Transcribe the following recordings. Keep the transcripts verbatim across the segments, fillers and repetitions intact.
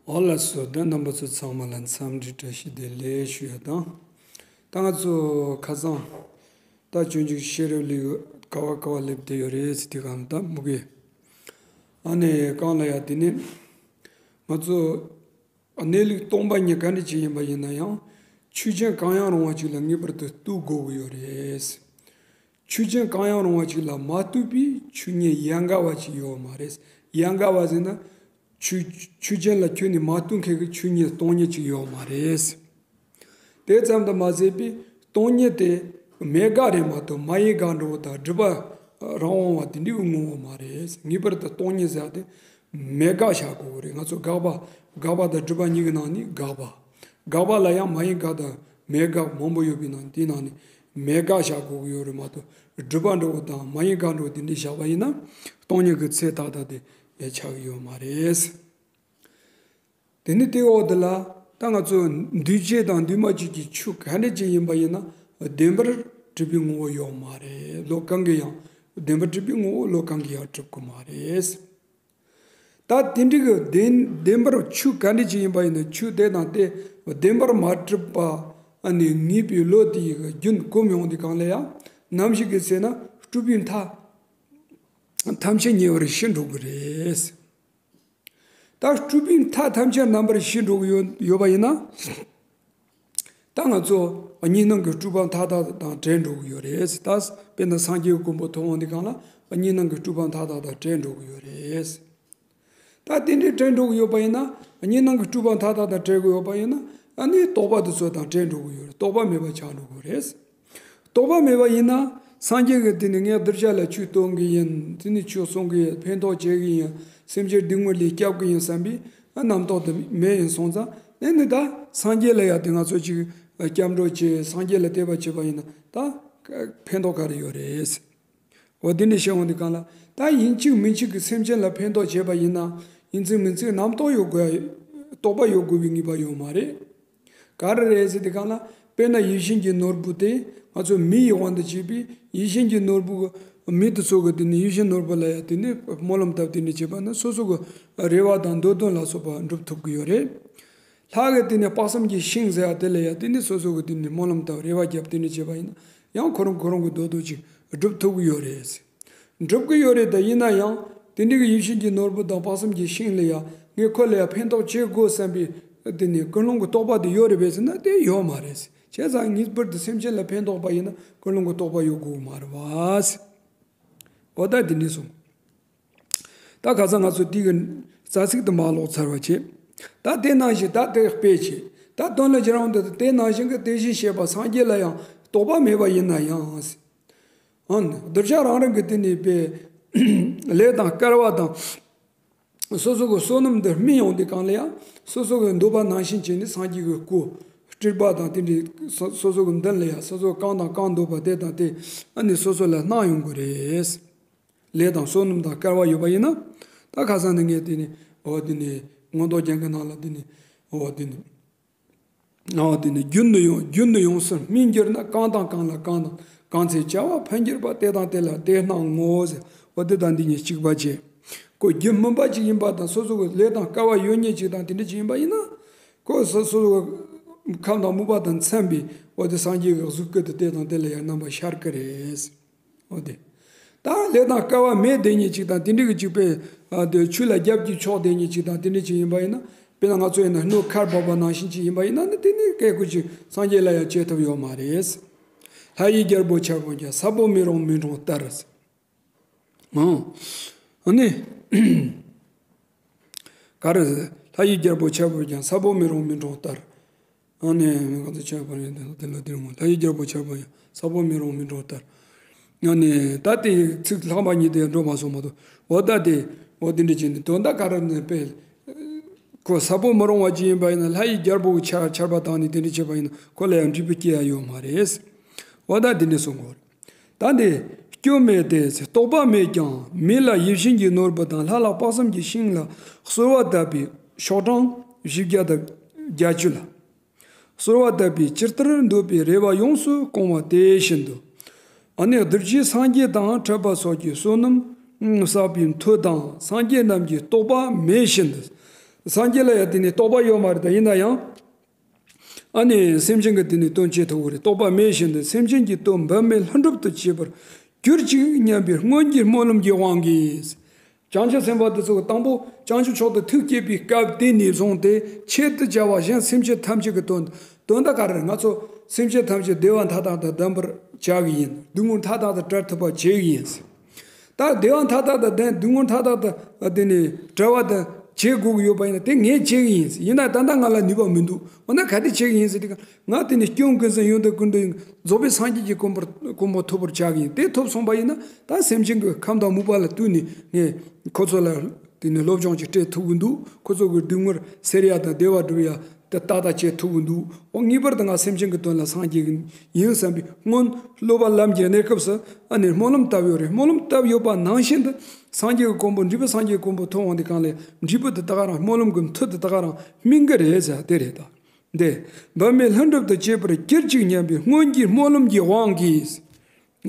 ཨོ་ལགས་སོ། ད་རྣམ་པ་ཚོ་ཚང་མ་ལ་འཚམས་འདྲི་བཀྲ་ཤིས་བདེ་ལེགས་ཞུ་ཡ་དང་། ད་ང་ཚོ་ཁ་སང་ད་སྤྱོད་འཇུག་ཤེས་རབ་ལེའུ་ག་བ་ག་བ་སླེབས་བསྡད་ཡོད་རེད་ཟེར་དུས་གང་ལ་ད་མུ་གེ། ཨ་ནི་གང་ལ་ཡ་དེ་ནི་ང་ཚོ་གནས་ལུགས་སྟོང་པ་ཉིད་ག་འདྲ་ཅིག་ཡིན་པ་ཡིན་ན་ཡང་ཆོས་ཅན་གང་ཡང་རུང་བ་ཅིག་ལ་ངེས་པར་དུ་ལྟོས་དགོས་ཀྱི་ཡོད་རེད། ཆོས་ཅན་གང་ཡང་རུང་བ་ཅིག་ལ་མ་ལྟོས་པའི་ཆོས་ཉིད་ཡན་གར་བ་ཅིག་ཡོད་མ་རེད། ཡན་གར་བ་ཟེར་ན་ཆོས་ཆོས་ཅན་ལ་ཁྱོན་ནས་མ་ལྟོས་མཁན་གྱི་ཆོས་ཉིད་སྟོང་ཉིད་ཅིག་ཡོད་མ་རེད། དེ་ཙམ་དུ་མ་ཟད་པའི་སྟོང་ཉིད་དེ་མེད་དགག་རེད་མ་གཏོགས་མ་ཡིན་དགག་འགྲོ་བ་དང་སྒྲིབ་པ་རང་དབང་བ་དེ་འདྲའི་ངོ་བོ་མ་རེད། ངེས་པར་དུ་སྟོང་ཉིད་ཟེར་ཡ་དེ་མེད་དགག་བྱ་དགོས་རེད། ང་ཚོ་དགག་པ་དགག་པ་དང་སྒྲིབ་པ་གཉིས་ཀྱི་ནང་ནས་དགག་པ། དགག་པ་ལ་ཡང་མ་ཡིན་དགག་དང་མེད་དགག་མང་པོ་ཡོད་པའི་ནང་དེའི་ནང་ནས་མེད་དགག་བྱ་དགོས་ཀྱི་ཡོད་རེད་མ་གཏོགས་སྒྲིབ་པ་འགྲོ་བ་དང་མ་ཡིན་དགག་འགྲོ་བ་དེ་འདྲའི་བཞག་པ་ཡིན་ན་སྟོང་ཉིད་ཀྱི་ཚད་ཏག་ཏག་དེ་ཆགས་ཀྱི་ཡོད་མ་རེད། དེ་ནི་དེའི་འོག་དེ་ལ་ད་ང་ཚོ་འདུས་བྱས་དང་འདུས་མ་བྱས་ཀྱི་ཆོས་ག་འདྲ་ཅིག་ཡིན་པ་ཡིན་ན་བདེན་པར་གྲུབ་པའི་ངོ་བོ་ཡོད་མ་རེད། བློ་གང་གིས་ཡང་བདེན་པར་གྲུབ་པའི་ངོ་བོ་བློ་གང་གིས་ཡང་གྲུབ་ཀྱི་མ་རེད། ད་དེ་འདྲ་གི་བདེན་བདེན་པར་ཆོས་ག་འདྲ་ཅིག་ཡིན་པ་ཡིན་ན་ཆོས་དེ་དང་དེ་བདེན་པར་མ་གྲུབ་པ་ཨ་ནི་ངེས་པའི་བློ་དེ་ཡི་རྒྱུན་གོམས་ཡོང་དུས་གང་ལ་ཡང་ནམ་ཞིག་གི་ཚེ་ན་སྤྲུལ་པའི་མཐའ་ཐམས་ཅད་ཉེ་བར་ཞི་འགྲོ་གི་རེད། ད་སྤྲུལ་པའི་མཐའ་ཐམས་ཅད་རྣམ་པར་ཞི་འགྲོ་གི་ཡོད་ཡོད་པ་ཡིན་ན། ད་ང་ཚོ་གཉིས་སྣང་གི་སྤྲུལ་པ་མཐའ་དག་དང་བྲལ་འགྲོ་གི་ཡོད་རེད། ད་དཔེར་ན་སངས་རྒྱས་ཀྱི་གོ་འཕང་ཐོབ་འོང་དུས་གང་ལ་གཉིས་སྣང་གི་སྤྲུལ་པ་མཐའ་དག་དང་བྲལ་འགྲོ་གི་ཡོད་རེད། ད་དེ་འདྲའི་བྲལ་འགྲོ་གི་ཡོད་པ་ཡིན་ན་གཉིས་སྣང་གི་སྤྲུལ་པ་མཐའ་དག་དང་བྲལ་གི་ཡོད་པ་ཡིན་ན་ཨ་ནི་རྟོག་པ་དེ་ཚོ་དང་བྲལ་འགྲོ་གི་ཡོད་རེད། རྟོག་པ་མེད་པ་ཆགས་འགྲོ་གི་རེད། རྟོག་པ་མེད་པ་ཡིན་ན་སངས་རྒྱས་ཀྱིས་དེ་ནི་ངས་གདུལ་བྱ་ལ་ཆོས་སྟོན་གྱི་ཡིན། དེ་ནི་ཆོས་གསུང་གི་ཡིན། ཕན་ཐོགས་བྱེད་ཀྱི་ཡིན། སེམས་ཅན་སྡུག་བསྔལ་ལས་སྐྱོབ་ཀྱི་ཡིན་བསམ་པའི་རྣམ་རྟོག་དེ་མེད་ཡིན་སོང་ཙང་ཨེ་ནི་ད་སངས་རྒྱས་ལ་ཡང་དེ་ང་ཚོ་ཅིག་སྐྱབས་འགྲོ་བྱེད་སངས་རྒྱས་ལ་དད་པ་བྱེད་པ་ཡིན་ན་ད་ཕན་ཐོགས་ག་རེ་ཡོད་རེད། འོ་དེ་འདྲ་བཤད་འོང་དུས་གང་ལ་ད་ཡིན་གཅིག་མིན་གཅིག་གི་སེམས་ཅན་ལ་ཕན་ཐོགས་བྱེད་པ་ཡིན་ན་ཡིན་ཚིག་མིན་ཚིག་རྣམ་རྟོག་ཡོད་དགོས། རྟོག་པ་ཡོད་དགོས་པའི་ངེས་པ་ཡོད་མ་རེད། ག་རེ་རེད་ཟེར་དུས་གང་ལ་དཔེར་ན་ཡིད་བཞིན་གྱི་ནོར་བུ་དེ་ང་ཚོ་མི་ཡི་དབང་དུ་བྱས་པའི་ཡིད་བཞིན་གྱི་ནོར་བུ་མི་དེ་ཚོ་གི་དེ་ནི་ཡིད་བཞིན་ནོར་བུ་ལ་ཡང་དེ་ནི་སྨོན་ལམ་བཏབ་དེ་ནི་བྱས་པ་ན་སོ་སོ་གི་རེ་བ་དང་འདོད་དོན་ལ་སོགས་པ་འགྲུབ་ཐུབ་ཀྱི་ཡོད་རེད། ལྷ་གི་དེ་ནི་དཔག་བསམ་གྱི་ཤིང་ཟེར་བ་དེ་ལ་ཡང་དེ་ནི་སོ་སོ་གི་དེ་ནི་སྨོན་ལམ་བཏབ་རེ་བ་བརྒྱབ་དེ་ནི་བྱས་པ་ཡིན་ན་ཡང་ཁོ་རང་ཁོ་རང་གི་འདོད་དོན་ཅིག་འགྲུབ་ཐུབ་ཀྱི་ཡོད་རེད། འགྲུབ་ཀྱི་ཡོད་རེད། ད་ཡིན་ན་ཡང་དེ་འདྲའི་གི་ཡིད་བཞིན་གྱི་ནོར་བུ་དང་དཔག་བསམ་གྱི་ཤིང་ལ་ཡང་ངས་ཁོ་ལ་ཡང་ཕན་ཐོགས་བྱེད་དགོས་བསམ་པའི་དེ་ནི་ཀུན་སློང་གི་རྟོག་པ་དེ་ཡོད་རེད་པས་ཟེར་ན་དེ་ཡོད་མ་རེད། བྱས་ཙང་ངེས་པར་དུ་སེམས་ཅན་ལ་ཕན་ཐོགས་པ་ཡིན་ན་ཀུན་སློང་གི་རྟོག་པ་ཡོད་དགོས་མ་རེད་བ། འོ་ད་དེ་འདྲ་སོང་། ད་ཁ་སང་ང་ཚོ་དེ་གི་རྩ་ཚིག་དེ་མར་ཀློག་ཚར་བ་བྱེད། ད་དེ་ནང་བཞིན་ད་དེ་དཔེ་བྱེད། ད་དོན་ལ་ཁྱེད་རང་དེ་དེ་ནང་བཞིན་གྱི་དེ་བཞིན་གཤེགས་པ་སངས་རྒྱས་ལ་ཡང་རྟོག་པ་མེད་པ་ཡིན་ན་ཡང་། ཨང་། གདུལ་བྱ་རང་རང་གི་དེ་ནི་པའི་ལས་དང་སྐལ་བ་དང་། སོ་སོ་གི་བསོད་ནམས་འདི་སྨིན་ཡོང་དུས་གང་ལ་ཡང་སོ་སོ་གི་འདོད་པ་ནང་བཞིན་བྱས་ནས་སངས་རྒྱས་ཀྱི་སྐུ་སྤྲུལ་པ་དང་དེ་འདྲའི་སོ་སོ་སོ་གི་མདུན་ལ་ཡང་སོ་སོ་གང་དང་གང་འདོད་པ་དེ་དང་དེ་ཨ་ནི་སོ་སོ་ལ་གནང་ཡོང་དགོས་རེད། ལས་དང་བསོད་ནམས་དང་སྐལ་བ་ཡོད་པ་ཡིན་ན་ད་ཁ་སང་ནས་ངས་དེ་ནི་འོ་དེ་ནི་མངོན་རྟོགས་རྒྱན་གྱི་ནང་ལ་དེ་ནི་འོ་དེ་ནི། ཨ་དེ་ནི་རྒྱུན་དུ་ཡོང་རྒྱུན་དུ་ཡོངས་སུ་སྨིན་གྱུར་ན། གང་དང་གང་ལ་གང་དང་གང་འཚལ་བྱ་བ་ཕན་གྱུར་པ། དེ་དང་དེ་ལ་དེ་སྣང་ངོ་། ཟེར་བ་དེ་དང་འདི་གཉིས་གཅིག་པ་བྱས། ཁོ་རྒྱུ་སྨིན་པ་ཅིག་ཡིན་པ་དང་སོ་སོ་གི་ལས་དང་སྐལ་བ་ཡོད་མཁན་ཅིག་དང་དེ་འདྲ་ཅིག་ཡིན་པ་ཡིན་ན། ཁོ་སོ་སོ་གི་ཁམས་དང་སྨུག་པ་དང་འཚམས་པའི་འོ་དེ་སངས་རྒྱས་ཀྱི་གཟུགས་སྐུ་དེ་དེ་དང་དེ་ལ་ཡང་རྣམ་པ་ཤར་གི་རེད། འོ་དེ། ད་ལས་དང་སྐལ་བ་མེད་བསྡད་མཁན་ཅིག་དང་དེ་འདྲ་གི་ཅིག་པས་ཨ་དེ་ཆོས་ལ་རྒྱབ་ཀྱིས་ཕྱོགས་བསྡད་མཁན་ཅིག་དང་དེ་འདྲ་ཅིག་ཡིན་པ་ཡིན་ན། དཔེར་ན་ང་ཚོ་ཡིན་ན་སྣོད་ཁར་བབས་པ་ནང་བཞིན་ཅིག་ཡིན་པ་ཡིན་ན་ནི་དེ་ནི་སྐད་ཀོ་ཅིག་སངས་རྒྱས་ལ་ཡང་བྱེད་ཐུབ་ཡོད་མ་རེད། ལྷ་ཡི་རྒྱལ་པོ་ཆར་པོ་ཀྱང་། ས་བོན་མི་རུང་མི་འབྲོང་ལྟར། ཨང་། ཨ་ནི། ག་རེ། ལྷ་ཡི་རྒྱལ་པོ་ཆར་པོ་ཀྱང་། ས་བོན་མི་རུང་མི་འབྲོང་ལྟར། ཨ་ནི་མི་གང་དུ་ཆགས་པ་རེད། དེ་ལ་དེར་ངོ་ལྷ་ཡི་རྒྱལ་པོ་ཆར་པོ་ཡང་ས་བོན་མི་རུང་མི་འབྲོང་ལྟར། ཨ་ནི་ད་དེ་ཚིག་ལྷག་མ་གཉིས་དེ་འགྲོ་མ་སོང་མ་གཏོགས་འོ་ད་དེ་འོ་དེ་འདྲ་བྱས་ནས་དོན་དག་ག་རེ་ནས་དཔེ་ཁོ་ས་བོན་མི་རུང་བ་ཅིག་ཡིན་པ་ཡིན་ན་ལྷ་ཡི་རྒྱལ་པོ་གི་ཆར་ཆར་པ་བཏང་ནས་དེ་འདྲ་བྱས་པ་ཡིན་ན་ཁོ་ལ་ཡང་འབྲས་བུ་སྐྱེ་ཡ་ཡོད་མ་རེད། འོ་ད་དེ་འདྲ་གསུང་གོ། ད་འདི་སྐྱོན་མེད་དེ། རྟོག་པ་མེད་ཀྱང་མི་ལ་ཡིད་བཞིན་གྱི་ནོར་བུ་དང་ལྷ་ལ་དཔག་བསམ་གྱི་ཤིང་ལ་གསོལ་བ་བཏབ་པའི་ཤོག་གྲངས་བཞི་བརྒྱ་དང་བརྒྱད་ཅུ་ལ། གསོལ་བ་བཏབ་པའི་ཇི་ལྟར་འདོད་པའི་རེ་བ་ཡོངས་སུ་སྐོང་བ་དེ་བཞིན་དུ། ཨ་ནི་གདུལ་བྱའི་སངས་རྒྱས་དང་ཕྲད་པ་སོགས་ཀྱི་བསོད་ནམས་བསགས་པའི་མཐུ་དང་སངས་རྒྱས་རྣམས་ཀྱི་རྟོགས་པ་མེད་བཞིན་དུ། སངས་རྒྱས་ལ་ཡང་དེ་ནི་རྟོགས་པ་ཡོད་མ་རེད། ད་ཡིན་ན་ཡང་ཨ་ནི་སེམས་ཅན་གྱི་དེ་ནི་དོན་བྱེད་ཐུབ་ཀྱི་རེད། རྟོགས་པ་མེད་བཞིན་དུ་སེམས་ཅན་གྱི་དོན་འབད་མེད་ལྷུན་གྲུབ་ཏུ་བྱེད་པར་གྱུར་ཅིག་སྙམ་པའི་སྔོན་གྱི་སྨོན་ལམ་གྱི་དབང་གིས། བྱང་ཆུབ་སེམས་དཔའ་དེ་ཚོ་གི་དང་པོ་བྱང་ཆུབ་མཆོག་ཏུ་ཐུགས་བསྐྱེད་པའི་སྐབས་དེ་ནས་བཟུང་སྟེ་ཆེད་དུ་བྱ་བ་གཞན་སེམས་ཅན་ཐམས་ཅད་ཀྱི་དོན། དོན་དག་ག་རེ་རེད། ང་ཚོ་སེམས་ཅན་ཐམས་ཅད་བདེ་བ་མཐའ་དག་ཏུ་ལྡན་པར་བྱ་གི་ཡིན། སྡུག་བསྔལ་མཐའ་དག་ཏུ་བྲལ་ཐུབ་པར་བྱེད་གི་ཡིན། ད་བདེ་བ་མཐའ་དག་ཏུ་ལྡན། སྡུག་བསྔལ་མཐའ་དག་ཏུ་དེ་ནས་བྲལ་བ་དང་བྱེད་དགོས་ཀྱི་ཡོད་པ་ཡིན་ན་དེ་ངས་བྱེད་གི་ཡིན། ཡིན་ན་ད་ལྟ་ང་ལ་ནུས་པ་མི་འདུག་འོ་ན་ག་དེ་བྱེད་གི་ཡིན་ཟེར་དུས་ང་དེ་ནས་སྐྱོན་ཀུན་ཟད་ཡོན་ཏན་ཀུན་ལྡན་རྫོགས་པའི་སངས་རྒྱས་ཀྱི་གོ་འཕང་གོ་འཕང་ཐོབ་པར་བྱ་གི་ཡིན། དེ་ཐོབ་སོང་པ་ཡིན་ན་ད་སེམས་ཅན་གྱི་ཁམས་དང་མུན་པ་ལ་བཏུལ་ནས་ངས་ཁོ་ཚོ་ལ་དེ་ནས་སློབ་སྦྱོང་ཅིག་སྤྲད་ཐུབ་ཀྱི་འདུག་ཁོ་ཚོ་གི་སྡུག་བསྔལ་སེལ་ཡ་དང་བདེ་བ་སྒྲུབ་ཡ་དེ་ཏག་ཏག་བྱེད་ཐུབ་ཀྱི་འདུག་འོ་ངེས་པར་དུ་ང་སེམས་ཅན་གྱི་དོན་ལ་སངས་རྒྱས་ཀྱི་ཡིན་བསམ་པའི་སྔོན་སློབ་པ་ལམ་གྱི་གནས་སྐབས་སུ་ཨ་ནི་སྨོན་ལམ་བཏབ་ཡོད་རེད། སྨོན་ལམ་བཏབ་ཡོད་པ་ནང་བཞིན་དུ་སངས་རྒྱས་ཀྱི་གོ་འཕང་འབྲས་བུ་སངས་རྒྱས་ཀྱི་གོ་འཕང་ཐོབ་འོང་དུས་གང་ལས་འབྲས་བུ་དེ་ད་ག་རང་སྨོན་ལམ་གྱི་མཐུ་དེ་ད་ག་རང་སྨིན་གྱི་རེད་ཟེར་དེ་རེད་ད། འདི་འབད་མེད་ལྷུན་གྲུབ་ཏུ་བྱེད་པར་གྱུར་ཅིག་སྙམ་པའི་སྔོན་གྱི་སྨོན་ལམ་གྱི་དབང་གིས།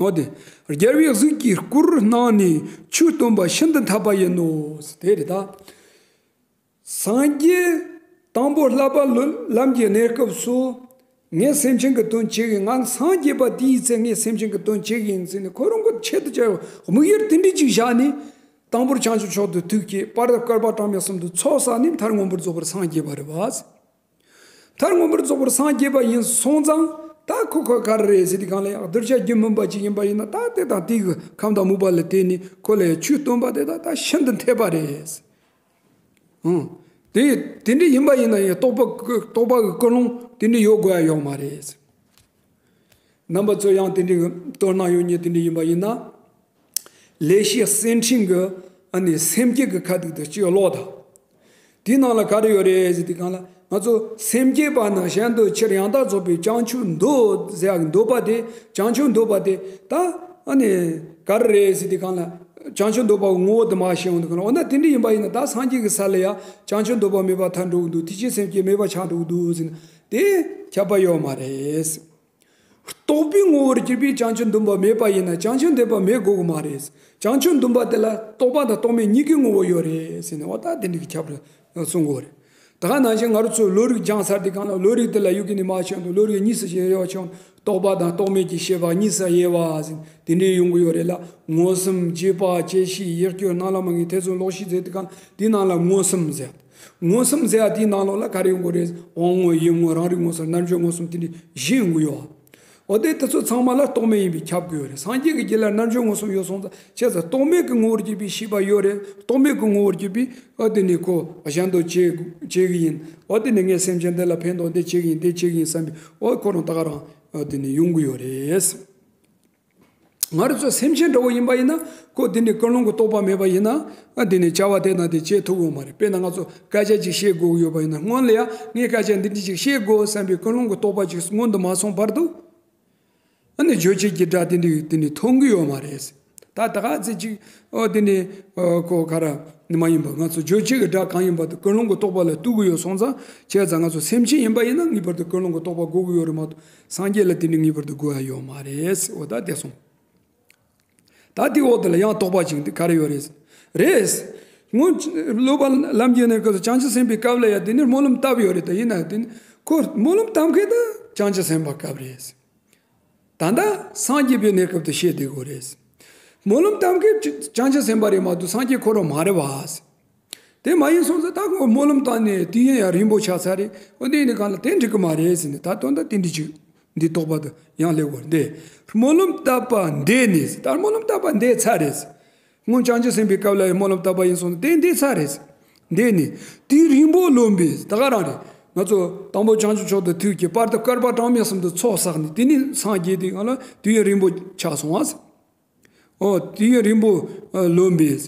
འོ་དེ་རྒྱལ་བའི་གཟུགས་ཀྱིས་སྐུར་སྣང་ནས་ཆོས་སྟོན་པ་ཤིན་ཏུ་འཐད་པ་ཡིན་ནོ། དེ་རེད་ད། སངས་རྒྱས་དང་པོ་བསླབ་པ་ལམ་གྱི་གནས་སྐབས་སུ་ངས་སེམས་ཅན་གྱི་དོན་བྱེད་ཀྱི། ང་སངས་རྒྱས་པ་དེའི་ཚེ་ངས་སེམས་ཅན་གྱི་དོན་བྱེད་ཀྱི་ཡིན་ཟེར་ནས་ཁོ་རང་གི་ཆེད་དུ་བྱ་བའི་དམིགས་ཡུལ་དེ་འདྲ་ཅིག་བཞག་ནས། དང་པོར་བྱང་ཆུབ་མཆོག་ཏུ་ཐུགས་བསྐྱེད། བར་དུ་བསྐལ་པ་གྲངས་མེད་གསུམ་དུ་ཚོགས་བསགས་ནས་མཐར་མངོན་པར་རྫོགས་པར་སངས་རྒྱས་པ་རེད་བ། མཐར་མངོན་པར་རྫོགས་པར་སངས་རྒྱས་པ་ཡིན་སོང་ཙང་ད་ཁོ་ཁོ་ག་རེ་རེད་ཟེར་དུས་གང་ལ་ཡང་གདུལ་བྱ་རྒྱུད་སྨིན་པ་ཅིག་ཡིན་པ་ཡིན་ན་ད་དེ་དང་དེ་གི་ཁམས་དང་མུན་པ་ལས་དེད་ནས་ཁོ་ལ་ཡང་ཆོས་སྟོན་པ་དེ་དག་ད་ཤིན་ཏུ་འཐད་པ་རེད། ཨང་། དེ་དེ་འདྲ་ཡིན་པ་ཡིན་ན་ཡང་རྟོགས་པ་རྟོགས་པ་གི་ཀུན་སློང་དེ་འདྲ་ཡོད་དགོས་ཡ་ཡོད་མ་རེད། རྣམ་པ་ཚོ་ཡང་དེ་འདྲའི་དོ་སྣང་ཡོད་མཁན་དེ་འདྲ་ཡིན་པ་ཡིན་ན། ལེགས་བཤད་གསེར་ཕྲེང་གི་ཨ་ནི་སེམས་བསྐྱེད་ཀྱི་ཁ་ཐུག་དེ་གཅིག་ཀློག་དང་། དེའི་ནང་ལ་ག་རེ་ཡོད་རེད་ཟེར་དུས་གང་ལ་ང་ཚོ་སེམས་བསྐྱེད་པ་ནི་གཞན་དོན་ཕྱིར་ཡང་དག་རྫོགས་པའི་བྱང་ཆུབ་འདོད་ཟེར་ཡག་གི་འདོད་པ་དེ། བྱང་ཆུབ་འདོད་པ་དེ་ད་ཨ་ནི་ག་རེ་རེད་ཟེར་དུས་གང་ལ་བྱང་ཆུབ་འདོད་པ་གི་ངོ་བོ་དེ་མར་ཤེས་འོང་དུས་གང་ལ། འོ་ན་དེ་འདྲ་ཡིན་པ་ཡིན་ན་ད་སངས་རྒྱས་ཀྱི་ས་ལ་ཡ་བྱང་ཆུབ་འདོད་པ་མེད་པར་ཐལ་འགྲོ་གི་འདུག་ཐེག་ཆེན་སེམས་བསྐྱེད་མེད་པར་ཆགས་འགྲོ་གི་འདུག་ཟེར་ན་དེ་ཁྱབ་པ་ཡོད་མ་རེད། རྟོགས་པའི་ངོ་བོར་གྱུར་པའི་བྱང་ཆུབ་འདུན་པ་མེད་པ་ཡིན་ན་བྱང་ཆུབ་འདུན་པ་མེད་དགོས་ཀྱི་མ་རེད། བྱང་ཆུབ་འདུན་པ་དེ་ལ་རྟོགས་པ་དང་རྟོགས་མེད་གཉིས་ཀའི་ངོ་བོ་ཡོད་རེད་ཟེར་ནས་འོ་ད་དེ་འདྲ་གི་ཁྱབ་རེད་གསུང་གི་ཡོད་རེད། ད་ག་ནང་བཞིན་ང་རང་ཚོས་བློ་རིག་སྦྱངས་ཚར་དུས་གང་ལ་བློ་རིག་དེ་ལ་ཡུལ་གྱི་ནི་མ་བྱུང་དུ་བློ་རིག་གཉིས་སུ་ཕྱེ་བ་བྱུང་། རྟོགས་པ་དང་རྟོགས་མེད་ཀྱི་ཤེས་པ་གཉིས་སུ་དབྱེ་བ་ཟེར་དེ་འདྲའི་ཡོང་གི་ཡོད་རེད་ལ། མངོན་སུམ། རྗེས་དཔག་བཅད་ཤེས། ཡིད་སྐྱོ། རྣ་ལམ་ངེས། ཐེ་ཚོམ། ལོག་ཤེས་ཟེར་དུས་གང་དེའི་ནང་ལ་མངོན་སུམ་ཟེར། མངོན་སུམ་ཟེར་ཡ་དེའི་ནང་ལོགས་ལ་ག་རེ་ཡོང་གི་རེད། དབང་མངོན། ཡུལ་མངོན། རང་རིག་མངོན་སུམ། རྣལ་འབྱོར་མངོན་སུམ་དེ་འདྲ་བཞི་ཡོང་གི་ཡོད། འོ་དེ་དེ་ཚོ་ཚང་མ་ལ་རྟོག་མེད་ཡིན་པས་ཁྱབ་ཀྱི་ཡོད་རེད། སངས་རྒྱས་ཀྱི་རྒྱུད་ལ་རྣལ་འབྱོར་མངོན་སུམ་ཡོད་སོང་ཙང་བྱས་ཙང་རྟོག་མེད་ཀྱི་ངོ་བོར་གྱུར་པའི་ཤེས་པ་ཡོད་རེད། རྟོག་མེད་ཀྱི་ངོ་བོར་གྱུར་པའི་ཨ་དེ་ནི་ཁོ་གཞན་དོན་བྱེད་བྱེད་ཀྱི་ཡིན། འོ་དེ་ནི་ངས་སེམས་ཅན་འདི་ལ་ཕན་ཐོགས་འདི་བྱེད་ཀྱི་ཡིན། འདི་བྱེད་ཀྱི་ཡིན་བསམ་པའི་འོ་ཁོ་རང་ད་ག་རང་ཨ་དེ་ནི་ཡོང་གི་ཡོད་རེད། ང་རང་ཚོ་སེམས་ཅན་འདྲ་བོ་ཡིན་པ་ཡིན་ན་ཁོ་དེ་ནི་ཀུན་སློང་གི་རྟོག་པ་མེད་པ་ཡིན་ན་ཨ་དེ་ནི་བྱ་བ་དེ་དང་དེ་བྱེད་ཐུབ་ཀྱི་ཡོད་མ་རེད། དཔེར་ན་ང་ཚོ་སྐད་ཆ་ཅིག་བཤད་དགོས་ཀྱི་ཡོད་པ་ཡིན་ན་སྔོན་ལ་ཡ་ངས་སྐད་ཆ་འདི་འདྲ་ཅིག་བཤད་དགོས་བསམ་པའི་ཀུན་སློང་གི་རྟོག་པ་ཅིག་སྔོན་དུ་མ་སོང་བར་དུ་ཨ་ནི་བརྗོད་བྱེད་ཀྱི་སྒྲ་དེ་འདྲ་དེ་ནི་ཐོན་གྱི་ཡོད་མ་རེད། ད་ད་ག་ཚེ་ཅིག་ཨོ་དེ་ནི་ཨོ་ཁོ་ག་ར་ནི་མ་ཡིན་པ་ང་ཚོ་བརྗོད་བྱེད་ཀྱི་སྒྲ་གང་ཡིན་པ་དེ་ཀུན་སློང་གི་རྟོག་པ་ལ་ལྟོས་ཀྱི་ཡོད་སོང་ཙང་བྱས་ཙང་ང་ཚོ་སེམས་ཅན་ཡིན་པ་ཡིན་ན་ངེས་པར་དུ་ཀུན་སློང་གི་རྟོག་པ་དགོས་ཀྱི་ཡོད་རེད་མ་གཏོགས། སངས་རྒྱས་ལ་དེ་ནི་ངེས་པར་དུ་དགོས་ཡ་ཡོད་མ་རེད། འོ་ད་དེ་སོང་། ད་དེའི་འོག་དེ་ལ་ཡང་དོགས་པ་ཅིག་འདི་ག་རེ་ཡོད་རེད། རེད། སྔོན་སློབ་པ་ལམ་གྱི་གནས་སྐབས་སུ་བྱང་ཆུབ་སེམས་དཔའི་སྐབས་ལ་ཡང་དེ་ནི་སྨོན་ལམ་བཏབ་ཡོད་རེད། ད་ཡིན་ན་དེ་ནི་ཁོ་སྨོན་ལམ་བཏབ་མཁན་དེ་བྱང་ཆུབ་སེམས་དཔའ་སྐབས་རེད། ད་ལྟ་སངས་རྒྱས་པའི་གནས་སྐབས་དུ་བཤད་བསྡད་དགོས་རེད། སྨོན་ལམ་བཏབ་མཁན་བྱང་ཆུབ་སེམས་དཔའ་རེད་མ་གཏོགས་སངས་རྒྱས་ཁོ་རང་མ་རེད་བ། དེ་མ་ཡིན་སོང་ཙང་ད་ཁོ་སྨོན་ལམ་བཏབ་ནས་དུས་ཡུན་ཡང་རིང་པོ་ཆགས་ཚར་རེད། འོ་དེ་ཡིན་དུས་གང་ལ་དེ་འགྲིག་གི་མ་རེད་ཟེར་ནས་ད་དོན་དག་དེ་འདྲི་ཅིག་འདི་རྟོགས་པ་དུ་ཡང་སླེབས་དགོས་རེད། འདི་སྨོན་ལམ་བཏབ་པ་འདས་ནས་ཟེར། ད་སྨོན་ལམ་བཏབ་པ་འདས་ཚར་རེད་ཟེར། སྔོན་བྱང་ཆུབ་སེམས་དཔའི་སྐབས་ལ་ཡང་སྨོན་ལམ་བཏབ་པ་ཡིན་སོང་ཙང་དེ་འདས་ཚར་རེད་ཟེར། འདས་ནས་དུས་རིང་པོ་ལོན་པས་ད་ག་རང་རེད། ང་ཚོ་དང་པོ་བྱང་ཆུབ་མཆོག་ཏུ་ཐུགས་བསྐྱེད། བར་དུ་བསྐལ་པ་གྲངས་མེད་གསུམ་དུ་ཚོགས་བསགས་ནས་དེ་ནས་སངས་རྒྱས་དེ་ང་ལ་དུས་ཡུན་རིང་པོ་ཆགས་སོང་བ་ཟེར། ཨོ་དུས་ཡུན་རིང་པོ་ལོན་པས།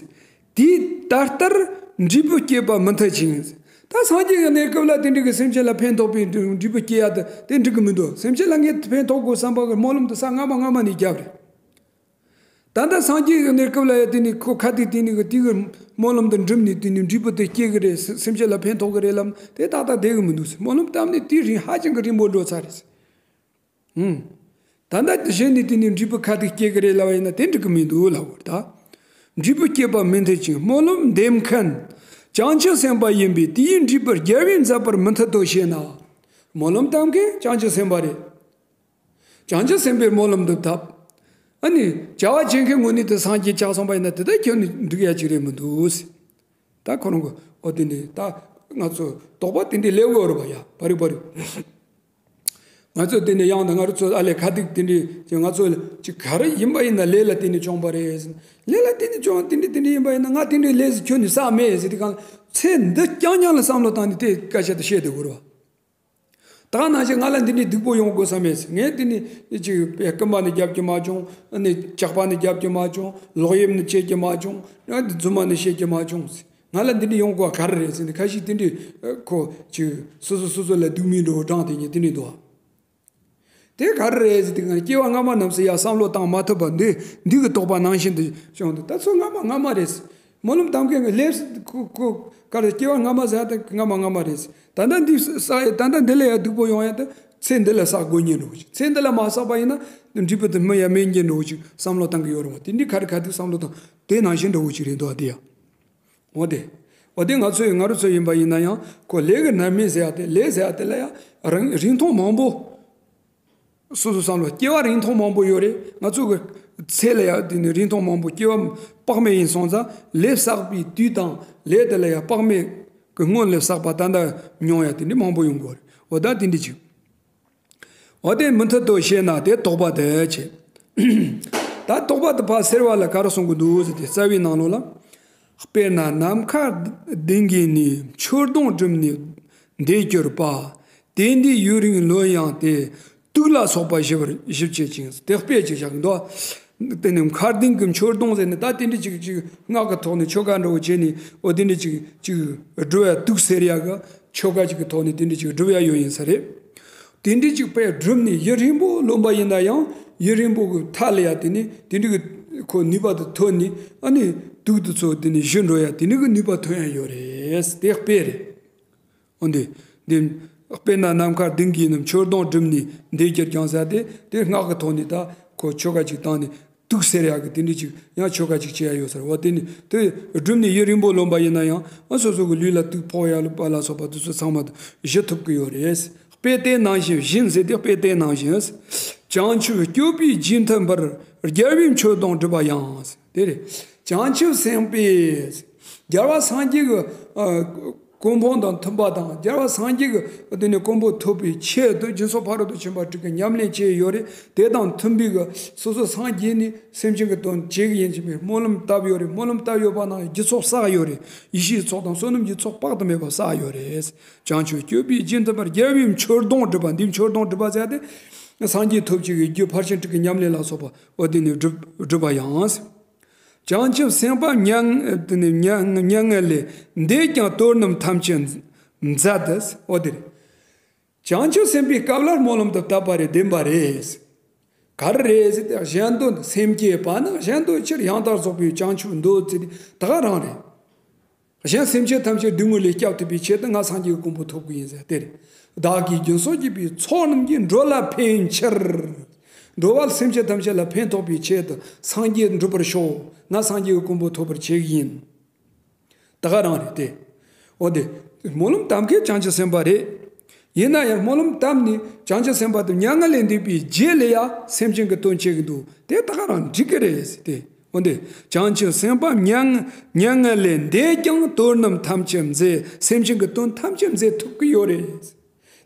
དེའི་ད་ལྟར་འབྲས་བུ་བསྐྱེད་པ་མི་མཐུན་ཞིང་། ད་སངས་རྒྱས་ཀྱི་གནས་སྐབས་ལ་དེ་འདྲ་གི་སེམས་ཅན་ལ་ཕན་ཐོགས་པའི་འབྲས་བུ་བསྐྱེད་ཡ་དེ་དེ་འགྲིག་གི་མི་འདུག་སེམས་ཅན་ལ་ངས་ཕན་ཐོགས་དགོས་བསམ་པ་གི་སྨོན་ལམ་དེ་ས་སྔ་མ་སྔ་མ་ནས་བརྒྱབ་རེད། ད་ལྟ་སངས་རྒྱས་ཀྱི་གནས་སྐབས་ལ་ཡ་དེ་ནི་ཁོ་ཁ་ཐུག་དེ་ནི་གི་དེ་གི་སྨོན་ལམ་དེ་འགྲུབ་ནས་དེ་ནི་འབྲས་བུ་དེ་སྐྱེ་གི་རེད། སེམས་ཅན་ལ་ཕན་ཐོགས་གི་རེད་ལབ་དེ་ཏག་ཏག་བསྡད་གི་མི་འདུག་སྨོན་ལམ་བཏབ་ནས་དེ་རིང་ཧ་ཅང་གི་རིང་པོ་འགྲོ་ཚར་རེད། ད་ལྟ་གཞི་ནས་དེ་ནི་འབྲས་བུ་ཁ་ཐུག་སྐྱེ་གི་རེད་ལབ་པ་ཡིན་ན་དེ་འགྲིག་གི་མི་འདུག་ལབ་དགོས་རེད་ད། འབྲས་བུ་བསྐྱེད་པ་མི་མཐུན་ཅིང་། སྨོན་ལམ་འདེབས་མཁན་ བྱང་ཆུབ་སེམས་དཔའ་ཡིན་པས་དེའི་འབྲས་བུ་རྒྱལ་བས་མཛད་པར་མི་འཐད་དོ་ཞེ་ན། སྨོན་ལམ་བཏབ་མཁན་བྱང་ཆུབ་སེམས་དཔའ་རེད། བྱང་ཆུབ་སེམས་དཔའི་སྨོན་ལམ་འདི་བཏབ། ཨ་ནི་བྱ་བ་བྱེད་མཁན་དངོས་གནས་དེ་སངས་རྒྱས་ཆགས་སོང་པ་ཡིན་ན་དེ་ལྟར་ཁྱོད་ནི་འདུག་ཡ་ཅིག་རེད་མི་འདུག་ད་ཁོ་རང་གི་འོ་དེ་ནི་ད་ང་ཚོ་དོགས་པ་དེ་འདྲའི་སླེབས་ཡོད་རེད་པ་ཡ། བ་རི་བ་རི། ང་ཚོ་དེ་ནས་ཡང་ན་ང་རང་ཚོ་ཨ་ལས་ཁ་ཐུག་དེ་འདྲའི་ང་ཚོ་ཅིག་ག་རེ་ཡིན་པ་ཡིན་ན་ལས་ལ་བརྟེན་ནས་བྱུང་བ་རེད། ལས་ལ་བརྟེན་ནས་བྱུང་བ་དེ་འདྲའི་དེ་འདྲའི་ཡིན་པ་ཡིན་ན་ང་དེ་འདྲའི་ལས་སུ་ཁྱོད་ནི་བསགས་མེད་ཟེར་དེ་གང་ཚེ་འདི་རྐྱང་རྐྱང་ལ་བསམ་བློ་བཏང་ནས་དེ་སྐད་ཆ་དེ་བཤད་དེ་གོ་ར་བ། ད་ག་ནང་བཞིན་ང་ལ་འདི་འདྲའི་སྡུག་པོ་ཡོང་དགོས་ས་མེད་ཟེར། ངས་དེ་ནི་ཅིག་རྐུན་མ་ནི་རྒྱབ་ཀྱི་མ་བྱུང་། ཨ་ནི་ཇག་པ་ནི་རྒྱབ་ཀྱི་མ་བྱུང་། ལོག་གཡེམ་ནི་བྱེད་ཀྱི་མ་བྱུང་། ཨ་ནི་རྫུན་མ་ནི་བཤད་ཀྱི་མ་བྱུང་ཟེར། ང་ལ་འདི་འདྲ་ཡོང་དགོས་ག་རེ་རེད་ཟེར་ནས་ཁ་ཤས་དེ་འདྲའི་ཁོ་ཅིག་སོ་སོ་སོ་སོ་ལ་སྡུག་མིན་འགྲོ་བྲང་དེ་ཉིད་དེ་འདྲའི་འདུག་དེ་ག་རེ་རེད་ཟེར་དུས་ང་སྐྱེ་བ་སྔ་མ་རྣམས་སུ་ཡང་བསམ་བློ་བཏང་མ་ཐུབ་པ་འདི་འདི་གི་དོགས་པ་ནང་བཞིན་དུ་བྱུང་འདུག་ད་ཚོད་སྔ་མ་སྔ་མ་རེད། སྨོན་ལམ་བཏབ་མཁན་གྱི་ལས་ཁོ་ཁོ་ག་རེ་སྐྱེ་བ་སྔ་མ་ཟེར་ཡ་དེ་སྔ་མ་སྔ་མ་རེད། ད་ལྟ་འདི་བསགས་ཡ་ད་ལྟ་འདི་ལས་ཡ་སྡུག་པོ་ཡོང་ཡ་དེ་ཚེ་འདི་ལ་བསགས་དགོས་ཉེན་འགྲོ་གི་ཚེ་འདི་ལ་མ་བསགས་པ་ཡིན་ན་འབྲས་བུ་དེ་སྨིན་ཡ་མེད་ཉེན་འགྲོ་གི་བསམ་བློ་བཏང་གི་ཡོད་རེད་བ། དེ་འདྲའི་ག་རེ་ག་དུས་བསམ་བློ་བཏང་དེ་ནང་བཞིན་འགྲོ་གི་ཅིག་རེད་འདུག་ཨ་དེ་ཡ། འོ་དེ། འོ་དེ་ང་ཚོས་ང་རང་ཚོ་ཡིན་པ་ཡིན་ན་ཡང་ཁོ་ལས་ཀྱི་རྣམ་སྨིན་ཟེར་ཡ་དེ་ལས་ཟེར་ཡ་དེ་ལ་ཡང་རིང་རིང་ཐུང་མང་པོ། སོ་སོ་བསམ་བློ་སྐྱེ་བ་རིང་ཐུང་མང་པོ་ཡོད་རེད། ང་ཚོ་གི་ཚེ་ལ་ཡང་དེ་ནི་རིང་ཐུང་མང་པོ་སྐྱེ་བ་དཔག་མེད་ཡིན་སོང་ཙང་ལས་བསགས་པའི་དུས་དང་ལས་དེ་ལ་ཡང་དཔག་མེད་ཀྱི་སྔོན་ལས་བསགས་པ་ད་ལྟ་མྱོང་ཡ་དེ་འདྲ་མང་པོ་ཡོང་གི་ཡོད་རེད། འོ་ད་དེ་འདྲ་ཅིག་འོ་དེ་མི་མཐུན་དོ་ཞེ་ན་དེ་དོགས་པ་དེ་བྱེད། ད་དོགས་པ་དེ་ཕར་སེལ་བ་ལ་ག་རེ་གསུང་གི་འདུག་ཟེར་ཏེ་རྩ་བའི་ནང་ལོགས་ལ། དཔེར་ན་ནམ་མཁའ་ལྡིང་གིས་ནི་མཆོད་སྡོང་བསྒྲིབས་ནས་འདས་གྱུར་པ། དེ་འདི་ཡུན་རིང་ལོན་ཡང་སྟེ། དུག་ལ་སོགས་པ་ཞི་བར་ཞི་བྱེད་ཅིང་དེ་དཔེ་ཅིག་བཞག་གི་འདུག་དེ་ནི་མཁའ་ལྡིང་གི་མཆོད་སྡོང་ཟེར་ནས་ད་དེ་འདྲ་ཅིག་ཅིག་སྔགས་ཀྱི་ཐོག་ནས་ཆོ་ག་འདྲ་བོ་བྱས་ནས་འོ་དེ་འདྲ་ཅིག་ཅིག་སྒྲུབ་ཡ་དུག་སེལ་ཡ་གི་ཆོ་ག་ཅིག་གི་ཐོག་ནས་དེ་འདྲ་ཅིག་སྒྲུབ་ཡ་ཡོད་ཡིན་ས་རེད། དེ་འདྲ་ཅིག་དཔེ་བསྒྲུབས་ནས་ཡུན་རིང་པོ་ལོན་པ་ཡིན་ན་ཡང་ཡུན་རིང་པོ་གི་མཐའ་ལ་ཡ་དེ་ནི་དེ་འདྲ་གི་ཁོ་ནུས་པ་དེ་ཐོན་ནས་ཨ་ནི་དུག་དེ་ཚོ་དེ་ནི་ཞི་འགྲོ་ཡ་དེ་འདྲ་གི་ནུས་པ་ཐོན་ཡ་ཡོད་རེད། དེ་དཔེ་རེད། འོན་ཏེ། འདི། དཔེར་ན་ནམ་མཁའ་ལྡིང་གིས་ནི་མཆོད་སྡོང་བསྒྲིབས་ནས་འདས་གྱུར་ཀྱང་ཟེར་ཏེ་དེ་སྔགས་ཀྱི་ཐོག་ནས་ད་ཁོ་ཆོ་ག་ཅིག་བཏང་ནས་དུག་སེལ་ཡག་གི་དེ་འདྲ་ཅིག་ཡང་ཆོ་ག་ཅིག་བྱེད་ཡ་ཡོད་ཟེར་བ་དེ་ནི་དེ་བསྒྲིབས་ནས་ཡུན་རིང་པོ་ལོན་པ་ཡིན་ན་ཡང་ཨ་སོ་སོ་གི་ལུས་ལ་དུག་ཕོག་ཡ་ལ་པ་ལ་སོགས་པ་དེ་ཚོ་ཚང་མ་ཞི་ཐུབ་ཀྱི་ཡོད་རེད། དཔེ་དེ་ནང་བཞིན་བཞིན་ཟེར་ཏེ་དཔེ་དེ་ནང་བཞིན། བྱང་ཆུབ་སྤྱོད་པའི་རྗེས་མཐུན་པར་རྒྱལ་བའི་མཆོད་སྡོང་བསྒྲུབས་པ་ཡང་། དེ་རེད། བྱང་ཆུབ་སེམས་དཔའི་རྒྱལ་བ་སངས་རྒྱས་ཀྱི་ཨ་གོ་འཕང་དང་མཐུན་པ་དང་རྒྱལ་བ་སངས་རྒྱས་ཀྱི་དེ་ནས་གོ་འཕང་ཐོབ་པའི་ཆེད་དུ་སྦྱིན་སོགས་ཕ་རོལ་ཏུ་ཕྱིན་པ་དྲུག་གི་ཉམས་ལེན་བྱས་ཡོད་རེད། དེ་དང་མཐུན་པའི་གི་སོ་སོ་སངས་རྒྱས་ནས་སེམས་ཅན་གྱི་དོན་བྱེད་ཀྱི་ཡིན་ཅེས་པའི་སྨོན་ལམ་བཏབ་ཡོད་རེད། སྨོན་ལམ་བཏབ་ཡོད་པ་ན་རྒྱུ་ཚོགས་བསགས་ཡོད་རེད། ཡེ་ཤེས་ཚོགས་དང་བསོད་ནམས་ཀྱི་ཚོགས་དཔག་ཏུ་མེད་པ་བསགས་ཡོད་རེད། བྱང་ཆུབ་སྤྱོད་པའི་རྗེས་མཐུན་པར་རྒྱལ་བའི་མཆོད་སྡོང་བསྒྲུབས་པ་འདི་མཆོད་སྡོང་བསྒྲུབས་པ་ཟེར་ཏེ། སངས་རྒྱས་ཐོབ་བྱེད་ཀྱི་རྒྱུ་ཕར་ཕྱིན་དྲུག་གི་ཉམས་ལེན་ལ་སོགས་པ་འོ་དེ་ནས་བསྒྲུབ་བསྒྲུབས་པ་ཡང་། བྱང་ཆུབ་སེམས་དཔའ་མྱ་ངན་དེ་ནས་མྱ་མྱ་ངན་ལས་འདས་ཀྱང་དོན་རྣམས་ཐམས་ཅད་མཛད་དེ་འོ་དེ་རེད། བྱང་ཆུབ་སེམས་དཔའི་སྐབས་ལ་སྨོན་ལམ་དུ་བཏབ་པ་རེད་བདེན་པ་རེད། ག་རེ་རེད་ཟེར་ཏེ་གཞན་དོན་སེམས་བསྐྱེད་པ་ནི་གཞན་དོན་ཕྱིར་ཡང་དག་རྫོགས་པའི་བྱང་ཆུབ་འདོད་ཚེ་ད་ག་རང་རེད། གཞན་སེམས་ཅན་ཐམས་ཅད་སྡུག་བསྔལ་ལས་བསྐྱབ་ཐུབ་པའི་ཆེད་དུ་ང་སངས་རྒྱས་ཀྱི་གོ་འཕང་ཐོབ་དགོས་ཡིན་ཟེར་དེ་རེད། བདག་གིས་སྦྱིན་སོགས་བགྱིས་པའི་ཚོགས་རྣམས་ཀྱིས་འགྲོ་ལ་ཕན་ཕྱིར། འགྲོ་བ་སེམས་ཅན་ཐམས་ཅད་ལ་ཕན་ཐོགས་པའི་ཆེད་དུ་སངས་རྒྱས་འགྲུབ་པར་ཤོག་ང་སངས་རྒྱས་ཀྱི་གོ་འཕང་ཐོབ་པར་བྱེད་ཀྱི་ཡིན། ད་ག་རང་རེད་དེ། འོ་དེ། སྨོན་ལམ་བཏབ་མཁན་བྱང་ཆུབ་སེམས་དཔའ་རེད། ཡིན་ན་ཡང་སྨོན་ལམ་བཏབ་ནས་བྱང་ཆུབ་སེམས་དཔའ་དེ་མྱ་ངན་ལས་འདས་པའི་རྗེས་ལ་ཡང་སེམས་ཅན་གྱི་དོན་བྱེད་ཀྱི་འདུག་དེ་ད་ག་རང་འགྲིག་གི་རེད་ཟེར་ཏེ། འོ་འདི། བྱང་ཆུབ་སེམས་དཔའ་མྱ་ངན་མྱ་ངན་ལས་འདས་ཀྱང་དོན་རྣམས་ཐམས་ཅད་མཛད། སེམས་ཅན་གྱི་དོན་ཐམས་ཅད་མཛད་ཐུབ་ཀྱི་ཡོད་རེད།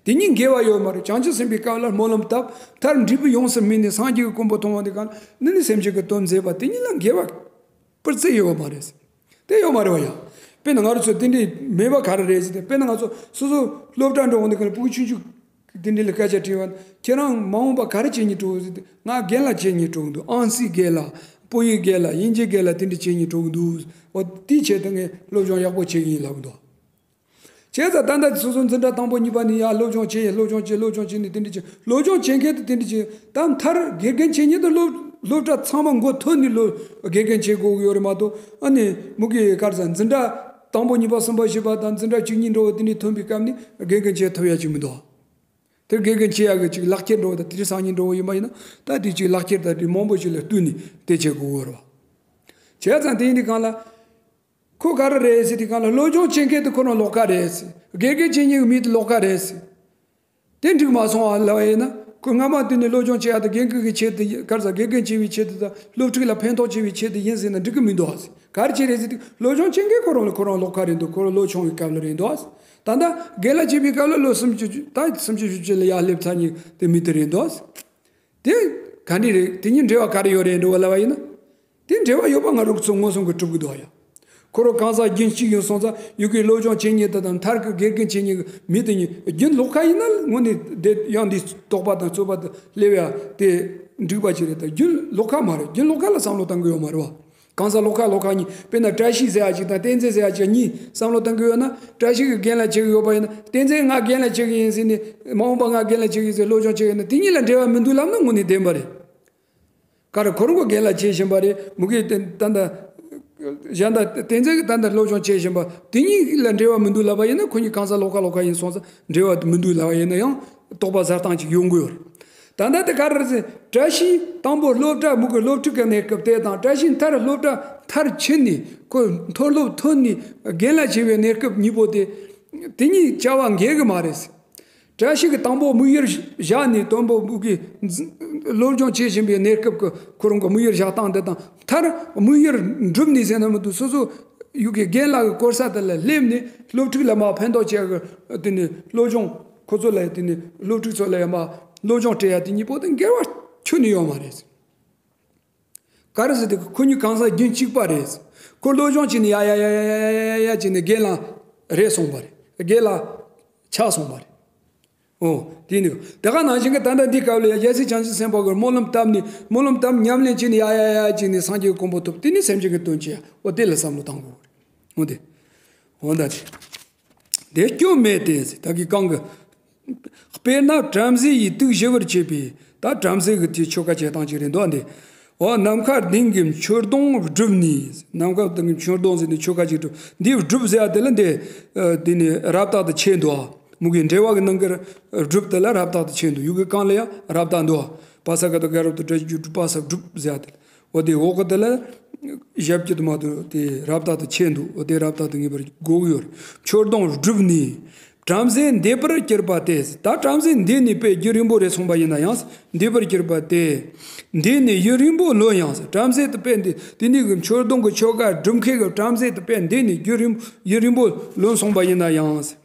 དེ་གཉིས་འགལ་བ་ཡོད་མ་རེད། བྱང་ཆུབ་སེམས་དཔའི་སྐབས་ལ་སྨོན་ལམ་བཏབ་མཐར་འབྲས་བུ་ཡོངས་སུ་སྨིན་ནས་སངས་རྒྱས་ཀྱི་གོ་འཕང་ཐོབ་པ་འདི་གང་ནི་ནི་སེམས་ཅན་གྱི་དོན་མཛད་པ་དེ་གཉིས་ལ་འགལ་བ་སྤུར་རྩེ་ཡོད་མ་རེད། དེ་ཡོད་མ་རེད་བ་ཡ། དཔེར་ན་ང་རང་ཚོ་དེ་འདྲའི་མེད་པ་ག་རེ་རེད་ཟེར་ཏེ། དཔེར་ན་ང་ཚོ་སོ་སོ་སློབ་གྲྭ་འགྲོ་འོང་དེ་ག་ལ་ཕྲུ་གུ་ཆུང་ཆུང་དེ་འདྲའི་ལ་སྐད་ཆ་དྲིས་པ་ན། ཁྱེད་རང་མ་འོངས་པ་ག་རེ་བྱེད་སྙིང་བྲོ་ཟེར་ཏེ། ང་རྒན་ལགས་བྱེད་སྙིང་བྲོ་འདུག་ཨང་རྩིས་རྒན་ལགས། སྤོ་ཡིག་རྒན་ལགས། དབྱིན་ཇི་རྒན་ལགས། དེ་འདྲ་བྱེད་སྙིང་བྲོ་འདུག་འོ་དེའི་ཆེད་དུ་ངས་སློབ་སྦྱོང་ཡག་པོ་བྱེད་ཀྱི་ཡིན་ལབ་འདུག་བྱས་ཙང་ད་ལྟ་སོ་སོ་འཛིན་གྲྭ་དང་པོ་གཉིས་པ་ནས་ཡར་སློབ་སྦྱོང་བྱེད་ཡིན། སློབ་སྦྱོང་བྱེད་ཡིན། སློབ་སྦྱོང་བྱེད་ནས་དེ་འདྲ་བྱེད། སློབ་སྦྱོང་བྱེད་མཁན་དེ་དེ་འདྲ་བྱེད། ད་མཐར་དགེ་རྒན་བྱེད་མཁན་དེ་སློབ་སློབ་གྲྭ་ཚང་མ་མགོ་ཐོན་ནས་སློབ་དགེ་རྒན་བྱེད་དགོས་ཀྱི་ཡོད་རེད་མ་གཏོགས། ཨ་ནི་མུ་གེ་གར་ས་འཛིན་གྲྭ་དང་པོ་གཉིས་པ་གསུམ་པ་བཞི་པ་དང་འཛིན་གྲྭ་བཅུ་གཉིས་འགྲོ་བ་དེ་འདྲ་ཐོན་པའི་སྐབས་ནས་དགེ་རྒན་བྱེད་ཐུབ་ཡ་ཅིག་མི་འདུག་དེར་དགེ་རྒན་བྱེད་ཡག་གི་ཅིག་ལག་ཁྱེར་འགྲོ་བ་དང་དེ་འདྲ་སང་ཉིན་འགྲོ་བ་ཡིན་པ་ཡིན་ན། ད་དེ་ཅིག་ལག་ཁྱེར་དང་དེ་མང་པོ་ཅིག་ལ་བསྟུན་ནས་དེ་བྱེད་དགོས་ཀྱི་ཡོད་རེད་བ། བྱས་ཙང་དེ་ཡིན་དུས་གང་ལ། ཁོ་ག་རེ་རེད་ཟེར་དུས་སྒང་ལ་སློབ་སྦྱོང་བྱེད་མཁན་དེ་ཁོ་རང་ལོགས་ཀ་རེད་ཟེར། དགེ་རྒན་བྱེད་མཁན་གྱི་མི་དེ་ལོགས་ཀ་རེད་ཟེར། དེ་འགྲིག་མ་སོང་བ་ལབ་པ་ཡིན་ན། ཁོས་སྔ་མ་དེ་ནས་སློབ་སྦྱོང་བྱེད་ཡག་དེ་དགེ་རྒན་གྱི་ཆེད་དུ་ཡིན། ག་རེ་ཟེར། དགེ་རྒན་བྱེད་པའི་ཆེད་དུ་དང་སློབ་ཕྲུག་ལ་ཕན་ཐོགས་བྱེད་པའི་ཆེད་དུ་ཡིན་ཟེར་ན་འགྲིག་གི་མི་འདུག་ཟེར། ག་རེ་བྱས་རེད་ཟེར་དུས་སློབ་སྦྱོང་བྱེད་མཁན་ཁོ་རང་ལ་ཁོ་རང་ལོགས་ཀ་རེད་འདུག་ཁོ་རང་ལོ་ཆུང་བའི་སྐབས་ལ་རེད་འདུག་ཟེར། ད་ལྟ་རྒན་ལགས་བྱེད་པའི་སྐབས་ལ་ལོ་སུམ་ཅུ། ད་སུམ་ཅུ་བཞི་བཅུ་ལ་ཡར་སླེབས་ཚར་མཁན་དེ་མི་དེ་རེད་འདུག་ཟེར། དེ་ག་འདྲ་རེད། དེ་གཉིས་འབྲེལ་བ་ག་རེ་ཡོད་རེད་འགྲོ་བ་ལབ་པ་ཡིན་ན། དེ་འབྲེལ་བ་ཡོད་པ་ང་རང་ཚོ་མངོན་སུམ་གྱིས་གྲུབ་ཀྱི་འདུག་ཡ། ཁོ་རང་གང་ཟག་རྒྱུན་གཅིག་ཡིན་སོང་ཙང་། ཡུལ་གྱི་སློབ་སྦྱོང་བྱེད་མཁན་དེ་དང་མཐར་གྱི་དགེ་རྒན་བྱེད་མཁན་གྱི་མི་དེ་གཉིས་རྒྱུན་ལོགས་ཀ་ཡིན་ན། དངོས་གནས་དེ་ཡང་འདི་རྟོགས་པ་དང་རྩོད་པ་དེ་སླེབས་ཡ་དེ་འགྲིག་པ་ཅིག་རེད། ད་རྒྱུན་ལོགས་ཀ་མ་རེད། རྒྱུན་ལོགས་ཀ་ལ་བསམ་བློ་གཏང་གི་ཡོད་མ་རེད་བ། གང་ཟག་ལོགས་ཀ་ལོགས་ཀ་གཉིས། དཔེར་ན་བཀྲ་ཤིས་ཟེར་ཡ་གཅིག་དང་བསྟན་འཛིན་ཟེར་ཡ་གཅིག་གཉིས་བསམ་བློ་གཏང་གི་ཡོད་ན། བཀྲ་ཤིས་ཀྱིས་རྒན་ལགས་བྱེད་ཀྱི་ཡོད་པ་ཡིན་ན། བསྟན་འཛིན་ང་རྒན་ལགས་བྱེད་ཀྱི་ཡིན་ཟེར་ནས། མ་འོངས་པ་ང་རྒན་ལགས་བྱེད་ཀྱི་ཡིན་ཟེར་སློབ་སྦྱོང་བྱེད་ཀྱི་ཡིན་ན། དེ་གཉིས་ལ་འབྲེལ་བ་མི་འདུག་ལབ་ན་དངོས་གནས་བདེན་པ་རེད། ག་རེ། ཁོ་རང་གིས་རྒན་ལགས་བྱེད་བཞིན་པ་རེད། མོ་གིས་དེ་ད་ལྟ་གཞན་དག་བསྟན་འཛིན་གྱིས་ད་ལྟ་སློབ་སྦྱོང་བྱེད་བཞིན་པ་དེ་གཉིས་ལ་འབྲེལ་བ་མི་འདུག་ལབ་པ་ཡིན་ན། ཁོ་གཉིས་གང་ཟག་ལོགས་ཀ་ལོགས་ཀ་ཡིན་སོང་ཙང་འབྲེལ་བ་མི་འདུག་ལབ་པ་ཡིན་ན་ཡང་རྟོགས་པ་ཟ་སྟངས་ཅིག་ཡོང་གི་ཡོད་རེད། ད་ལྟ་དེ་ག་རེ་ཟེར། བཀྲ་ཤིས་དང་པོ་སློབ་གྲྭ། མོ་གི་སློབ་ཕྲུག་གི་གནས་སྐབས་དེ་དང་། བཀྲ་ཤིས་མཐར་སློབ་གྲྭ་མཐར་ཕྱིན་ནས་ཁོ་མཐོ་སློབ་ཐོན་ནས་རྒན་ལགས་བྱེད་པའི་གནས་སྐབས་གཉིས་པོ་དེ། དེ་གཉིས་བྱ་བ་འགལ་གི་མ་རེད། བཀྲ་ཤིས་ཀྱིས་དང་པོ་དམིགས་ཡུལ་བཞག་ནས། དང་པོ་མོ་གིས་སློབ་སྦྱོང་བྱེད་བཞིན་པའི་གནས་སྐབས་ཀྱི་ཁོ་རང་གི་དམིགས་ཡུལ་བཞག་སྟངས་དེ་དང་། མཐར་དམིགས་ཡུལ་འགྲུབ་ནས་ཟེར་ན་མི་འདུག་སོ་སོ་ཡུལ་གྱི་རྒན་ལགས་ཀྱི་སྐོར་ས་དེ་ལ་སླེབས་ནས་སློབ་ཕྲུག་ལ་མར་ཕན་ཐོགས་བྱེད་ཡག་གི་དེ་ནས་སློབ་སྦྱོང་། ཁོ་ཚོ་ལ་དེ་ནས་སློབ་ཕྲུག་ཚོ་ལ་ཡང་མར་སློབ་སྦྱོང་སྤྲད་ཡ་དེ་གཉིས་པོ་དེ་འགལ་བ་ཁྱོན་ནས་ཡོད་མ་རེད། ག་རེ་ཟེར་དུས་ཁོ་གཉིས་གང་ཟག་རྒྱུན་གཅིག་པ་རེད། ཁོ་སློབ་སྦྱོང་བྱས་ནས་ཡ་ཡ་ཡ་ཡ་ཡ་ཡ་ཡ་བྱས་ནས་རྒན་ལགས་རེད་སོང་བ་རེད། རྒན་ལགས་ཆགས་སོང་བ་རེད། ཨོ། དེ་ནི་དེ་ག་ནང་བཞིན་གྱི་ད་ལྟ་འདི་སྐབས་ལ་ཡ་རྒྱལ་སྲས་བྱང་ཆུབ་སེམས་དཔའ་གིས་སྨོན་ལམ་བཏབ་ནས། སྨོན་ལམ་བཏབ། ཉམས་ལེན་བྱས་ནས་ཡ་ཡ་ཡ་བྱས་ནས་སངས་རྒྱས་ཀྱི་གོ་འཕང་ཐོབ། དེ་ནི་སེམས་ཅན་གྱི་དོན་བྱེད་ཡ། འོ་དེ་ལ་བསམ་བློ་གཏང་དགོས་རེད། འོ་དེ། འོ་ད་དེ། དེ་སྐྱོན་མེད་དེ་ཟེར། ད་གི་གང་གི། དཔེར་ན་བྲམ་ཟེ་ཡིས་དུག་ཞི་བར་བྱེད་པས། ད་བྲམ་ཟེ་གི་དེ་ཆོ་ག་བྱེད་སྟངས་ཅིག་རེད་འདུག་འདི། འོ། ནམ་མཁའ་ལྡིང་གི་མཆོད་སྡོང་བསྒྲུབས་ནས། ནམ་མཁའ་ལྡིང་གི་མཆོད་སྡོང་ཟེར་ནས་ཆོ་ག་ཅིག་བསྒྲུབས། འདི་བསྒྲུབས་ཟེར་ཡ་དེ་ལ་འདི། ཨ། དེ་ནི་རབ་བཏགས་དེ་ཆེ་འདུག་མོ་གིས་འགྲེལ་པ་གི་ནང་གི་བསྒྲུབས་དེ་ལ་རབ་བཏགས་དེ་ཆེ་འདུག་ཡུལ་གྱི་གང་ལ་ཡང་རབ་བཏགས་འདུག་པ་ས་ག་བཏགས་སྒ་རུ་བཏགས་སྒྲ་ཞབས་ཀྱུ་སྒྲུབ། པ་ས་བསྒྲུབས་ཟེར་ཡ་དེ་ལ། འོ་དེ་འོག་གི་དེ་ལ་ཞབས་ཀྱུ་དེ་མ་གཏོགས་དེ་རབ་བཏགས་དེ་ཆེ་འདུག་འོ་དེ་རབ་བཏགས་དེ་ངེས་པར་དགོས་ཀྱི་ཡོད་རེད། མཆོད་སྡོང་བསྒྲུབས་ནས། བྲམ་ཟེ་འདས་པར་གྱུར་པ་སྟེ། ད་བྲམ་ཟེ་འདས་ནས་དཔེ་རྒྱུན་རིང་པོ་རེད་སོང་བ་ཡིན་ན་ཡང་། འདས་པར་གྱུར་པ་སྟེ། འདས་ནས་ཡུན་རིང་པོ་ལོན་ཡང་ཟེར། བྲམ་ཟེ་དེ་དཔེ་འདི་དེ་ནས་གི་མཆོད་སྡོང་གི་ཆོ་ག་སྒྲུབ་མཁན་གྱི་བྲམ་ཟེ་དེ་དཔེ་འདས་ནས་རྒྱུན་རིང་ཡུན་རིང་པོ་ལོན་སོང་བ་ཡིན་ན་ཡང་ཟེར།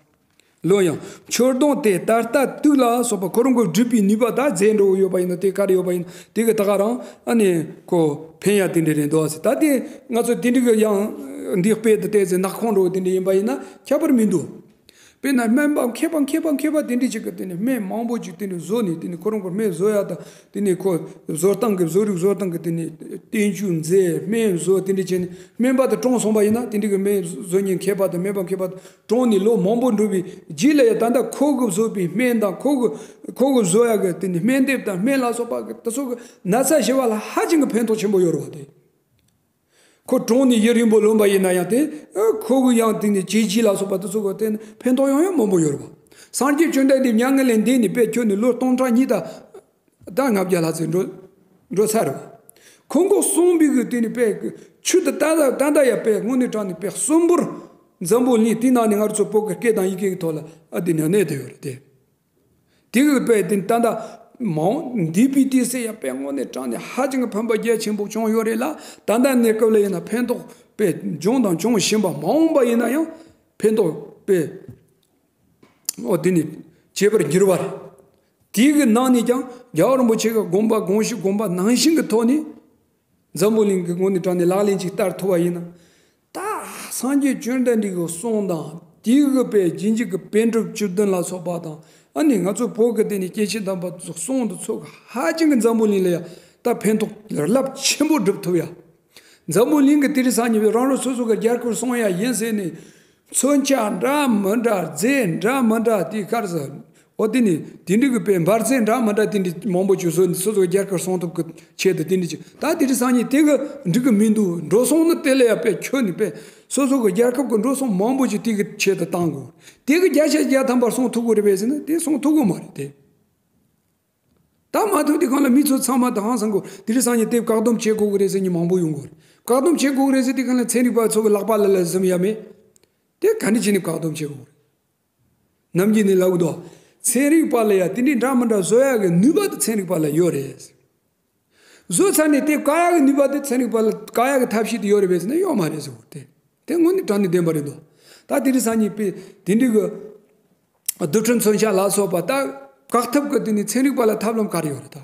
ལོན་ཡང་། མཆོད་སྡོང་དེ་ད་ལྟ་དུག་ལ་སོགས་པ་ཁོ་རང་གི་སྒྲིབ་པའི་ནུས་པ་ད་རྫས་འདྲ་བོ་ཡོད་པ་ཡིན་ན། དེ་ག་རེ་ཡོད་པ་ཡིན་ན་དེ་གི་ད་ག་རང་ཨ་ནི་ཁོ་ཕན་ཡ་དེ་འདྲ་རེད་འདུག་ཟེར། ད་དེ་ང་ཚོ་དེ་འདྲ་གི་ཡང་འདི་དཔེ་དེ་བལྟས་ཚེ་ནག་ཁུང་འདྲ་བོ་དེ་འདྲ་ཡིན་པ་ཡིན་ན་ཁྱད་པར་མི་འདུག་དཔེར་ན་སྨན་པ་མཁས་པ་མཁས་པ་མཁས་པ་དེ་འདྲ་ཅིག་གིས་དེ་ནི་སྨན་མང་པོ་ཅིག་དེ་ནི་བཟོ་ནས། དེ་ནི་ཁོ་རང་གི་སྨན་བཟོ་ཡ་དང་། དེ་ནི་ཁོ་བཟོ་སྟངས་ཀྱི་བཟོ་རིག་བཟོ་སྟངས་ཀྱི་དེ་ནི་བསྟན་བཅོས་མཛད། སྨན་བཟོ། དེ་འདྲ་བྱས་ནས་སྨན་པ་དེ་གྲོངས་སོང་བ་ཡིན་ན། དེ་འདྲ་གི་སྨན་བཟོ་མཁན་མཁས་པ་དང་སྨན་པ་མཁས་པ་དེ་གྲོངས་ནས་ལོ་མང་པོ་འགྲོ་བའི་རྗེས་ལ་ཡང་ད་ལྟ་ཁོ་གིས་བཟོས་པའི་སྨན་དང་། ཁོ་གི་ཁོ་གིས་བཟོ་ཡ་གི་དེ་ནི་སྨན་དེབ་དང་སྨན་ལ་སོགས་པ་གི་དེ་ཚོ་གི་ན་ཚ་ཞི་བ་ལ་ཧ་ཅང་གི་ཕན་ཐོགས་ཆེན་པོ་ཡོད་རེད་བ། དེ་ཁོ་གྲོངས་ནས་ཡུན་རིང་པོ་ལོན་པ་ཡིན་ན་ཡང་། དེ་ཁོ་གི་ཡང་དེ་ནི་བྱས་རྗེས་ལ་སོགས་པ་དེ་ཚོ་གི་དེ་ནི་ཕན་ཐོགས་ཡང་ཡང་མང་པོ་ཡོད་རེད་བ། སངས་རྒྱས་བཅོམ་ལྡན་འདས་མྱ་ངན་ལས་འདས་ནས་དཔེ་ཁྱོན་ནས་ལོ་སྟོང་ཕྲག་གཉིས་དང་ད་ལྔ་བརྒྱ་ལྷག་ཙམ་འགྲོ་འགྲོ་ཚར་བ། ཁོང་གིས་གསུངས་པའི་གི་དེ་ནི་དཔེ་ཆོས་དེ་ད་ལྟ་ད་ལྟ་ཡང་དཔེ་དངོས་གནས་དྲང་གནས་དཔེ་གསོན་པོར་འཛམ་བུ་གླིང་དེའི་ནང་ནས་ང་རང་ཚོ་བོད་ཀྱི་སྐད་དང་ཡི་གེ་གི་ཐོག་ལ་ཨ་དེ་ནས་གནས་བསྡད་ཡོད་རེད་དེ། དེ་གི་དཔེ་དེ་ད་ལྟ་མང་འདས་པའི་དུས་སུ་ཡང་དཔེ་དངོས་གནས་དྲང་གནས་ཧ་ཅང་གི་ཕན་པ་རྒྱ་ཆེན་པོ་བྱུང་ཡོད་རེད་ལ། ད་ལྟ་གནས་སྐབས་ལ་ཡིན་ན་ཕན་ཐོགས་དཔེ་བྱུང་དང་འབྱུང་བཞིན་པ། མ་འོངས་པ་ཡིན་ན་ཡང་ཕན་ཐོགས་དཔེ་འོ་དེ་ནི་བྱེད་པར་འགྱུར་བ་རེད། དེའི་གི་ནང་ནས་ཀྱང་རྒྱལ་བ་རིན་པོ་ཆེ་གི་དགོངས་པ་དགོངས་གཞི་དགོངས་པ་ནང་བཞིན་གྱི་ཐོག་ནས་འཛམ་བུ་གླིང་གི་ངོས་ནས་དྲངས་ནས་ལག་ལེན་ཅིག་བསྟར་ཐུབ་པ་ཡིན་ན། ད་སངས་རྒྱས་བཅོམ་ལྡན་འདས་ཀྱི་གསུང་དང་། དེའི་གི་དཔེ་རྗེས་འཇུག་གི་པཎ་གྲུབ་བཅུ་བདུན་ལ་སོགས་པ་དང་། ཨ་ནི་ང་ཚོ་བོད་ཀྱི་དེ་ནས་སྐྱེས་ཆེན་དམ་པ་ཚོ་གསུང་དེ་ཚོ་གིས་ཧ་ཅང་གི་འཛམ་བུ་གླིང་ལ་ཡང་ད་ཕན་ཐོགས་རླབས་ཆེན་པོ་སྒྲུབ་ཐུབ་ཡ། འཛམ་བུ་གླིང་གི་དེ་རིང་སང་ཉིན་པའི་རང་རང་སོ་སོ་གི་རྒྱལ་ཁབ་སྲུང་ཡ་ཡིན་ཟེར་ནས། མཚོན་ཆ་འདྲ་མི་འདྲ། རྫས་འདྲ་མི་འདྲ། དེ་ག་རེ་ཟེར། འོ་དེ་ནི་དེ་འདྲ་གི་དཔེ་འབར་རྫས་འདྲ་མི་འདྲ་དེ་འདྲ་མང་པོ་ཅིག་བཟོས་ནས་སོ་སོ་རྒྱལ་ཁབ་སྲུང་ཐབས་ཀྱི་ཆེད་དུ་དེ་འདྲ་ཅིག་ད་དེ་རིང་སང་ཉིན་དེ་གི་འགྲིག་གི་མི་འདུག་འགྲོ་སོང་ནི་དེ་ལ་ཡང་དཔེ་ཁྱོན་ནས་དཔེ་སོ་སོ་གི་རྒྱལ་ཁབ་ཀྱི་འགྲོ་སོང་མང་པོ་ཅིག་དེ་གི་ཆེད་དུ་བཏང་དགོས། དེ་གི་བརྒྱ་ཆ་བརྒྱ་ཐམ་པ་སྲུང་ཐུབ་ཀྱི་རེད་པས་ཟེར་ན་དེ་སྲུང་ཐུབ་ཀྱི་མ་རེད་དེ། ད་མ་ཐུབ་དུས་སྒང་ལ་མི་ཚོ་ཚང་མ་ད་ཧང་སང་གོ། དེ་རིང་སང་ཉིན་དེ་བཀག་སྡོམ་བྱེད་དགོས་ཀྱི་རེད་ཟེར་མཁན་མང་པོ་ཡོང་གི་རེད། བཀག་སྡོམ་བྱེད་དགོས་ཀྱི་རེད་ཟེར་དུས་སྒང་ལ་ཚན་རིག་པ་ཚོ་གི་ལག་པ་ལ་ལ་ཟིན་ཡ་མེད། དེ་ག་འདྲ་བྱས་ནས་བཀག་སྡོམ་བྱེད་དགོས་རེད། ནམ་རྒྱུན་ནས་ལབ་གི་འདུག། ཚན་རིག་པ་ལ་ཡ་དེ་འདྲའི་འདྲ་མི་འདྲ་བཟོ་ཡ་གི་ནུས་པ་དེ་ཚན་རིག་པ་ལ་ཡོད་རེད། བཟོས་ཚར་ནས་དེ་བཀག་ཡག་གི་ནུས་པ་དེ་ཚན་རིག་པ་ལ་བཀག་ཡག་གི་ཐབས་ཤེས་དེ་ཡོད་རེད་པས་ཟེར་ན་ཡོད་མ་རེད་ཟེར་བ་དེ། དེ་དངོས་གནས་དྲང་གནས་བདེན་པ་རེད་འདུག། ད་དེ་རིང་སང་ཉིན་པས་དེ་འདྲའི་གི་རྡུལ་ཕྲན་མཚོན་ཆ་ལ་སོགས་པ་ད་བཀག་ཐབས་ཀྱི་དེ་ནི་ཚན་རིག་པ་ལ་ཐབས་ལམ་ག་རེ་ཡོད་རེད་ད།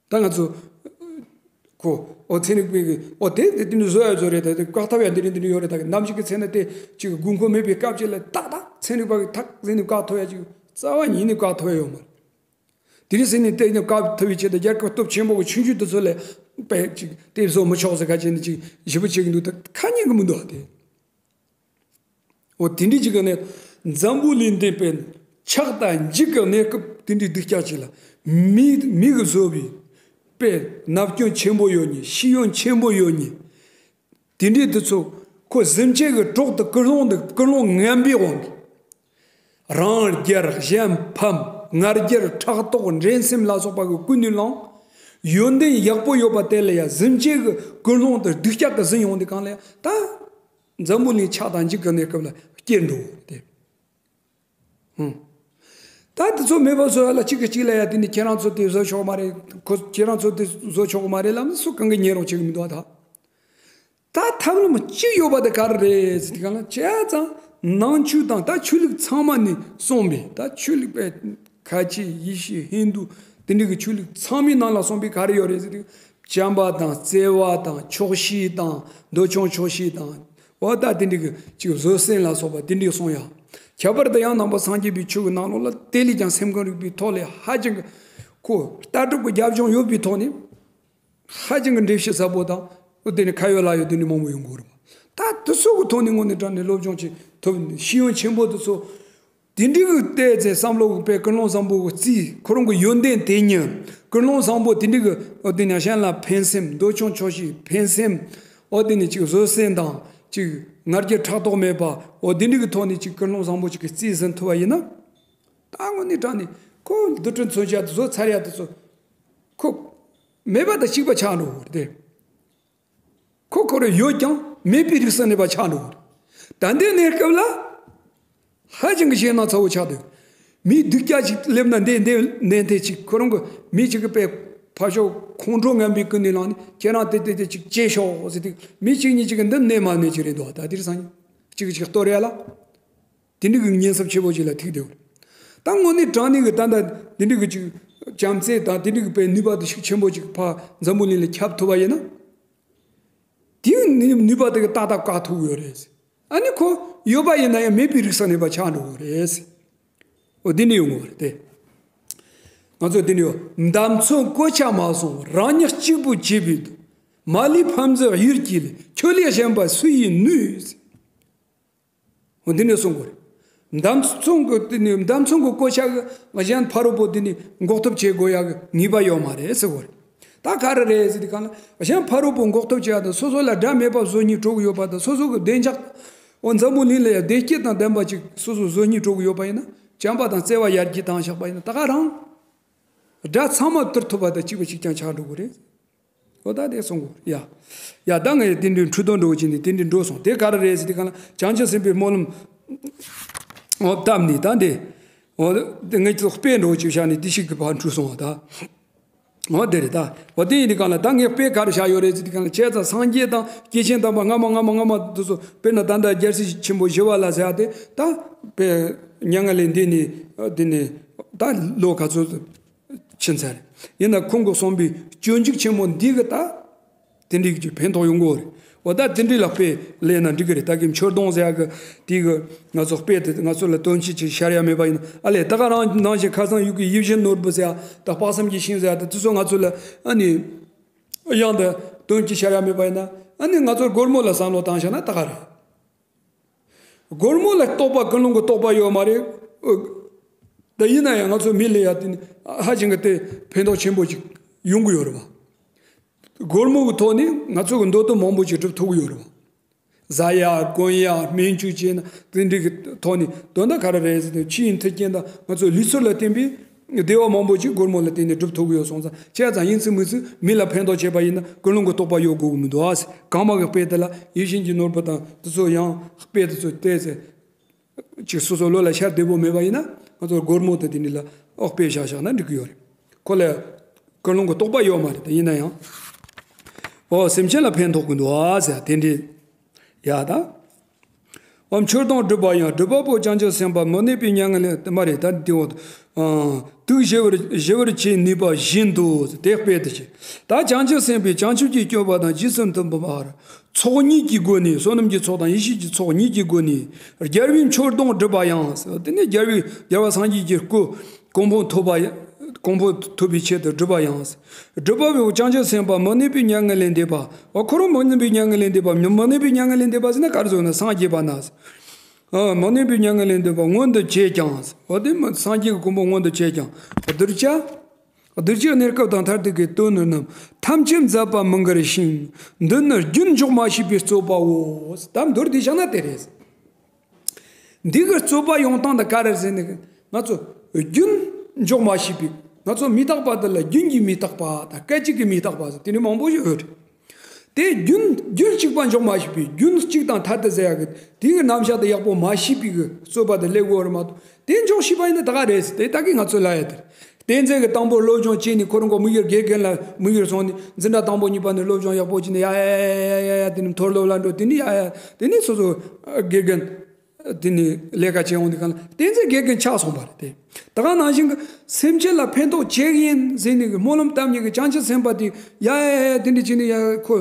ད་ང་ཚོ་ཁོ་ཨོ་ཚན་རིག་པའི་གི་ཨོ་དེ་དེ་དེ་ནི་བཟོ་ཡག་བཟོ་རེད། ད་དེ་བཀག་ཐབས་ཡང་དེ་རིང་དེ་རིང་ཡོད་རེད། ད་གི་ནམ་ཞིག་གི་ཚེ་ན་དེ་ཅིག་དགོས་མཁོ་མེད་པའི་སྐབས་ཅིག་ལ་ཏག་ཏག་ཚན་རིག་པ་གི་ཐག་ཟིན་ནས་བཀག་ཐུབ་ཡག་ཅིག་རྩ་བ་ཉིད་ནས་བཀག་ཐུབ་ཡག་ཡོད་མ་རེད། དེ་རིང་སང་ཉིན་དེ་ནི་བཀག་ཐུབ་པའི་ཆེད་དུ་རྒྱལ་ཁབ་སྟོབས་ཆེན་པོ་གི་ཆུང་ཆུང་དེ་ཚོ་ལས་པས་ཅིག་དེ་བཟོ་མི་ཆོག་ཟེར་ཁ་ཅན་ནི་ཅིག་ཞིབ་པོ་བྱེད་ཀྱི་འདུག། ད་ཁ་ཉན་གི་མི་འདུག་ཨ་དེ། འོ་དེ་འདྲའི་ཅིག་གི་ནས་འཛམ་བུ་གླིང་འདི་པས་ཆགས་དང་འཇིག་གི་གནས་སྐབས་དེ་འདྲའི་སྡུག་ཅག་ཅིག་ལ་མི་མི་གི་བཟོ་བའི་པས་ནབ་སྐྱོན་ཆེན་པོ་ཡོད་ནི་ཤེས་ཡོན་ཆེན་པོ་ཡོད་ནི། དེ་འདྲའི་དེ་ཚོ་ཁོ་གཟིམ་ཆས་ཀྱི་གྲོགས་དེ་ཀུན་སློང་དེ་ཀུན་སློང་ངན་པའི་དབང་གིས། རང་རྒྱལ་གཞན་ཕམ་ང་རྒྱལ་ཕྲག་དོག་འགྲན་སེམས་ལ་སོགས་པ་གི་ཀུན་ནས་བསླངས། ཡོན་ཏན་ཡག་པོ་ཡོད་པ་དེ་ལ་ཡང་གཟིམ་ཆས་ཀྱི་ཀུན་སློང་དེ་སྡུག་ཅག་གི་ཟིན་ཡོང་དུས་སྒང་ལ་ཡང་ད་འཛམ་བུ་གླིང་ཆགས་དང་འཇིག་གི་གནས་སྐབས་ལ་སྐྱེལ་འགྲོ་དེ། ཧུམ། ད་དེ་ཚོ་མེད་པ་བཟོ་ཡ་ལ་གཅིག་གིས་གཅིག་ལ་ཡ་དེ་ནི་ཁྱེད་རང་ཚོ་དེ་བཟོ་ཆོག་མ་རེད། ཁོ་ཁྱེད་རང་ཚོ་དེ་བཟོ་ཆོག་གི་མ་རེད་ལབ་ན་སུ་གང་གིས་ཉན་རོགས་བྱེད་གི་མི་འདུག་ད། ད་ཐབས་ལམ་གཅིག་ཡོད་པ་དེ་ག་རེ་རེད་ཟེར་དུས་སྒང་ལ་བྱས་ཙང་ནང་ཆོས་དང་ད་ཆོས་ལུགས་ཚང་མ་ནས་གསུངས་པའི་ད་ཆོས་ལུགས་པའི་ཁ་ཆེ་ཡེ་ཤུ་ཧིན་དུ་དེ་འདྲ་གི་ཆོས་ལུགས་ཚང་མའི་ནང་ལ་གསུངས་པའི་ག་རེ་ཡོད་རེད་ཟེར་དུས་བྱམས་པ་དང་བརྩེ་བ་དང་ཆོག་ཤེས་དང་འདོད་ཆུང་ཆོག་ཤེས་དང་། འོ་ད་དེ་འདྲ་གི་ཅིག་བཟོད་བསྲན་ལ་སོགས་པ་དེ་འདྲ་གསུངས་ཡ། ཁྱད་པར་དུ་ཡང་ནང་པ་སངས་རྒྱས་པའི་ཆོས་ཀྱི་ནང་ལོགས་ལ་དེ་ལས་ཀྱང་སེམས་ཁམས་རིག་པའི་ཐོག་ལས་ཧ་ཅང་གི་ཁོ་ལྟ་གྲུབ་ཀྱི་རྒྱབ་ལྗོངས་ཡོད་པའི་ཐོག་ནས། ཧ་ཅང་གི་འགྲེལ་བཤད་ཟབ་པོ་དང་། འོ་དེ་ནི་ཁ་ཡོད་ལག་ཡོད་དེ་ནི་མང་པོ་ཡོང་གི་རེད་པ། ད་དེ་ཚོ་གི་ཐོག་ནས་དངོས་གནས་དྲང་གནས་སློབ་སྦྱོང་བྱེད་ཐུབ་ཤེས་ཡོན་ཆེན་པོ་དེ་ཚོ། དེ་འདྲའི་གི་བལྟས་ཚེ་བསམ་བློ་གི་དཔེ་ཀུན་སློང་བཟང་པོ་གི་རྩིས་ཁོ་རང་གི་ཡོན་ཏན་དེ་ཉིད་ཀུན་སློང་བཟང་པོ་དེ་འདྲའི་གི་འོ་དེ་ནི་གཞན་ལ་ཕན་སེམས་འདོད་ཆུང་ཆོག་ཤེས་ཕན་སེམས་འོ་དེ་ནི་ཅིག་བཟོད་བསྲན་དང་ཅིག་ང་རྒྱལ་ཕྲག་དོག་མེད་པ་འོ་དེ་འདྲའི་གི་ཐོག་ནས་ཅིག་ཀུན་སློང་བཟང་པོ་ཅིག་གི་རྩིས་ཟིན་ཐུབ་པ་ཡིན་ན། ད་དངོས་གནས་དྲང་གནས་ཁོ་རྡུལ་ཕྲན་མཚོན་ཆ་དེ་ཚོ་ཚར་ཡ་དེ་ཚོ་ཁོ་མེད་པ་དང་གཅིག་པ་ཆགས་འགྲོ་གི་རེད། ཁོ་ཁོ་རང་ཡོད་ཀྱང་མེད་པའི་རིགས་སུ་གནས་པ་ཆགས་འགྲོ་གི་རེད། ད་ལྟའི་གནས་སྐབས་ལ་ཧ་ཅང་གི་ཞེད་སྣང་ཚ་བོ་ཆགས་འདུག། མིའི་སྡུག་ཅག་ཅིག་སླེབས་ན་འདི་འདི་ནན་ཏན་ཅིག་ཁོ་རང་གི་མི་གཅིག་གི་པའི་ཕ་ཤོག་ཁོང་ཁྲོ་ངན་པའི་ཀུན་ནས་བསླངས་ནས་ཁྱེད་རང་དེ་དེ་དེ་ཅིག་བྱེད་ཤོག་ཟེར་དུས་མི་གཅིག་གཉིས་གཅིག་གི་འདི་གནས་མ་གནས་ཅིག་རེད་འདུག། ད་དེ་རིང་སང་ཉིན་གཅིག་གིས་གཅིག་གཏོར་ཡ་ལ། དེ་འདྲའི་གི་ཉེན་ཚབས་ཆེ་བོ་ཅིག་ལ་ཐུག་བསྡད་ཡོད། ད་དངོས་གནས་དྲང་གནས་ཀྱི་ད་ལྟ་དེ་འདྲའི་གི་ཅིག་བྱམས་བརྩེ་དང་དེ་འདྲའི་གི་པའི་ནུས་པ་དེ་ཤུགས་ཆེན་པོ་ཅིག་ཕ་འཛམ་བུ་གླིང་ལ་ཁྱབ་ཐུབ་པ་ཡིན་ན། དེའི་ནུས་ནུས་པ་དེ་གི་ཏག་ཏག་བཀག་ཐུབ་ཡོད་རེད། ཨ་ནི་ཁོ་ཡོད་པ་ཡིན་ན་ཡང་མེད་པའི་རིགས་སུ་གནས་པ་ཆགས་འགྲོ་གི་རེད། འོ་དེ་འདྲ་ཡོང་གི་རེད་དེ། ང་ཚོ་དེ་འདྲ་ཡོད། འདབ་མཚོན་གོ་ཆ་མ་སོང་རང་ཉིད་གཅིག་པུ་བྱས་པའི་མ་ལུས་ཕ་མཛེས་ཡུལ་གྱི་ལས་ཁྱོད་ལས་གཞན་པ་སུ་ཡིས་ནུས། འོ་འདི་ནས་གསུང་དགོས་རེད། འདབ་མཚུངས་ཀྱི་དེ་ནི་འདབ་མཚུངས་ཀྱི་གོ་ཆ་གི་གཞན་ཕ་རོལ་པོ་དེ་ནི་འགོག་ཐབས་བྱེད་དགོས་ཡག་གི་ངེས་པ་ཡོད་མ་རེད་ཟེར་དགོས་རེད། ད་ག་རེ་རེད་ཟེར་དུས་གང་ལ་གཞན་ཕ་རོལ་པོ་འགོག་ཐབས་བྱེད་ཡག་དང་སོ་སོ་ལ་དགྲ་མེད་པ་བཟོ་སྙིང་བྲོ་གི་ཡོད་པ་དང་སོ་སོ་གི་བདེ་འཇགས། འོ་འཛམ་བུ་གླིང་ལ་ཡང་བདེ་སྐྱིད་དང་ལྡན་པ་ཅིག་སོ་སོ་བཟོ་སྙིང་བྲོ་གི་ཡོད་པ་ཡིན་ན་བྱམས་པ་དང་བརྩེ་བ་ཡར་རྒྱས་བཏང་བཞག་པ་ཡིན་ན་ད་ག་རང་། དགྲ་ཚང་མ་བཏུལ་ཐུབ་པ་དང་གཅིག་པ་གཅིག་རྐྱང་ཆགས་འགྲོ་གི་རེད། འོ་ད་དེ་གསུང་དགོས་ཡ། ཡ་ད་ངས་དེ་འདྲའི་འཁྲུལ་དོན་འགྲོ་གི་ནི་དེ་འདྲའི་འགྲོ་སོང་དེ་ག་རེ་རེད་ཟེར་དུས་གང་ལ་བྱང་ཆུབ་སེམས་དཔའི་སྨོན་ལམ། འོ་བཏབ་ནི་ད་འདི། འོ་དེ་ངས་ཚོ་དཔེ་འགྲོ་ཅིག་བཞག་ནི་དེ་ཞིག་གི་བར་འཁྲུལ་སོང་བ་ད། འོ་དེ་རེད་ད། འོ་དེ་ཡིན་དུས་གང་ལ་ད་ངས་དཔེ་ག་རེ་བཞག་ཡོད་རེད་ཟེར་དུས་གང་ལ་བྱས་ཙང་སངས་རྒྱས་དང་སྐྱེས་ཆེན་དམ་པ་སྔ་མ་སྔ་མ་སྔ་མ་དེ་ཚོ་དཔེར་ན་ད་ལྟ་རྒྱལ་སྲས་ཆེན་པོ་ཞི་བ་ལྷ་ཟེར་ཡ་དེ་ད་དཔེ་མྱ་ངན་ལས་འདས་ནི་འདི་ནི་ད་ལོ་ག་ཚོད། ཕྱིན་ཚར། ཡིན་ན་ཁོང་གིས་གསུངས་པའི་སྤྱོད་འཇུག་ཆེན་མོ་འདི་གི་ད། དེ་འདྲའི་གི་ཕན་ཐོགས་ཡོང་གི་རེད། འོ་ད་དེ་འདྲའི་ལ་དཔེ་ལེན་ན་འགྲིག་གི་རེད་ད་གི་མཆོད་སྡོང་ཟེར་ཡ་གི་དེ་གི་ང་ཚོ་དཔེ་དེ་ང་ཚོ་ལ་དོན་ཆེ་ཆེ་ཤར་ཡ་མེད་པ་ཡིན་ན་ཨ་ལས་ད་ག་རང་ནང་བཞིན་ཁ་སང་ཡུལ་གི་ཡིད་བཞིན་ནོར་བུ་ཟེར་ཡ་ད་དཔག་བསམ་གྱི་ཤིང་ཟེར་ཡ་ད་དེ་ཚོ་ང་ཚོ་ལ་ཨ་ནི་ཡང་ད་དོན་གྱི་ཤར་ཡ་མེད་པ་ཡིན་ན་ཨ་ནི་ང་ཚོ་སྒོར་མོ་ལ་བསམ་བློ་བཏང་བཞག་ན་ད་ག་རེད། སྒོར་མོ་ལ་རྟོག་པ་ཀུན་སློང་གི་རྟོག་པ་ཡོད་མ་རེད། ཨོ། ད་ཡིན་ན་ཡང་ང་ཚོ་མི་ལ་ཡ་དེ་ནི་ཧ་ཅང་གི་དེ་ཕན་ཐོགས་ཆེན་པོ་ཅིག་ཡོང་གི་ཡོད་རེད་བ། སྒོར་མོ་གི་ཐོག་ནས་ང་ཚོ་གི་འདོད་དོན་མང་པོ་ཅིག་སྒྲུབ་ཐུབ་ཀྱི་ཡོད་རེད་བ། བཟའ་ཡ་གོན་ཡ་སྨན་བཅོས་བྱས་ན་དེ་འདྲ་གི་ཐོག་ནས་དོན་དག་ག་རེ་རེད་ཟེར་ཏེ་ཕྱིའི་མཐུན་རྐྱེན་དང་ང་ཚོ་ལུས་སྲོལ་ལ་བརྟེན་པའི་ བདེ་བ་མང་པོ་ཅིག་སྒོར་མོ་ལ་བརྟེན་ནས་སྒྲུབ་ཐུབ་ཀྱི་ཡོད་སོང་ཙང་། བྱས་ཙང་ཡིན་ཚུལ་མིན་ཚུལ་མི་ལ་ཕན་ཐོགས་བྱེད་པ་ཡིན་ན་ཀུན་སློང་གི་རྟོག་པ་ཡོད་དགོས་ཀྱི་མི་འདུག་ཨ། གང་མ་གི་དཔེ་དེ་ལ་ཡིད་བཞིན་གྱི་ནོར་བུ་དང་དེ་ཚོ་ཡང་དཔེ་དེ་ཚོ་བལྟས་ཚེ། ཅིག་སོ་སོ་བློ་ལ་ཤར་བདེ་པོ་མེད་པ་ཡིན་ན། ང་ཚོ་སྒོར་མོ་དང་དེ་འདྲ་ལ་ཨོག་དཔེ་བཞག་བཞག་ན་འགྲིག་གི་ཡོད་རེད། ཁོ་ལ་ཀུན་སློང་གི་རྟོག་པ་ཡོད་མ་རེད། དེ་ཡིན་ན་ཡང་། ཨོ་སེམས་ཅན་ལ་ཕན་ཐོགས་ཀྱི་འདུག་ཨ་ཟེར་དེ་འདྲའི། ཡ་ད། འོ་མཆོད་སྡོང་སྒྲུབ་པ་ཡང་སྒྲུབ་པ་པོ་བྱང་ཆུབ་སེམས་དཔའ་མི་གནས་པའི་མྱ་ངན་ལས་མ་རེད། ད་དེ་འོ། དུག་ཞི་བར་ཞི་བར་བྱེད་ནུས་པ་བཞིན་དུ་དེ་དཔེ་དེ་བྱེད། ད་བྱང་ཆུབ་སེམས་དཔའི་བྱང་ཆུབ་ཀྱི་སྤྱོད་པ་དང་རྗེས་སུ་མཐུན་པར། ཚོགས་གཉིས་ཀྱི་སྒོ་ནས། བསོད་ནམས་ཀྱི་ཚོགས་དང་ཡེ་ཤེས་ཀྱི་ཚོགས་གཉིས་ཀྱི་སྒོ་ནས། རྒྱལ་བའི་མཆོད་སྡོང་སྒྲུབ་པ་ཡང་། དེ་ནས་རྒྱལ་བའི་རྒྱལ་བ་སངས་རྒྱས་ཀྱི་སྐུ་གོང་འཕེལ་ཐོབ་པ་ཡ། གོང་འཕེལ་ཐོབ་པའི་ཆེད་དུ་སྒྲུབ་པ་ཡང་། སྒྲུབ་པ་པོ་བྱང་ཆུབ་སེམས་དཔའ་མི་གནས་པའི་མྱ་ངན་ལས་འདས་པ། འོ་ཁོ་རང་མི་གནས་པའི་མྱ་ངན་ལས་འདས་པ། མི་མི་གནས་པའི་མྱ་ངན་ལས་འདས་པ་ཟེར་ན་ག་རེ་ཟེར་ན་སངས་རྒྱས་པ་ན། ཨ་མི་གནས་པའི་མྱ་ངན་ལས་འདས་པ་མངོན་དུ་བྱས་ཀྱང་། འོ་དེ་མི་སངས་རྒྱས་ཀྱི་གོ་འཕང་མངོན་དུ་བྱས་ཀྱང་། གདུལ་བྱ། གདུལ་བྱའི་གནས་སྐབས་དང་མཐར་ཐུག་གི་དོན་རྣམས་ཐམས་ཅད་མཛད་པ་མི་འགལ་ཞིང་། འདི་ནི་རྒྱུན་འཇོག་མ་ཤེས་པའི་རྩོད་པའོ། ད་མདོར་བསྡུས་བཞག་ན་དེ་རེད། འདི་གི་རྩོད་པ་ཡོང་སྟངས་དེ་ག་རེ་ཟེར་ནས། ང་ཚོ་རྒྱུན་འཇོག་མ་ཤེས་པའི། ང་ཚོ་མི་རྟག་པ་དེ་ལ་རྒྱུན་གྱི་མི་རྟག་པ་དང་སྐད་ཅིག་གི་མི་རྟག་པ་ཟེར་དེ་འདྲ་མང་པོ་ཞིག་ཡོད་རེད། དེ་རྒྱུན་རྒྱུན་གཅིག་པ་འཇོག་མ་ཤེས་པའི། རྒྱུན་གཅིག་དང་ཐ་དད་ཟེར་ཡག་གི་དེ་གི་རྣམ་གཞག་དེ་ཡག་པོ་མ་ཤེས་པའི་གི་རྩོད་པ་དེ་སླེབས་ཡོད་རེད་མ་གཏོགས། དེ་འཇོག་ཤེས་པ་ཡིན་ན་ད་ག་རེད་ཟེར་དེ་ད་གི་ང་ཚོ་ལ་ཡ་དེ་རེད། བསྟན་འཛིན་གྱི་དང་པོ་སློབ་སྦྱོང་བྱས་ནས་ཁོ་རང་གི་དམིགས་ཡུལ་དགེ་རྒན་ལ་དམིགས་ཡུལ་སོང་ནས། འཛིན་གྲྭ་དང་པོ་གཉིས་པ་ནས་སློབ་སྦྱོང་ཡག་པོ་བྱས་ནས་ཡ་ཡ་ཡ་དེ་ནས་མཐོ་སློབ་ལ་འགྲོ། དེ་ནས་ཡ་ཡ་དེ་ནས་སོ་སོ་དགེ་རྒན་དེ་ནས་ལས་ཀ་བྱེད་འོང་དུས་སྒང་ལ་བསྟན་འཛིན་དགེ་རྒན་ཆགས་སོང་བ་རེད་དེ། ད་ག་ནང་བཞིན་གྱི་སེམས་ཅན་ལ་ཕན་ཐོགས་བྱེད་ཀྱི་ཡིན་ཟེར་ནས་གི་སྨོན་ལམ་བཏབ་མཁན་གྱི་བྱང་ཆུབ་སེམས་དཔའ་དེ་ཡ་ཡ་ཡ་དེ་འདྲ་བྱས་ནས་ཡ་ཁོ་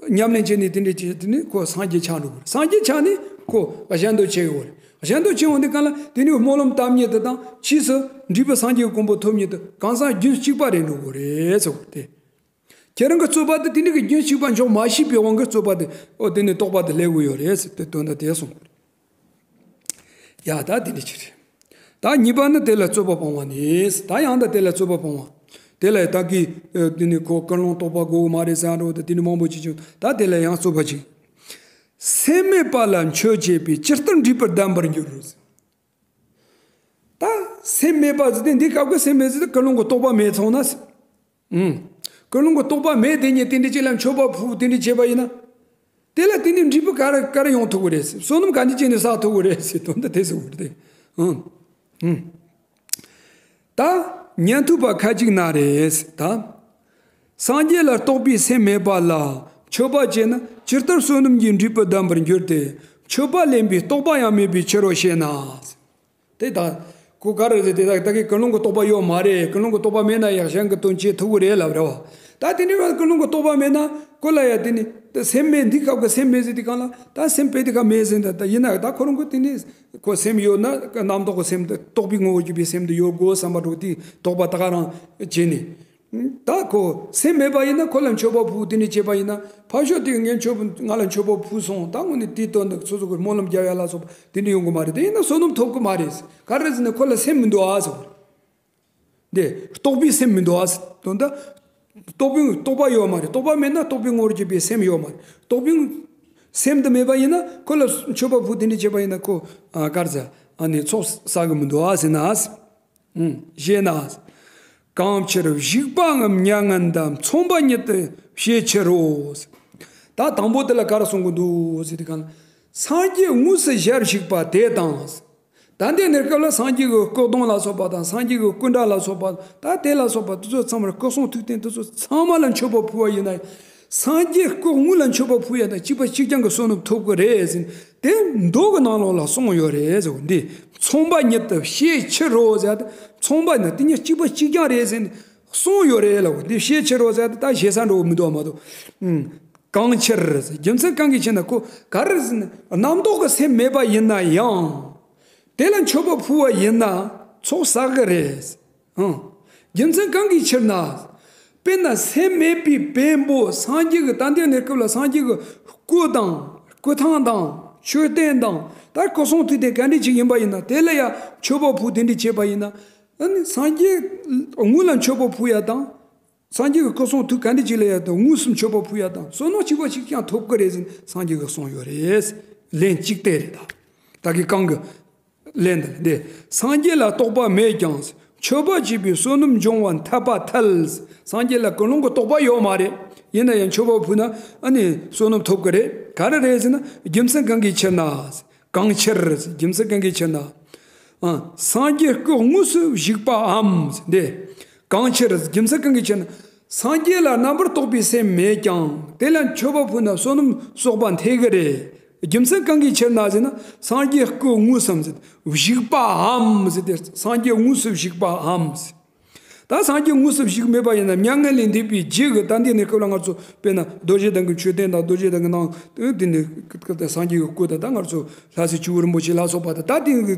ཉམས་ལེན་བྱས་ནས་དེ་འདྲ་བྱས་དེ་ནས་ཁོ་སངས་རྒྱས་ཆགས་འགྲོ་གི་རེད། སངས་རྒྱས་ཆགས་ནས་ཁོ་གཞན་དོན་བྱེད་ཀྱི་ཡོད་རེད། གཞན་དོན་བྱེད་འོང་དུས་སྒང་ལ་དེ་ནས་སྨོན་ལམ་བཏབ་མཁན་དེ་དང་ཕྱིས་སུ་འབྲས་བུ་སངས་རྒྱས་ཀྱི་གོ་འཕང་ཐོབ་མཁན་དེ་གང་ཟག་རྒྱུན་གཅིག་པ་རེད་འགྲོ་གི་རེད་ཟེར་བ་དེ། ཁྱེད་རང་གི་རྩོད་པ་དེ་དེ་འདྲ་གི་རྒྱུན་གཅིག་པ་འཇོག་མ་ཤེས་པའི་དབང་གིས་རྩོད་པ་དེ་ཨོ་དེ་ནས་རྟོག་པ་དེ་སླེབས་ཀྱི་ཡོད་རེད་ཟེར་དེ་དོན་དག་དེ་གསུངས་པ་རེད། ཡ་ད་དེ་འདྲ་ཅིག་རེད། ད་གཉིས་པ་ནི་དེ་ལ་རྩོད་པ་སྤོང་བ་ནི། ད་ཡང་ད་དེ་ལ་རྩོད་པ་སྤོང་བ། དེ་ལ་ད་གི་ཨ་དེ་ནི་ཁོ་ཀུན་སློང་རྟོག་པ་དགོས་མ་རེད་ཟེར་འགྲོ། ད་དེ་ནི་མང་པོ་ཅིག་བྱུང་། ད་དེ་ལ་ཡང་རྩོད་པ་ཅིག་སེམས་མེད་པ་ལ་མཆོད་བྱེད་པས་ཇི་ལྟར་འབྲས་བུ་ལྡན་པར་འགྱུར། ད་སེམས་མེད་པ་ཟེར་དེ་འདི་སྐབས་ཀྱི་སེམས་མེད་ཟེར་དེ་ཀུན་སློང་གི་རྟོག་པ་མེད་སོང་ན། ཨུམ། ཀུན་སློང་གི་རྟོག་པ་མེད་དེ་ཉིད་དེ་འདྲ་ཅིག་ལ་མཆོད་པ་ཕུལ་དེ་འདྲ་བྱས་པ་ཡིན་ན། དེ་ལ་དེ་ནི་འབྲས་བུ་ག་རེ་ག་རེ་ཡོང་ཐུབ་ཀྱི་རེད། བསོད་ནམས་ག་འདྲ་བྱས་ནས་བསགས་ཐུབ་ཀྱི་རེད་ཟེར་དོན་དུ་དེ་ཟེར་བ་རེད། ཨང་། ཨང་། ད་ཉན་ཐོས་པ་ཁ་ཅིག་ན་རེ་ད། སངས་རྒྱས་ལ་རྟོག་པའི་སེམས་མེད་པ་ལ་མཆོད་པ་བྱས་ན་ཇི་ལྟར་བསོད་ནམས་ཀྱི་འབྲས་བུ་ལྡན་པར་འགྱུར་ཏེ། མཆོད་པ་ལེན་པའི་རྟོག་པ་ཡང་མེད་པའི་ཕྱིར་རོ་ཞེ་ན། དེ་ད་ཁོ་ག་རེ་ཟེར་དེ་ད་ད་གི་ཀུན་སློང་གི་རྟོག་པ་ཡོད་མ་རེད། ཀུན་སློང་གི་རྟོག་པ་མེད་ན་ཡང་གཞན་གྱི་དོན་བྱེད་ཐུབ་ཀྱི་རེད་ལབ་རེད་བ། ད་དེ་འདྲ་བ་ཀུན་སློང་གི་རྟོག་པ་མེད་ན་ཁོ་ལ་ཡ་དེ་ནི་ད་སེམས་མེད་འདི་སྐབས་ཀྱི་སེམས་མེད་ཟེར་དེ་གང་ལ་ད་སེམས་དཔེ་དེ་ག་མེད་ཟེར་ད་ད་ཡིན་ན་ད་ཁོ་རང་གི་དེ་ནི་ཁོ་སེམས་ཡོད་ན་རྣམ་རྟོག་གི་སེམས་དེ་རྟོག་པའི་ངོ་བོར་གྱུར་པའི་སེམས་དེ་ཡོད་དགོས་བསམ་པ་འགྲོ་དེ་རྟོག་པ་ད་ག་རང་བྱས་ནས། ད་ཁོ་སེམས་མེད་པ་ཡིན་ན་ཁོ་ལ་མཆོད་པ་ཕུལ་དེ་འདྲ་བྱས་པ་ཡིན་ན་ཕར་ཕྱོགས་དེ་ངས་མཆོད་པ་ང་ལ་མཆོད་པ་ཕུལ་སོང་། ད་དངོས་གནས་དེའི་དོན་དུ་སོ་སོ་གི་སྨོན་ལམ་རྒྱབ་ཡ་ལ་སོགས་པ་དེ་འདྲ་ཡོང་གི་མ་རེད། དེ་ཡིན་ན་བསོད་ནམས་ཐོབ་གི་མ་རེད། ག་རེ་ཟེར་ན་ཁོ་ལ་སེམས་མི་འདུག་ཨ་ཟེར། འདི་རྟོག་པའི་སེམས་མི་འདུག་ཨ་ཟེར། དོན་དུ་རྟོག་པའི་རྟོག་པ་ཡོད་མ་རེད། རྟོག་པ་མེད་ན་རྟོག་པའི་ངོ་བོར་གྱུར་པའི་སེམས་ཡོད་མ་རེད། རྟོག་པའི་སེམས་དེ་མེད་པ་ཡིན་ན་ཁོ་ལ་མཆོད་པ་ཕུལ་དེ་འདྲ་བྱས་པ་ཡིན་ན་ཁོ་ཨ་ག་རེ་ཟེར་ཨ་ནི་ཚོགས་བསགས་གི་མི་འདུག་ཨ་ཟེར་ན་ཨ་ཟེར། ཨུམ། ཞེ་ན། གང་ཕྱིར་བཤིག་པའམ་མྱ་ངན་འདའ། མཚུངས་པ་ཉིད་དུ་བྱེད་ཕྱིར་རོ། ད་དང་པོ་དེ་ལ་ག་རེ་གསུང་གི་འདུག་ཟེར་དུས་གང་ལ། སངས་རྒྱས་དངོས་སུ་ཞལ་བཞུགས་པ་དེ་དང་། ད་ལྟའི་གནས་སྐབས་ལ་སངས་རྒྱས་ཀྱི་སྐུ་གདུང་ལ་སོགས་པ་དང་། སངས་རྒྱས་ཀྱི་སྐུ་འདྲ་ལ་སོགས་པ། ད་དེ་ལ་སོགས་པ་དེ་ཚོ་ཚང་མར་སྐུ་གསུང་ཐུགས་རྟེན་དེ་ཚོ་ཚང་མ་ལ་མཆོད་པ་ཕུལ་བ་ཡིན་ན། སངས་རྒྱས་སྐུ་དངོས་ལ་མཆོད་པ་ཕུལ་ཡ་དང་གཅིག་པ་གཅིག་རྐྱང་གི་བསོད་ནམས་ཐོབ་ཀྱི་རེད་ཟེར། དེ་མདོ་གི་ནང་ལོགས་ལ་གསུངས་ཡོད་རེད་ཟེར་བ་འདི། མཚུངས་པ་ཉིད་དུ་བྱེད་ཕྱིར་རོ་ཟེར་ཏེ། མཚུངས་པ་ནི་དེ་གཉིས་གཅིག་པ་གཅིག་རྐྱང་རེད་ཟེར་ནས་གསུངས་ཡོད་རེད་ལབ། འདི་བྱེད་ཕྱིར་རོ་ཟེར་ཏེ་ད་ཞེ་ས་འགྲོ་གི་མི་འདུག་མ་གཏོགས། ཨང་། གང་ཕྱིར་ཟེར། རྒྱུ་མཚན་གང་གི་ཕྱིར་ན་ཁོ་ག་རེ་ཟེར་ན་རྣམ་རྟོག་གི་སེམས་མེད་པ་ཡིན་ན་ཡང་། དེ་ལ་མཆོད་པ་ཕུལ་བ་ཡིན་ན་ཚོགས་བསགས་གི་རེད། ཨང་། རྒྱུ་མཚན་གང་གི་ཕྱིར་ན། དཔེར་ན་སེམས་མེད་པའི་བེམ་པོ་སངས་རྒྱས་ཀྱི་ད་ལྟའི་གནས་སྐབས་ལ་སངས་རྒྱས་ཀྱི་སྐུ་དང་སྐུ་ཐང་དང་མཆོད་རྟེན་དང་ད་སྐུ་གསུང་ཐུགས་རྟེན་ག་འདྲ་ཅིག་ཡིན་པ་ཡིན་ན་དེ་ལ་ཡང་མཆོད་པ་ཕུལ་དེ་འདྲ་བྱས་པ་ཡིན་ན། ཨ་ནི་སངས་རྒྱས་དངོས་ལ་མཆོད་པ་ཕུལ་ཡ་དང་། སངས་རྒྱས་ཀྱི་སྐུ་གསུང་ཐུགས་ག་འདྲ་ཅིག་ལ་ཡ་དང་དངོས་སུ་མཆོད་པ་ཕུལ་ཡ་དང་བསོད་ནམས་གཅིག་པ་གཅིག་རྐྱང་ཐོབ་ཀྱི་རེད་ཟེར་ནས་སངས་རྒྱས་ཀྱིས་གསུངས་ཡོད་རེད། ལན་གཅིག་དེ་རེད་ད། ད་གི་གང་གི། ལན་དང་འདི། སངས་རྒྱས་ལ་རྟོག་པ་མེད་ཀྱང་ མཆོད་པ་བྱས་པའི་བསོད་ནམས་འབྱུང་བ་འཐད་པ་ཐལ། སངས་རྒྱས་ལ་ཀུན་སློང་གི་རྟོགས་པ་ཡོད་མ་རེད། ཡིན་ན་ཡང་མཆོད་པ་ཕུལ་ན་ཨ་ནི་བསོད་ནམས་ཐོབ་ཀྱི་རེད། ག་རེ་རེད་ཟེར་ན། རྒྱུ་མཚན་གང་གི་ཕྱིར་ན། གང་ཕྱིར། རྒྱུ་མཚན་གང་གི་ཕྱིར་ན། ཨ། སངས་རྒྱས་སྐུ་དངོས་སུ་བཞུགས་པའམ། འདི། གང་ཕྱིར། རྒྱུ་མཚན་གང་གི་ཕྱིར་ན། སངས་རྒྱས་ལ་རྣམ་པར་རྟོག་པའི་སེམས་མེད་ཀྱང་དེ་ལ་མཆོད་པ་ཕུལ་ན་བསོད་ནམས་གསོག་པ་འཐད་ཀྱི་རེད། རྒྱུ་མཚན་གང་གི་ཕྱིར་ན་ཟེར་ན། སངས་རྒྱས་སྐུ་དངོས་སམ་ཟེར། བཞུགས་པའམ་ཟེར་ཏེ། སངས་རྒྱས་དངོས་སུ་བཞུགས་པའམ་ཟེར། ད་སངས་རྒྱས་དངོས་སུ་བཞུགས་མེད་པ་ཡིན་ན། མྱ་ངན་ལས་འདས་པའི་རྒྱུ་གི་ད་འདི་ནས་སྐབས་ལ་ང་ཚོ་དཔེར་ན་རྡོ་རྗེ་གདན་གྱི་མཆོད་རྟེན་དང་། རྡོ་རྗེ་གདན་གྱི་ནང་དེ་ནས་སྐབས་དེ་སངས་རྒྱས་ཀྱི་སྐུ་དང་། ད་ང་ཚོ་ལྷ་སྲས་ཆུ་བོ་རིན་པོ་ཆེ་ལ་སོགས་པ་དང་། ད་དེ་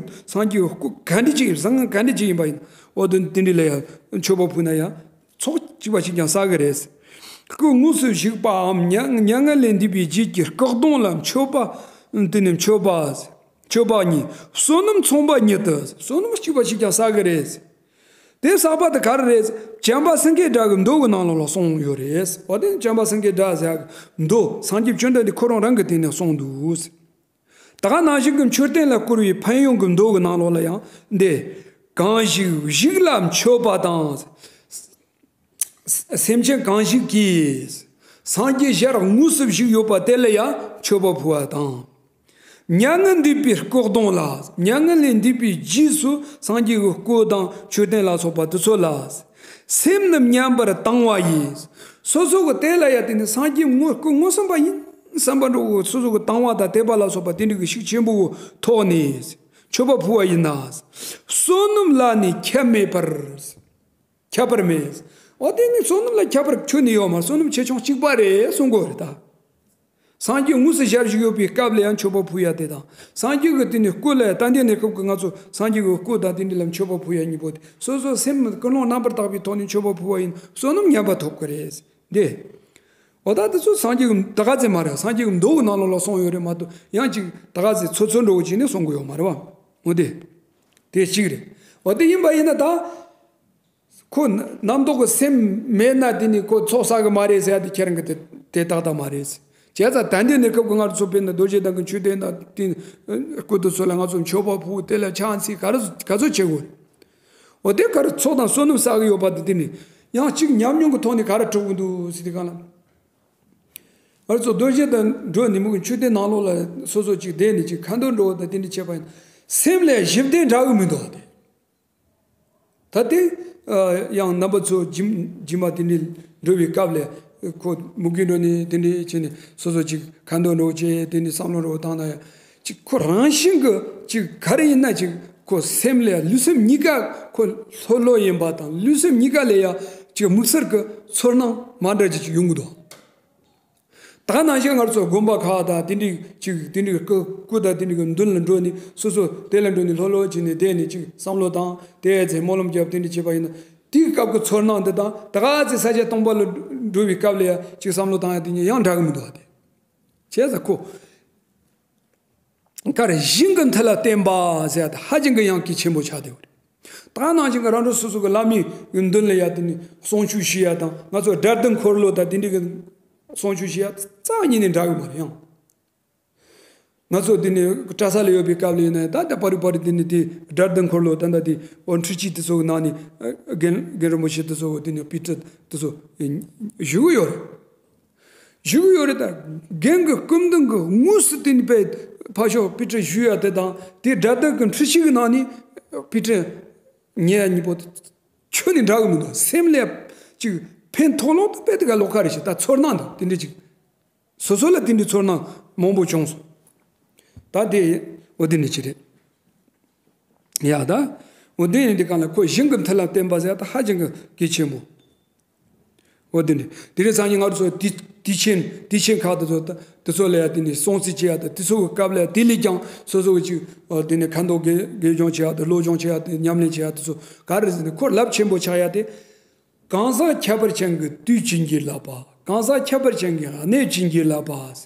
སངས་རྒྱས་ཀྱི་སྐུ་ག་འདྲ་ཅིག་ཡིན། བཟང་ངན་ག་འདྲ་ཅིག་ཡིན་པ་ཡིན། འོ་དེ་དེ་འདྲ་ལ་ཡང་མཆོད་པ་ཕུལ་ན་ཡང་ཚོགས་གཅིག་པ་ཞིག་ཀྱང་བསགས་ཀྱི་རེད། སྐུ་དངོས་སུ་བཞུགས་པའམ་མྱ་མྱ་ངན་ལས་འདས་པའི་རྒྱུད་ཀྱི་སྐུ་གདུང་ལ་མཆོད་པ། དེ་ནས་མཆོད་པ། མཆོད་པ་གཉིས། བསོད་ནམས་མཚུངས་པ་ཉིད་དུ། བསོད་ནམས་གཅིག་པ་ཞིག་ཀྱང་བསགས་ཀྱི་རེད། དེ་བསགས་པ་དེ་ག་རེ་རེད། བྱམས་པ་སེང་གེའི་སྒྲ་གི་མདོ་གི་ནང་ལོགས་ལ་གསུངས་ཡོད་རེད། འོ་དེ་བྱམས་པ་སེང་གེའི་སྒྲ་ཟེར་ཡག་གི་མདོ་སངས་རྒྱས་བཅོམ་ལྡན་འདས་ཁོ་རང་རང་གི་སྟེང་ནས་གསུངས་འདུག། ད་ག་ནང་བཞིན་གྱི་མཆོད་རྟེན་ལ་བསྐུར་བའི་ཕན་ཡོན་གྱི་མདོ་གི་ནང་ལོགས་ལ་ཡང་འདི། གང་ཞིག་བཞུགས་ལ་མཆོད་པ་དང་། སེམས་ཅན་གང་ཞིག་གིས་སངས་རྒྱས་ཞལ་དངོས་སུ་བཞུགས་ཡོད་པ་དེ་ལ་ཡང་མཆོད་པ་ཕུལ་བ་དང་། མྱ་ངན་འདས་པའི་སྐུ་གདུང་ལ། མྱ་ངན་ལས་འདས་པའི་རྗེས་སུ་སངས་རྒྱས་ཀྱི་སྐུ་དང་མཆོད་རྟེན་ལ་སོགས་པ་དེ་ཚོ་ལ། སེམས་ནི་མཉམ་པར་དང་བ་ཡིས། སོ་སོ་གི་དེ་ལ་ཡང་དེ་ནི་སངས་རྒྱས་དངོས་སྐུ་དངོས་སམ་པ་ཡིན་བསམ་པ་འདྲ་བོ། སོ་སོ་གི་དང་བ་དང་དད་པ་ལ་སོགས་པ་དེ་འདྲ་གི་ཤུགས་ཆེན་པོའི་ཐོག་ནས་མཆོད་པ་ཕུལ་བ་ཡིན་ན། བསོད་ནམས་ལ་ནི་ཁྱབ་མེད་པར། ཁྱབ་པར་མེད། འོ་དེ་ནི་བསོད་ནམས་ལ་ཁྱབ་པར་ཁྱོན་ནས་ཡོད་མ་རེད། བསོད་ནམས་ཆེ་ཆུང་གཅིག་པ་རེད་གསུང་གི་ཡོད་རེད་ད། སངས་རྒྱས་དངོས་སུ་ཞལ་བཞུགས་ཡོད་པའི་སྐབས་ལ་ཡང་མཆོད་པ་ཕུལ་ཡ་དེ་དང་། སངས་རྒྱས་ཀྱི་དེ་ནས་སྐུ་ལ་ཡང་། ད་འདི་ནས་སྐབས་ཀྱི་ང་ཚོ་སངས་རྒྱས་ཀྱི་སྐུ་དང་དེ་འདྲ་ལ་མཆོད་པ་ཕུལ་ཡ་གཉིས་པོ་དེ་སོ་སོའི་སེམས་ཀུན་སློང་རྣམ་པར་དག་པའི་ཐོག་ནས་མཆོད་པ་ཕུལ་བ་ཡིན་ན་བསོད་ནམས་མཉམ་པ་ཐོབ་ཀྱི་རེད། འདི། འོ་ད་དེ་ཚོ་སངས་རྒྱས་ཀྱི་ད་ག་ཚད་མ་རེད། སངས་རྒྱས་ཀྱི་མདོ་གི་ནང་ལོགས་ལ་གསུངས་ཡོད་རེད་མ་གཏོགས། ཡང་ཅིག་ད་ག་ཚད་ཚོད་ཚོད་འགྲོ་བོ་བྱས་ནས་གསུང་གི་ཡོད་མ་རེད་བ། འོ་དེ། དེ་གཅིག་རེད། འོ་དེ་ཡིན་པ་ཡིན་ན་ད། ཁོ་རྣམ་རྟོག་གི་སེམས་མེད་ན་དེ་ནི་ཁོ་ཚོགས་བསགས་གི་མ་རེད་ཟེར་ཡ་དེ་ཁྱེད་རང་གི་དེ་དེ་ཏག་ཏག་མ་རེད། བྱས་ཙང་ད་འདི་ནས་སྐབས་ཀྱི་ང་ཚོ་དཔེར་ན་རྡོ་རྗེ་གདན་གྱི་མཆོད་རྟེན་དང་དེ་སྐུ་དེ་ཚོ་ལ་ང་ཚོ་མཆོད་པ་ཕུལ། དེ་ལ་ཕྱག་འཚལ། ག་རེ་ག་ཚོད་བྱེད་དགོས་རེད། འོ་དེ་ག་རེ་ཚོགས་དང་བསོད་ནམས་བསགས་གི་ཡོད་པ་དེ་དེ་ནི་ཡང་གཅིག་ཉམས་མྱོང་གི་ཐོག་ནས་ག་རེ་གྲུབ་གི་འདུག་ཟེར་དུས་སྒང་ལ། ང་ཚོ་རྡོ་རྗེ་གདན་འགྲོ་ནས་མོ་གི་མཆོད་རྟེན་ནང་ལོགས་ལ་སོ་སོ་ཅིག་བསྡད་ནས་ཅིག་ཁ་འདོན་འགྲོ་བ་དང་དེ་འདྲ་བྱས་པ་ཡིན་ན་སེམས་ལ་ཞི་བདེ་འདྲ་གི་མི་འདུག་སྟེ། ད་དེ་ཡང་རྣམ་པ་ཚོ་རྗེས་རྗེས་མ་དེ་འདྲའི་འགྲོ་བའི་སྐབས་ལ་ཁོ་མུ་གེ་འགྲོ་ནས་དེ་འདྲའི་བྱས་ནས་སོ་སོ་ཅིག་ཁ་འདོན་འགྲོ་བྱས། དེ་ནས་བསམ་བློ་འགྲོ་བཏང་ན་ཡང་ཅིག་ཁོ་རང་བཞིན་གྱི་ཅིག་ག་རེ་ཡིན་ན་ཅིག་ཁོ་སེམས་ལ་ལུས་སེམས་གཉིས་ཀ་ཁོ་ལྷོད་ལྷོད་ཡིན་པ་དང་། ལུས་སེམས་གཉིས་ཀ་ལ་ཡང་ཅིག་དམིགས་བསལ་གྱི་ཚོར་སྣང་མ་འདྲ་ཅིག་ཅིག་ཡོང་གི་འདུག་ད་ནང་བཞིན་ང་ཚོ་དགོན་པ་ཁག་དང་དེ་འདྲའི་ཅིག་དེ་འདྲའི་སྐུ་སྐུ་དང་དེ་འདྲའི་མདུན་ལ་འགྲོ་ནས་སོ་སོ་དེ་ལ་འགྲོ་ནས་ལྷོད་ལྷོད་བྱས་ནས་བསྡད་ནས་ཅིག་བསམ་བློ་བཏང་། དེ་ཚེ་སྨོན་ལམ་བརྒྱབ། དེ་འདྲ་བྱས་པ་ཡིན་ན་དེའི་སྐབས་ཀྱི་ཚོར་སྣང་འདི་དང་། ད་ག་ཚེ་ས་སྐྱ་སྟོང་པ་ལ་འགྲོ་བའི་སྐབས་ལ་ཡང་ཅིག་བསམ་བློ་བཏང་ཡ་དེ་གཉིས་ཡང་འདྲ་གི་མི་འདུག་བ། དེ་བྱས་ཙང་ཁོ་ག་རེ་ཞིང་གི་མཐིལ་ལ་བརྟེན་པ་ཟེར་ཡ་དེ་ཧ་ཅང་གི་ཡང་གལ་ཆེན་པོ་ཆགས་བསྡད་ཡོད་རེད། ད་ནང་བཞིན་གྱི་རང་གྲོལ་སོ་སོ་གི་བླ་མའི་མདུན་ལ་ཡ་དེ་ནས་གསུང་ཆོས་ཞུ་ཡ་དང་། ང་ཚོ་སྒྲ་སྡུད་འཁོར་ལོ་དང་དེ་འདྲའི་གི་གསུང་ཆོས་ཞུ་ཡ་རྩ་བ་ཉིད་ནས་འདྲ་གི་མ་རེད། ཡང་ང་ཚོ་དེ་ནས་གྲྭ་ས་ལ་ཡོད་པའི་སྐབས་ལ་ཡིན་ན་ད་ལྟ་བར་དུ་བར་དུ་དེ་ནས་དེ་སྒྲ་སྡུད་འཁོར་ལོ་ད་ལྟ་དེ་འོ་འཕྲུལ་ཆས་དེ་ཚོ་གི་ནང་ནས་རྒན་རྒན་རིན་པོ་ཆེ་དེ་ཚོ་དེ་ནས་དཔེ་ཁྲིད་དེ་ཚོ་ཞུ་གི་ཡོད་རེད། ཞུ་གི་ཡོད་རེད། ད་རྒན་གྱི་སྐུ་མདུན་གྱི་དངོས་སུ་དེ་ནས་དཔེ་ཕར་ཞོག་དཔེ་ཁྲིད་ཞུ་ཡ་དེ་དང་། དེ་སྒྲ་སྡུད་ཀྱི་འཕྲུལ་ཆས་ཀྱི་ནང་ནས་དཔེ་ཁྲིད་ཉན་ཡ་གཉིས་པོ་ཁྱོན་ནས་འདྲ་གི་མི་འདུག་སེམས་ལ་ཅིག་ཕན་ཐོགས་ལོག་ཏུ་དཔེ་དེ་ག་ལོག་ཁ་རེད་ཤག་ད་ཚོར་སྣང་འདུག་དེ་འདྲ་ཅིག་སོ་སོ་ལ་དེ་འདྲའི་ཚོར་སྣང་མང་པོ་བྱུང་སོང་། ད་དེ་འོ་དེ་འདྲ་ཅིག་རེད། ཡ་ད། འོ་དེ་ཡིན་དུས་སྒང་ལ་ཁོ་ཞིང་གི་མཐིལ་ལ་བརྟེན་པ་ཟེར་ཡ་ད་ཧ་ཅང་གི་གལ་ཆེན་པོ། འོ་དེ་འདྲ། དེ་རིང་སང་ཉིན་ང་ཚོ་དུས་དུས་ཆེན་དུས་ཆེན་ཁག་དེ་ཚོ་ད་དེ་ཚོ་ལ་ཡ་དེ་ནས་སྲུང་བརྩི་བྱེད་ཡ་ད། དེ་ཚོ་གི་སྐབས་ལ་ཡ་དེ་ལས་ཀྱང་སོ་སོ་གི་ཅིག་འོ་དེ་ནས་ཁ་མདོག་དགེ་དགེ་སྦྱོང་བྱེད་ཡ་ད། སློབ་སྦྱོང་བྱེད་ཡ་ད། ཉམས་ལེན་བྱེད་ཡ་དེ་ཚོ་ག་རེ་ཟེར་ན་ཁོ་རླབས་ཆེན་པོ་ཆགས་ཡ་དེ། གང་ཟག་ཁྱད་པར་ཅན་གྱི་དུས་བྱིན་གྱིས་བརླབས་པ། གང་ཟག་ཁྱད་པར་ཅན་གྱི་གནས་བྱིན་གྱིས་བརླབས་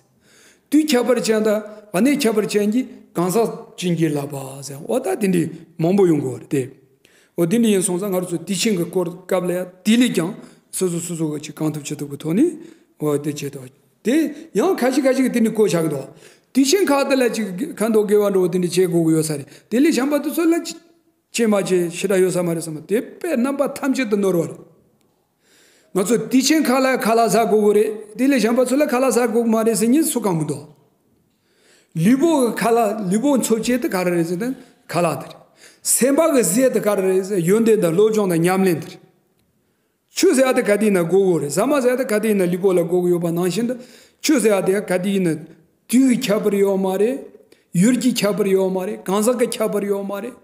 པ། དུས་ཁྱད་པར་ཅན་དང་གནས་ཁྱད་པར་ཅན་གྱི་གང་ཟག་བྱིན་གྱིས་བརླབས་པ་ཟེར། འོ་ད་དེ་འདྲའི་མང་པོ་ཡོང་གི་ཡོད་རེད་དེ། འོ་དེ་འདྲ་ཡིན་སོང་ཙང་ང་རང་ཚོ་དུས་ཆེན་གྱི་སྐོར་སྐབས་ལ་ཡ་དེ་ལས་ཀྱང་སོ་སོ་སོ་སོ་གི་ཅིག་གང་ཐུབ་ཅི་ཐུབ་ཀྱི་ཐོག་ནས་འོ་དེ་བྱེད་དོ། དེ་ཡང་ཁ་ཤས་ཁ་ཤས་ཀྱིས་དེ་འདྲ་གོ་ཆགས་ཀྱི་འདུག་དུས་ཆེན་ཁག་དེ་ལ་ཅིག་ཁ་མདོག་དགེ་བ་འདྲ་བོ་དེ་འདྲ་བྱེད་དགོས་ཀྱི་ཡོད་ས་རེད། དེ་ལས་གཞན་པ་དེ་ཚོ་ལ་ཅིག་ཅི་མ་བྱེད་ཞེ་དྲག་ཡོད་ས་མ་རེད་བསམ་པ་དེ་དཔེ་རྣམ་པ་ཐམས་ཅད་དུ་ནོར་བ་རེད། ང་ཚོ་དུས་ཆེན་ཁག་ལ་ཁ་ལག་ཟ་དགོས་ཀྱི་རེད། དེ་ལས་གཞན་པ་ཚོ་ལ་ཁ་ལག་ཟ་དགོས་ཀྱི་མ་རེད་ཟེར་མཁན་སུ་གང་མི་འདུག་ལུས་པོ་གི་ཁ་ལག་ལུས་པོ་འཚོ་བྱེད་དེ་ག་རེ་རེད་ཟེར་ན་ཁ་ལག་དེ་རེད། སེམས་པ་གི་ཟས་དེ་ག་རེ་རེད་ཟེར་ན་ཡོན་ཏན་དང་སློབ་སྦྱོང་དང་ཉམས་ལེན་དེ་རེད། ཆོས་ཟེར་ཡ་དེ་ག་དུས་ཡིན་ན་དགོས་ཀྱི་རེད། ཟ་མ་ཟེར་ཡ་དེ་ག་དུས་ཡིན་ན་ལུས་པོ་ལ་དགོས་ཀྱི་ཡོད་པ་ནང་བཞིན་དུ་ཆོས་ཟེར་ཡ་དེ་ག་དུས་ཡིན་ན་དུས་ཀྱི་ཁྱད་པར་ཡོད་མ་རེད། ཡུལ་གྱི་ཁྱད་པར་ཡོད་མ་རེད། གང་ཟག་གི་ཁྱད་པར་ཡོད་མ་རེད།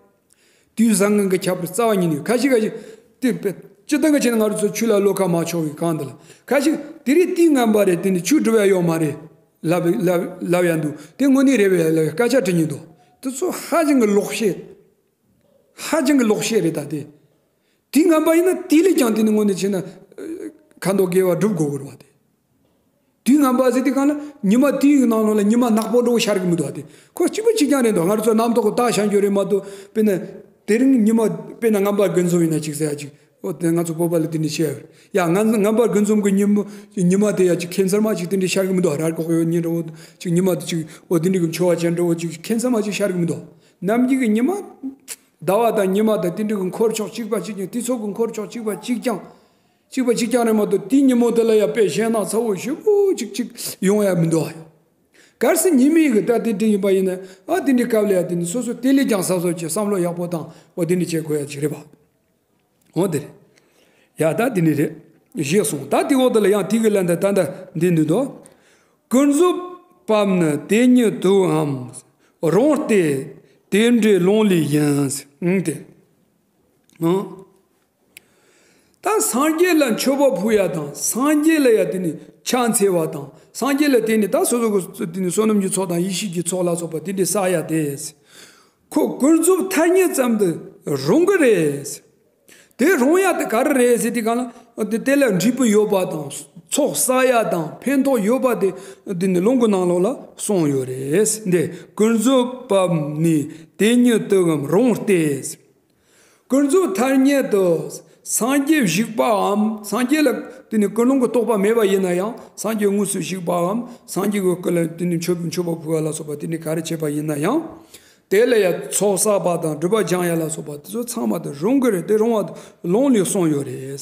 དུས་བཟང་ངན་གྱི་ཁྱད་པར་རྩ་བ་ཉིད་ནས་ཁ་ཤས་ཁ་ཤས་དེ་དཔེ་སྤྱིར་བཏང་གི་ཆ་ནས་ང་རང་ཚོ་ཆོས་ལ་བློ་ཁ་མ་ཕྱོགས་པའི་སྒང་འདི་ལ་ཁ་ཤས་དེ་རིང་དུས་ངན་པ་རེད། དེ་ནི་ཆོས་སྒྲུབ་ཡ་ཡོད་མ་རེད་ལབ་ལབ་ལབ་ཡ་འདུག་དེ་དངོས་གནས་རེད་པས་ལབ་སྐད་ཆ་དྲི་སྙིང་འདུག་དེ་ཚོ་ཧ་ཅང་གི་ལོག་བཤད། ཧ་ཅང་གི་ལོག་བཤད་རེད་ད་དེ། དུས་ངན་པ་ཡིན་ན་དེ་ལས་ཀྱང་དེ་ནི་དངོས་གནས་བྱས་ན་ཁ་མདོག་དགེ་བ་སྒྲུབ་དགོས་ཀྱི་རེད་བ་དེ། དུས་ངན་པ་ཟེར་དུས་གང་ལ་ཉི་མ་དུས་ཡི་ནང་ལོགས་ལ་ཉི་མ་ནག་པོ་འདྲ་བོ་ཤར་གི་མི་འདུག་བ་དེ། ཁོ་གཅིག་པ་གཅིག་རྐྱང་རེད་འདུག་ང་རང་ཚོ་རྣམ་རྟོག་གི་རྟགས་ཤར་རྒྱུ་རེད་མ་གཏོགས་དཔེར་ན་དེ་རིང་ཉི་མ་དཔེར་ན་ངན་པ་དགུ་འཛོམས་ཡིན་ན་གཅིག་ཟེར་ཡ་གཅིག་འོ་དེ་ང་ཚོ་བོད་པ་ལ་དེ་འདྲ་བཤད་ཡ་རེད་ཡ། ང་ངན་པ་དགུ་འཛོམས་གི་ཉིན་མོ་ཉི་མ་དེ་ཡ་གཅིག་ཁྱད་མཚར་མ་གཅིག་དེ་འདྲ་ཤར་གི་མི་འདུག་ར་ཀོག་ཡོད་ཉིན་འདྲ་བོ་གཅིག་ཉི་མ་དེ་གཅིག་འོ་དེ་འདྲ་གི་འཕྱོ་བ་ཅན་འདྲ་བོ་གཅིག་ཁྱད་མཚར་མ་གཅིག་ཤར་གི་མི་འདུག་ནམ་གྱི་གི་ཉི་མ། ཟླ་བ་དང་ཉི་མ་དང་དེ་འདྲ་གི་འཁོར་ཕྱོགས་གཅིག་པ་གཅིག་རྐྱང་། དུས་ཚོད་ཀྱི་འཁོར་ཕྱོགས་གཅིག་པ་གཅིག་རྐྱང་། གཅིག་པ་གཅིག་རྐྱང་རེད་མ་གཏོགས་དེའི་ཉིན་མོ་དེ་ལ་ཡ་དཔེ་ཞེད་སྣང་ཚ་བོ་ཞེ་པོ་གཅིག་གཅིག་ཡོང་ཡ་མི་འདུག་ཨ། གལ་སྲིད་ཉི་མའི་གི་ད་དེ་འདྲ་ཡིན་པ་ཡིན་ན་ཨ་དེ་འདྲའི་སྐབས་ལ་ཡ་དེ་ནི་སོ་སོ་དེ་ལས་ཀྱང་གཟབ་གཟབ་བྱས་བསམ་བློ་ཡག་པོ་བཏང་འོ་དེ་འདྲ་བྱེད་དགོས་ཡ་ཅིག་རེད་པ། འོ་དེ་རེད། ཡ་ད་དེ་ནི་རེད། ཞེས་གསུངས། ད་དེ་འོག་དེ་ལ་ཡང་དེ་གི་ལན་ད་ད་ད་འདི་འདི་འདུག་ཀུན་རྫོབ་པ་ནི་དེ་ཉིད་དུའམ་རུང་སྟེ། དེ་འདྲའི་ལུང་ལས་ཡིན། ཨང་དེ། ཨང་། ད་སངས་རྒྱས་ལ་མཆོད་པ་ཕུལ་ཡ་དང་སངས་རྒྱས་ལ་ཡ་དེ་ནི་ཕྱག་འཚལ་བ་དང་སངས་རྒྱས་ལ་དེ་ནི་ད་སོ་སོ་གི་དེ་ནི་བསོད་ནམས་ཀྱི་ཚོགས་དང་ཡེ་ཤེས་ཀྱི་ཚོགས་ལ་སོགས་པ་དེ་འདྲའི་བསགས་ཡ་དེ། ཁོ་ཀུན་རྫོབ་ཐ་སྙད་ཙམ་དུ་རུང་གི་རེད། དེ་རུང་ཡ་དེ་ག་རེ་རེད་ཟེར་དུས་གང་ལ་དེ་དེ་ལ་འབྲས་བུ་ཡོད་པ་དང་ཚོགས་བསགས་ཡ་དང་ཕན་ཐོགས་ཡོད་པ་དེ་འདི་ནི་ལུང་གི་ནང་ལོགས་ལ་གསུངས་ཡོད་རེད། འདི་ཀུན་རྫོབ་པ་ནི་དེ་ཉིད་དུའམ་རུང་སྟེ། ཀུན་རྫོབ་ཐ་སྙད་དུ་སངས་རྒྱས་བཞུགས་པའམ་སངས་རྒྱས་ལ་དེ་ནི་ཀུན་སློང་གི་རྟོག་པ་མེད་པ་ཡིན་ན་ཡང་སངས་རྒྱས་དངོས་སུ་བཞུགས་པའམ་སངས་རྒྱས་ཀྱི་སྐུ་ལ་དེ་ནི་མཆོད་མཆོད་པ་ཕུལ་བ་ལ་སོགས་པ་དེ་ནི་ག་རེ་བྱས་པ་ཡིན་ན་ཡང་། དེ་ལ་ཡང་ཚོགས་བསགས་པ་དང་སྒྲིབ་པ་སྦྱང་ཡ་ལ་སོགས་པ་དེ་ཚོ་ཚང་མ་དེ་རུང་གི་རེད། དེ་རུང་བ་ལུང་ལས་གསུངས་ཡོད་རེད།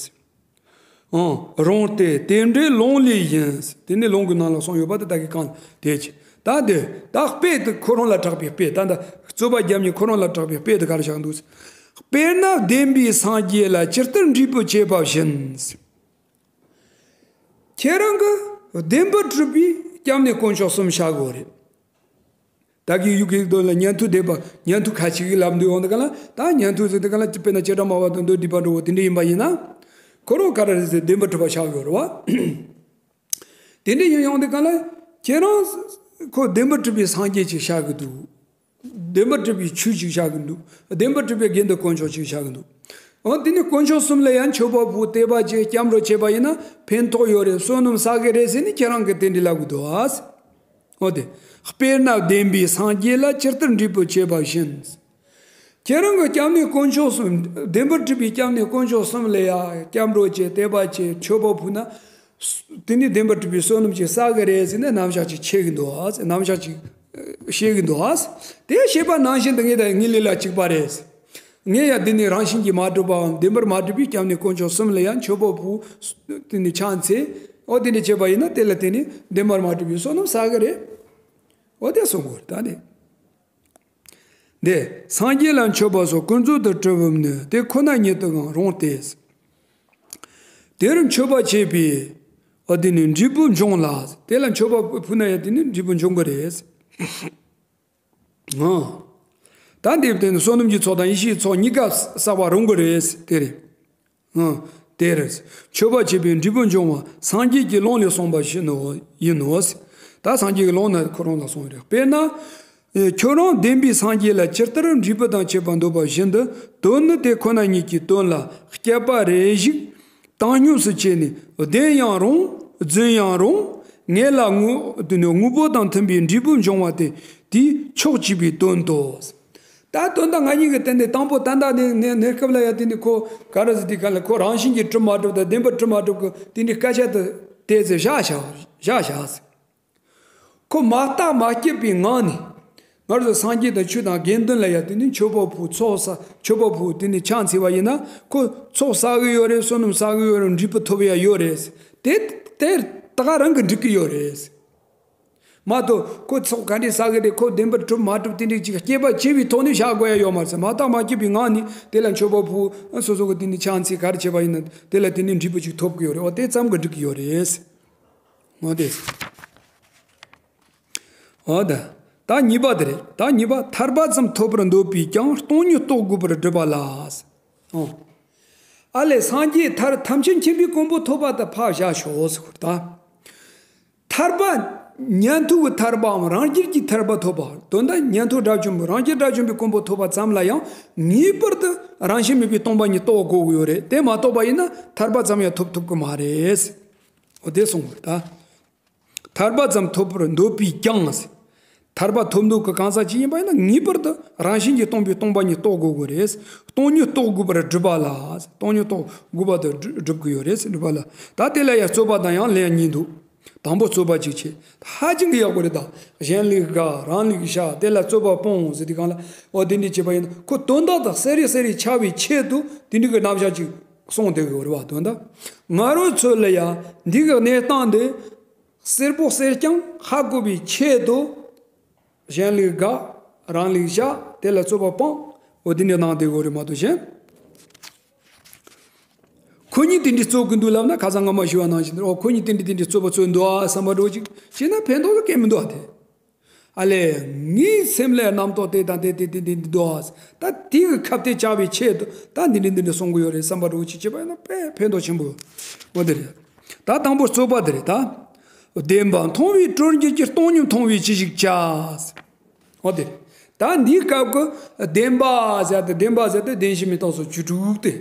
ཨང་། རུང་སྟེ་དེ་འདྲའི་ལུང་ལས་ཡིན། དེ་ནི་ལུང་གི་ནང་ལ་གསུངས་ཡོད་པ་དེ་ད་གི་གང་དེ་ཅི། ད་དེ་ད་དཔེ་དེ་ཁོ་རང་ལ་གྲགས་པའི་དཔེ་ད་ད་རྩོད་པ་རྒྱབ་ནས་ཁོ་རང་ལ་གྲགས་པའི་དཔེ་དེ་ག་རེ་བཞག་འདུག་དཔེར་ན་བདེན་པའི་སངས་རྒྱས་ལ་ཇི་ལྟར་འབྲས་བུ་བྱེད་པ་བཞིན། ཁྱེད་རང་གི་བདེན་པར་གྲུབ་པའི་སྐྱབས་གནས་དཀོན་མཆོག་གསུམ་བཞག་དགོས་རེད། ད་གི་ཡུལ་གྱི་དོན་ལ་ཉན་ཐོས་བདེན་པ་ཉན་ཐོས་ཁ་ཅིག་གིས་ལབ་འདུག་ཡོང་དུས་ག་ལ་ད་ཉན་ཐོས་ཟེར་དུས་ག་ལ་དཔེར་ན་བྱེ་བྲག་སྨྲ་བ་དང་མདོ་སྡིག་པ་འདྲ་བོ་དེ་འདྲ་ཡིན་པ་ཡིན་ན། ཁོ་རང་ག་རེ་རེད་ཟེར་བདེན་པར་གྲུབ་པ་བཞག་ཡོད་རེད་བ། དེ་འདྲ་ཡིན་ཡོང་དུས་ག་ལ་ཁྱེད་རང་ཁོ་བདེན་པར་གྲུབ་པའི་སངས་རྒྱས་ཅིག་བཞག་གི་འདུག་བདེན་པར་གྲུབ་པའི་ཆོས་ཅིག་བཞག་གི་འདུག་བདེན་པར་གྲུབ་པའི་དགེ་འདུན་དཀོན་མཆོག་ཅིག་བཞག་གི་འདུག་འོ་དེ་ནི་དཀོན་མཆོག་གསུམ་ལ་ཡང་མཆོད་པ་ཕུལ་དད་པ་བྱེད་སྐྱབས་འགྲོ་བྱེད་པ་ཡིན་ན་ཕན་ཐོགས་ཡོད་རེད། བསོད་ནམས་བསགས་གི་རེད་ཟེར་ནས་ཁྱེད་རང་གིས་དེ་འདྲ་ལབ་གི་འདུག་ཨ། འོ་དེ། དཔེར་ན་བདེན་པའི་སངས་རྒྱས་ལ་ཇི་ལྟར་འབྲས་བུ་བྱེད་པ་བཞིན། ཁྱེད་རང་གི་སྐྱབས་གནས་དཀོན་མཆོག་གསུམ་བདེན་པར་གྲུབ་པའི་སྐྱབས་གནས་དཀོན་མཆོག་གསུམ་ལ་ཡང་སྐྱབས་འགྲོ་བྱེད་དད་པ་བྱེད་མཆོད་པ་ཕུལ་ན། དེ་ནི་བདེན་པར་གྲུབ་པའི་བསོད་ནམས་ཅིག་བསགས་གི་རེད་ཟེར་ནས་རྣམ་གཞག་ཅིག་ཕྱེ་གི་འདུག་ཨ། རྣམ་གཞག་ཅིག་བཤད་གི་འདུག་ཨ། དེ་བཤད་པ་ནང་བཞིན་དུ་ངས་ད་ངའི་ལས་ལ་གཅིག་པ་རེད། ངས་ཡང་འདི་ནི་རང་བཞིན་གྱིས་མ་གྲུབ་པའམ་བདེན་པར་མ་གྲུབ་པའི་སྐྱབས་གནས་དཀོན་མཆོག་གསུམ་ལ་ཡང་མཆོད་པ་ཕུལ། དེ་ནི་ཕྱག་འཚལ། འོ་དེ་འདྲ་བྱས་པ་ཡིན་ན་དེ་ལ་དེ་ནི་བདེན་པར་མ་གྲུབ་པའི་བསོད་ནམས་བསགས་གི་རེད། འོ་དེ་གསུང་དགོས་རེད་ད་ནི། འདི་སངས་རྒྱས་ལ་མཆོད་པ་སོགས་ཀུན་རྫོབ་ཏུ་གྲུབ་བམ་ནི་དེ་ཁོ་ན་ཉིད་དུའང་རུང་སྟེ། དེར་མཆོད་པ་བྱས་པས་འོ་དེ་ནི་འབྲས་བུ་འབྱུང་ལ། དེ་ལ་མཆོད་པ་ཕུལ་ན་ཡང་དེ་ནི་འབྲས་བུ་འབྱུང་གི་རེད། ཨང་། ད་འདི་དེ་ནི་བསོད་ནམས་ཀྱི་ཚོགས་དང་ཡེ་ཤེས་ཀྱི་ཚོགས་གཉིས་ཀ་བསགས་པ་རུང་གི་རེད། དེ་རེད། ཨང་། དེར་མཆོད་པ་བྱས་པས་འབྲས་བུ་འབྱུང་བ་སངས་རྒྱས་ཀྱི་ལུང་ལས་གསུངས་པ་བཞིན་ནོ་ཡིན་ནོ། ད་སངས་རྒྱས་ཀྱི་ལུང་ན་ཁོ་རང་ལ་གསུངས་རེད། དཔེར་ན། ཁྱོད་རང་བདེན་པའི་སངས་རྒྱས་ལ་ཇི་ལྟར་འབྲས་བུ་དང་བཅས་པ་འདོད་པ་བཞིན་དུ་དོན་ནི་དེ་ཁོ་ན་ཉིད་ཀྱི་དོན་ལ་དཔྱད་པ་རེ་ཞིག་བཏང་སྙོམས་སུ་བྱས་ནས་བདེན་ཡང་རུང་རྫུན་ཡང་རུང་ངེས་ལ་དངོས་དེ་ནི་དངོས་པོ་དང་མཐུན་པའི་འབྲས་བུ་འབྱུང་བ་དེ་དེའི་ཕྱོགས་གཅིག་པའི་དོན་ཏོ། ད་དོན་དག་ང་གཉིས་ཀྱི་སྟེང་ནས་དང་པོ་ད་ལྟ་ནས་ནས་གནས་སྐབས་ལ་ཡ་དེ་ནི་ཁོ་ག་རེ་ཟེར་དུས་ག་ལ་ཁོ་རང་བཞིན་གྱིས་གྲུབ་མ་གྲུབ་དང་བདེན་པར་གྲུབ་མ་གྲུབ་ཀྱི་དེ་འདྲའི་སྐད་ཆ་དེ་དེ་ཚེ་བཞག་བཞག་བཞག་བཞག་ཟེར། ཁོ་མ་བརྟགས་མ་དཔྱད་པའི་ངང་ནས་ ང་ཚོ་སངས་རྒྱས་དང་ཆོས་དང་དགེ་འདུན་ལ་ཡང་དེ་ནི་མཆོད་པ་ཕུལ། ཚོགས་བསགས། མཆོད་པ་ཕུལ། དེ་ནི་ཕྱག་འཚལ་བ་ཡིན་ན་ཁོ་ཚོགས་བསགས་གི་ཡོད་རེད། བསོད་ནམས་བསགས་གི་ཡོད་རེད། འབྲས་བུ་ཐོབ་ཡ་ཡོད་རེད། དེ་དེ་ད་ག་རང་གི་འགྲིག་གི་ཡོད་རེད། མ་གཏོགས་ཁོ་ཚོགས་ག་འདྲས་བསགས་གི་རེད། ཁོ་བདེན་པར་གྲུབ་མ་གྲུབ་དེ་འདྲས་ཅིག་དཔྱད་པ་བྱས་པའི་ཐོག་ནས་བཞག་དགོས་ཡ་ཡོད་མ་རེད། མ་བརྟགས་མ་དཔྱད་པའི་ངང་ནས་དེ་ལ་མཆོད་པ་ཕུལ། སོ་སོ་གི་དེ་ནི་ཕྱག་འཚལ་ག་རེ་བྱས་པ་ཡིན་ན་དེ་ལ་དེ་ནི་འབྲས་བུ་ཅིག་ཐོབ་གི་ཡོད་རེད། འོ་དེ་ཙམ་གི་འགྲིག་གི་ཡོད་རེད། འོ་དེ། འོ་ད། ད་གཉིས་པ་དེ་རེད། ད་གཉིས་པ། ཐར་པ་ཙམ་ཐོབ་པར་འདོད་པས་ཀྱང་སྟོང་ཉིད་རྟོགས་དགོས་པར་བསྒྲུབ་པ་ལ། ཨོ། ཨ་ལས་སངས་རྒྱས་ཐར་ཐམས་ཅད་མཁྱེན་པའི་གོ་འཕང་ཐོབ་པ་དེ་ཕར་བཞག་ཤོག་ཟེར་བ་ད། ཐར་པ་ཉན་ཐོས་ཀྱི་ཐར་པའམ་རང་རྒྱལ་གྱི་ཐར་པ་ཐོབ་པ། དོན་དག་ཉན་ཐོས་དགྲ་བཅོམ་པ། རང་རྒྱལ་དགྲ་བཅོམ་པའི་གོ་འཕང་ཐོབ་པ་ཙམ་ལ་ཡང་ངེས་པར་དུ་རང་བཞིན་མེད་པའི་སྟོང་པ་ཉིད་རྟོགས་དགོས་ཀྱི་ཡོད་རེད། དེ་མ་རྟོགས་པ་ཡིན་ན་ཐར་པ་ཙམ་ཡང་ཐོབ་ཐུབ་ཀྱི་མ་རེད། འོ་དེ་གསུངས་པ་རེད་ད། ཐར་པ་ཙམ་ཐོབ་པར་འདོད་པས་ཀྱང་། ཐར་པ་ཐོབ་འདོད་ཀྱི་གང་ཟག་ཅིག་ཡིན་པ་ཡིན་ན་ངེས་པར་དུ་རང་བཞིན་གྱིས་སྟོང་པའི་སྟོང་པ་ཉིད་རྟོགས་དགོས་ཀྱི་རེད། སྟོང་ཉིད་རྟོགས་དགོས་པར་བསྒྲུབ་པ་ལ། སྟོང་ཉིད་རྟོགས་དགོས་པ་དེ་བསྒྲུབ་དགོས་ཀྱི་ཡོད་རེད། བསྒྲུབ་པ་ལ། ད་དེ་ལ་ཡང་རྩོད་པ་དང་ཡང་ལན་གཉིས་འདུག་དང་པོ་རྩོད་པ་གཅིག་བྱས། ཧ་ཅང་གི་ཡག་པོ་རེད་ད། གཞན་ལུགས་དགག་རང་ལུགས་བཞག་དེ་ལ་རྩོད་པ་སྤོང་ཟེར་དུས་སྒང་ལ། འོ་དེ་འདྲ་བྱས་པ་ཡིན་ན་ཁོ་དོན་དག་དང་གསལ་རི་གསལ་རི་ཆགས་པའི་ཆེད་དུ་དེ་འདྲ་གི་རྣམ་གཞག་ཅིག་གསུངས་བསྡད་ཀྱི་ཡོད་རེད་བ། དོན་དག་ང་རང་ཚོ་ལ་ཡང་འདི་གི་གནས་སྟངས་འདི་གསལ་པོ་གསལ་རྐྱང་ཧ་གོ་བའི་ཆེད་དུ། གཞན་ལུགས་དགག་རང་ལུགས་བཞག་དེ་ལ་རྩོད་པ་སྤོང་། འོ་དེ་འདྲ་གནང་བསྡད་ཀྱི་ཡོད་རེད་མ་གཏོགས་གཞན། ཁོ་གཉིས་དེ་འདྲའི་རྩོད་ཀྱི་འདུག་ལབ་ན་ཁ་སང་སྔ་མ་ཞུས་པ་ནང་བཞིན་དུ། ཨོ་ཁོ་གཉིས་དེ་འདྲའི་དེ་འདྲའི་རྩོད་པ་རྩོད་འདུག་ཨ་བསམ་པ་འདྲ་བོ་ཅིག་བྱས་ན་ཕན་ཐོགས་ལ་གང་ཡང་མི་འདུག་ཨ། དེ་ཨ་ལས་ངའི་སེམས་ལ་རྣམ་རྟོག་དེ་དང་དེ་དེ་དེ་འདི་འདི་འདུག་ཨ། ད་དེ་གི་ཁ་གཏད་བཅག་པའི་ཆེད་དུ་ད་འདི་འདྲ་འདི་འདྲ་གསུང་གི་ཡོད་རེད་བསམ་པ་འདྲ་བོ་ཅིག་བྱས་པ་ཡིན་ན་དཔེ་ཕན་ཐོགས་ཆེན་པོ། འོ་དེ་རེད། ད་དང་པོ་རྩོད་པ་དེ་རེད་ད། བདེན་པ་མཐོང་བས་གྲོལ་འགྱུར་གྱི། སྟོང་ཉིད་མཐོང་བས་ཅི་ཞིག་བྱ། འོ་དེ་རེད། ད་འདིའི་སྐབས་ཀྱི་བདེན་པ་ཟེར་ཏེ་བདེན་པ་ཟེར་ཏེ་བདེན་བཞི་མི་རྟག་སོགས་བཅུ་དྲུག་སྟེ།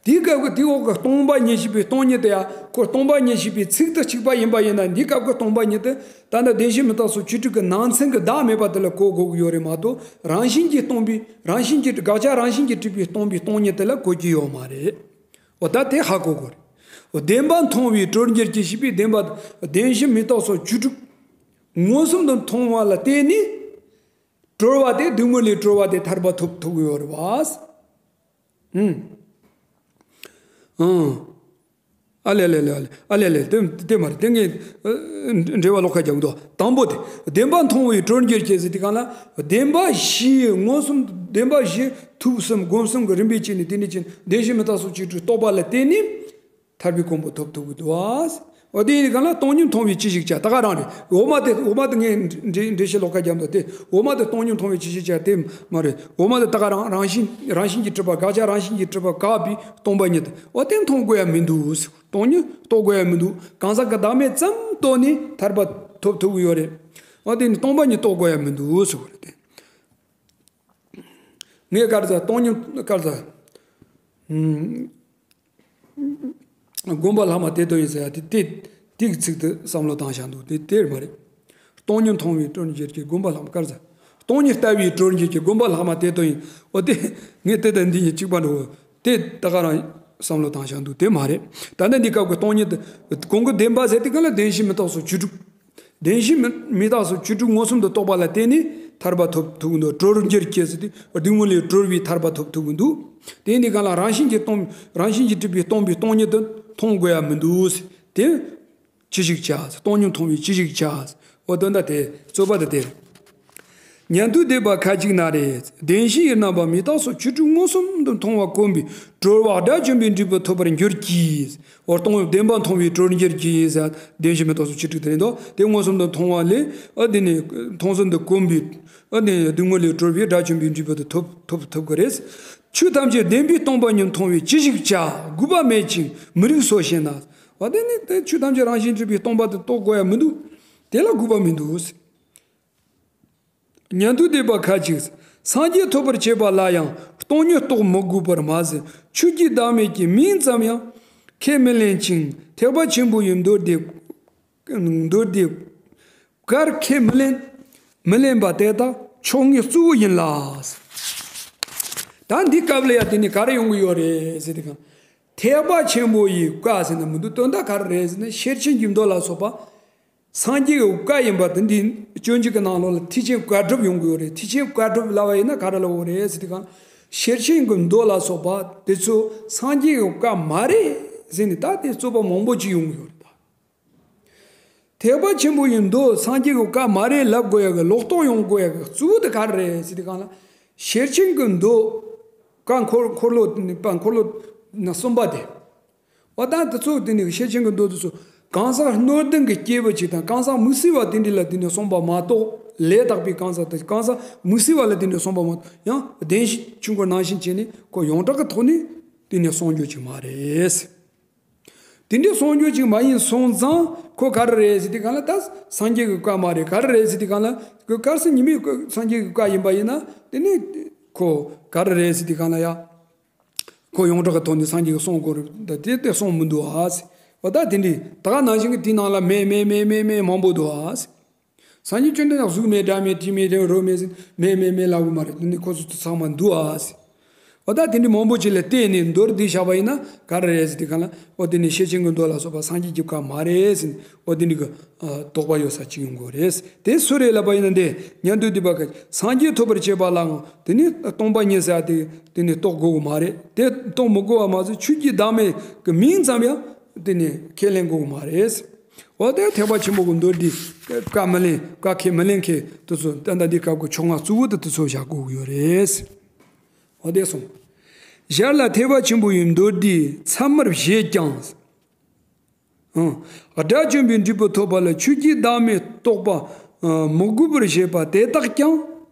དེའི་སྐབས་ཀྱི་དེའི་འོག་གི་སྟོང་པ་ཉིད་ཞེས་པའི་སྟོང་ཉིད་དེ་ཡང་ཁོ་སྟོང་པ་ཉིད་ཞེས་པའི་ཚིག་དང་གཅིག་པ་ཡིན་པ་ཡིན་ན། འདིའི་སྐབས་ཀྱི་སྟོང་པ་ཉིད་དེ་ད་ལྟ་བདེན་བཞི་མི་རྟག་སོགས་བཅུ་དྲུག་གི་ནང་ཚན་གྱི་བདག་མེད་པ་དེ་ལ་གོ་དགོས་ཀྱི་ཡོད་རེད་མ་གཏོགས། རང་བཞིན་གྱིས་སྟོང་པའི་རང་བཞིན་གྱིས་དགག་བྱ་རང་བཞིན་གྱིས་གྲུབ་པའི་སྟོང་པའི་སྟོང་ཉིད་དེ་ལ་གོ་རྒྱུ་ཡོད་མ་རེད། འོ་ད་དེ་ཧ་གོ་དགོས་རེད། འོ་བདེན་པ་མཐོང་བས་གྲོལ་འགྱུར་གྱི་ཞེས་པའི་བདེན་པ་བདེན་བཞི་མི་རྟག་སོགས་བཅུ་དྲུག་མངོན་སུམ་དུ་མཐོང་བ་ལ་བརྟེན་ནས་གྲོལ་བ་དེ། སྡུག་བསྔལ་ལས་གྲོལ་བ་དེ་ཐར་པ་ཐོབ་ཐུབ་ཀྱི་ཡོད་རེད་བ། ཨང་། ཨ་ལེ་ལེ་ལེ་ཨ་ལེ་ལེ་དེ་དེ་མ་རེད། དེ་ངས་འགྲེལ་པ་ལོགས་ཀ་རྒྱག་འདུག་དང་པོ་དེ་བདེན་པ་མཐོང་བས་གྲོལ་འགྱུར་གྱི་ཟེར་དུས་སྒང་ལ། བདེན་པ་བཞི་མངོན་སུམ། བདེན་པ་བཞི་ཐུགས་གསུམ་སྒོམ་གསུམ་གྱི་རིམ་པས་བྱས་ནས་དེ་འདྲ་བྱས་ནས་བདེན་བཞི་མི་རྟག་སོགས་བཅུ་དྲུག་རྟོགས་པ་ལ་བརྟེན་ནས། ཐར་པའི་གོ་འཕང་ཐོབ་ཐུབ་ཀྱི་འདུག་ཨ། འོ་དེ་ཡིན་གང་ལ་སྟོང་ཉིད་མཐོང་བས་ཅི་ཞིག་བྱ། ད་ག་རང་རེད། འོག་མ་དེ་འོག་མ་དེ་ངས་འགྲེལ་འགྲེལ་བཤད་ལོགས་ཀ་རྒྱབ་འདུག་དེ་འོག་མ་དེ་སྟོང་ཉིད་མཐོང་བས་ཅི་ཞིག་བྱ་དེ་མ་རེད། འོག་མ་དེ་ད་ག་རང་རང་བཞིན་རང་བཞིན་གྱིས་གྲུབ་པ། དགག་བྱ་རང་བཞིན་གྱིས་གྲུབ་པ་དགག་པའི་སྟོང་པ་ཉིད་དེ། འོ་དེ་མཐོང་དགོས་ཡ་མི་འདུག་སྟོང་ཉིད་རྟོགས་དགོས་ཡ་མི་འདུག་གང་ཟག་གི་བདག་མེད་ཙམ་རྟོགས་ནས་ཐར་པ་ཐོབ་ཐུབ་ཀྱི་ཡོད་རེད། འོ་དེ་ནི་སྟོང་པ་ཉིད་རྟོགས་དགོས་ཡ་མི་འདུག་ཟེར་བ་རེད་དེ། ངས་ག་རེ་ཟ། སྟོང་ཉིད་ག་རེ་ཟ། ཨུམ། དགོངས་པ་ལྷག་མ་དེ་དོན་ཡིན་ཟེར་ཡ་དེ་དེ་དེ་གི་ཚིག་དེ་བསམ་བློ་བཏང་བཞག་འདུག་དེ་དེ་མ་རེད། སྟོང་ཉིད་མཐོང་བས་གྲོལ་འགྱུར་གྱི། དགོངས་པ་ལྷག་མ་ག་རེ་ཟ། སྟོང་ཉིད་ལྟ་བས་གྲོལ་འགྱུར་གྱི། དགོངས་པ་ལྷག་མ་དེ་དོན་ཡིན། འོ་དེ་ངས་དེ་དང་འདི་གཉིས་གཅིག་པ་འགྲོ། དེ་ད་ག་རང་བསམ་བློ་བཏང་བཞག་འདུག་དེ་མ་རེད། ད་ནི་འདི་སྐབས་ཀྱི་སྟོང་ཉིད་དེ་གོང་གི་བདེན་པ་ཟེར་དུས་སྒང་ལ་བདེན་བཞི་མི་རྟག་སོགས་བཅུ་དྲུག་བདེན་བཞི་མི་མི་རྟག་སོགས་བཅུ་དྲུག་མངོན་སུམ་དུ་རྟོགས་པ་ལ་བརྟེན་ནས་ཐར་པ་ཐོབ་ཐུབ་ཀྱི་འདུག་གྲོལ་འགྱུར་གྱི་ཟེར་དུས་སྡུག་བསྔལ་ལས་གྲོལ་བའི་ཐར་པ་ཐོབ་ཐུབ་ཀྱི་འདུག་དེ་འདི་གང་ལ་རང་བཞིན་གྱིས་སྟོང་། རང་བཞིན་གྱིས་གྲུབ་པའི་སྟོང་པའི་སྟོང་ཉིད་དེ་མཐོང་དགོས་ཡ་མི་འདུག་དེ་ཅི་ཞིག་བྱ། སྟོང་ཉིད་མཐོང་བས་ཅི་ཞིག་བྱ། འོ་དོན་དག་དེ་རྩོད་པ་དེ་དེ་རེད། ཉན་ཐོས་སྡེ་པ་ཁ་ཅིག་ན་རེ། བདེན་བཞིའི་རྣམ་པ་མི་རྟག་སོགས་བཅུ་དྲུག་མངོན་སུམ་དུ་མཐོང་བ་གོམས་པས་གྲོལ་བ་དགྲ་བཅོམ་པའི་འབྲས་བུ་ཐོབ་པར་འགྱུར་གྱི། འོ་སྟོང་བདེན་པ་མཐོང་བས་གྲོལ་འགྱུར་གྱི་ཟེར། བདེན་བཞི་མི་རྟག་སོགས་བཅུ་དྲུག་དེ་རེད་འདུག་དེ་མངོན་སུམ་དུ་མཐོང་བ་ལས། ཨ་དེ་ནི་མཐོང་ཟིན་དུ་གོམས་པས། ཨ་དེ་ནི་སྡུག་བསྔལ་ལས་གྲོལ་བའི་དགྲ་བཅོམ་པའི་འབྲས་བུ་དེ་ཐོབ་ཐོབ་ཐུབ་ཀྱི་རེད། ཆོས་ཐམས་ཅད་བདེན་པས་སྟོང་པ་ཉིད་མཐོང་བས་ཅི་ཞིག་བྱ། དགོས་པ་མེད་ཅིང་མི་རིགས་སོ་ཞེ་ན། འོ་དེ་ནི་དེ་ཆོས་ཐམས་ཅད་རང་བཞིན་གྲུབ་པའི་སྟོང་པ་དེ་རྟོགས་དགོས་ཡ་མི་འདུག་དེ་ལ་དགོས་པ་མི་འདུག་ཉན་ཐོས་སྡེ་པ་ཁ་ཅིག་སངས་རྒྱས་ཐོབ་པར་བྱེད་པ་ལ་ཡང་སྟོང་ཉིད་རྟོགས་མི་དགོས་པར་མ་ཟད། ཆོས་ཀྱི་བདག་མེད་ཀྱི་མིང་ཙམ་ཡང་ཁས་མི་ལེན་ཅིང་། ཐེག་པ་ཆེན་པོ་ཡི་མདོ་སྡེ། མདོ་སྡེ་བཀར་ཁས་མི་ལེན། མི་ལེན་པ་དེ་དག་ཕྱོགས་སྔའི་གཙོ་བོ་ཡིན་ལ། ད་འདི་སྐབས་ལ་ཡང་དེ་ནི་ག་རེ་ཡོང་གི་ཡོད་རེད་ཟེར་དུས་སྒང་། ཐེག་པ་ཆེན་པོ་ཡི་བཀའ་ཟེར་ན་མི་འདུག་དོན་དག་ག་རེ་རེད་ཟེར་ན་ཤེར་ཕྱིན་གྱི་མདོ་ལ་སོགས་པ། སངས་རྒྱས་ཀྱི་བཀའ་ཡིན་པ་དེ་འདི་སྤྱོད་འཇུག་གི་ནང་ལོགས་ལ་ཐེག་ཆེན་བཀའ་སྒྲུབ་ཡོང་གི་ཡོད་རེད། ཐེག་ཆེན་བཀའ་སྒྲུབ་ལབ་པ་ཡིན་ན་ག་རེ་ལབ་དགོས་རེད་ཟེར་དུས་གང་ལ། ཤེར་ཕྱིན་གྱི་མདོ་ལ་སོགས་པ་དེ་ཚོ་སངས་རྒྱས་ཀྱི་བཀའ་མ་རེད་ཟེར་ནས་ད་དེ་རྩོད་པ་མང་པོ་ཅིག་ཡོང་གི་ཡོད་རེད་ད། ཐེག་པ་ཆེན་པོ་ཡི་མདོ་སངས་རྒྱས་ཀྱི་བཀའ་མ་རེད་ལབ་དགོས་ཡ་གི་ལོག་རྟོག་ཡོང་དགོས་ཡ་གི་གཙོ་བོ་དེ་ག་རེ་རེད་ཟེར་དུས་གང་ལ། ཤེར་ཕྱིན་གྱི་མདོ་ཀ་འཁོར་འཁོར་ལོ་ནི་པ་འཁོར་ལོ་ན་གསུམ་པ་དེ། འོ་ད་དེ་ཚོ་དེ་ནི་ཤེར་ཕྱིན་གྱི་མདོ་དེ་ཚོ་གང་ཟག་སྣོད་ལྡན་གྱི་སྐྱེས་བུ་ཅིག་དང་གང་ཟག་མི་སྲིད་པ་དེ་འདྲ་ལ་དེ་ནི་གསུངས་པ་མ་གཏོགས། ལས་དག་པའི་གང་ཟག་དང་གང་ཟག་མི་སྲིད་པ་ལ་དེ་འདྲ་གསུངས་པ་མ་གཏོགས། ཡང་བདེན་བཞི་ཆོས་འཁོར་ནང་བཞིན་བྱས་ནས་ཁོ་ཡོངས་གྲགས་ཀྱི་ཐོག་ནས་དེ་ནི་གསུང་རྒྱུ་ཅིག་མ་རེད། དེ་འདྲའི་གསུང་རྒྱུ་ཅིག་མ་ཡིན་སོང་ཙང་ཁོ་ག་རེ་རེད་ཟེར་དུས་གང་ལ། ད་སངས་རྒྱས་ཀྱི་བཀའ་མ་རེད། ག་རེ་རེད་ཟེར་དུས་གང་ལ། ཁོ་གལ་སྲིད་ཉི་མའི་སངས་རྒྱས་ཀྱི་བཀའ་ཡིན་པ་ཡིན་ན་དེ་ནི་ཁོ་ག་རེ་རེད་ཟེར་དུས་གང་ལ་ཡ། ཁོ་ཡོངས་གྲགས་ཀྱི་ཐོག་ནས་སངས་རྒྱས་ཀྱི་གསུང་དགོས་རེད། ད་དེ་དེ་གསུང་མི་འདུག་ཨ་ཟེར། འོ་ད་དེ་འདྲའི་ད་ག་ནང་བཞིན་གྱི་དེའི་ནང་ལ་མེད་མེད་མེད་མེད་མེད་མང་པོ་འདུག་ཨ་ཟེར། སངས་རྒྱས་བཅོམ་ལྡན་འདས་གཟུགས་མེད་སྒྲ་མེད་དྲི་མེད་རོ་མེད་ཟེར། མེད་མེད་མེད་ལབ་གི་མ་རེད། དེ་ནི་ཁོ་ཚོ་ཚང་མ་འདུག་ཨ་ཟེར། འོ་ད་དེ་འདྲའི་མང་པོ་ཅིག་ལ་བལྟས་ནས་མདོར་བསྡུས་བཞག་པ་ཡིན་ན་ག་རེ་རེད་ཟེར་དུས་གང་ལ། འོ་དེ་ནི་ཤེར་ཕྱིན་གྱི་མདོ་ལ་སོགས་པ་སངས་རྒྱས་ཀྱི་བཀའ་མ་རེད་ཟེར་ནས། འོ་དེ་འདྲའི་གི་ཨ་དོགས་པ་ཡོད་ས་ཅིག་ཡོང་དགོས་རེད། དེ་སུ་རེད་ལབ་པ་ཡིན་ན། འདི་ཉན་ཐོས་སྡིག་པ་ག་སངས་རྒྱས་ཐོབ་པར་བྱེད་པ་ལའང་དེ་ནི་སྟོང་པ་ཉིད་ཟེར་ཡ་དེ་དེ་ནི་རྟོགས་དགོས་གི་མ་རེད། དེ་རྟོགས་མི་དགོས་པ་མ་ཟད་ཆོས་ཀྱི་བདག་མེད་ཀྱི་མིང་ཙམ་ཡང་དེ་ནི་ཁས་ལེན་དགོས་གི་མ་རེད། འོ་དེ་ཐེག་པ་ཆེན་པོ་གི་མདོར་བསྡུས་བཀའ་མི་ལེན་བཀའ་ཁས་མི་ལེན་མཁན་དེ་ཚོ་ད་ལྟ་འདི་སྐབས་ཀྱི་ཕྱོགས་སྔ་གཙོ་བོ་དེ་དེ་ཚོ་བཞག་དགོས་ཀྱི་ཡོད་རེད། འོ་དེ་གསུངས། ཞར་ལ་ཐེག་པ་ཆེན་པོ་ཡི་མདོར་བསྡུས་ཚད་མར་བཞེད་ཀྱང་། ཨང་། དགྲ་བཅོམ་པའི་འབྲས་བུ་ཐོབ་པ་ལ་ཆོས་ཀྱི་བདག་མེད་རྟོགས་པ་མི་དགོས་པར་བཞེད་པ་དེ་དག་ཀྱང་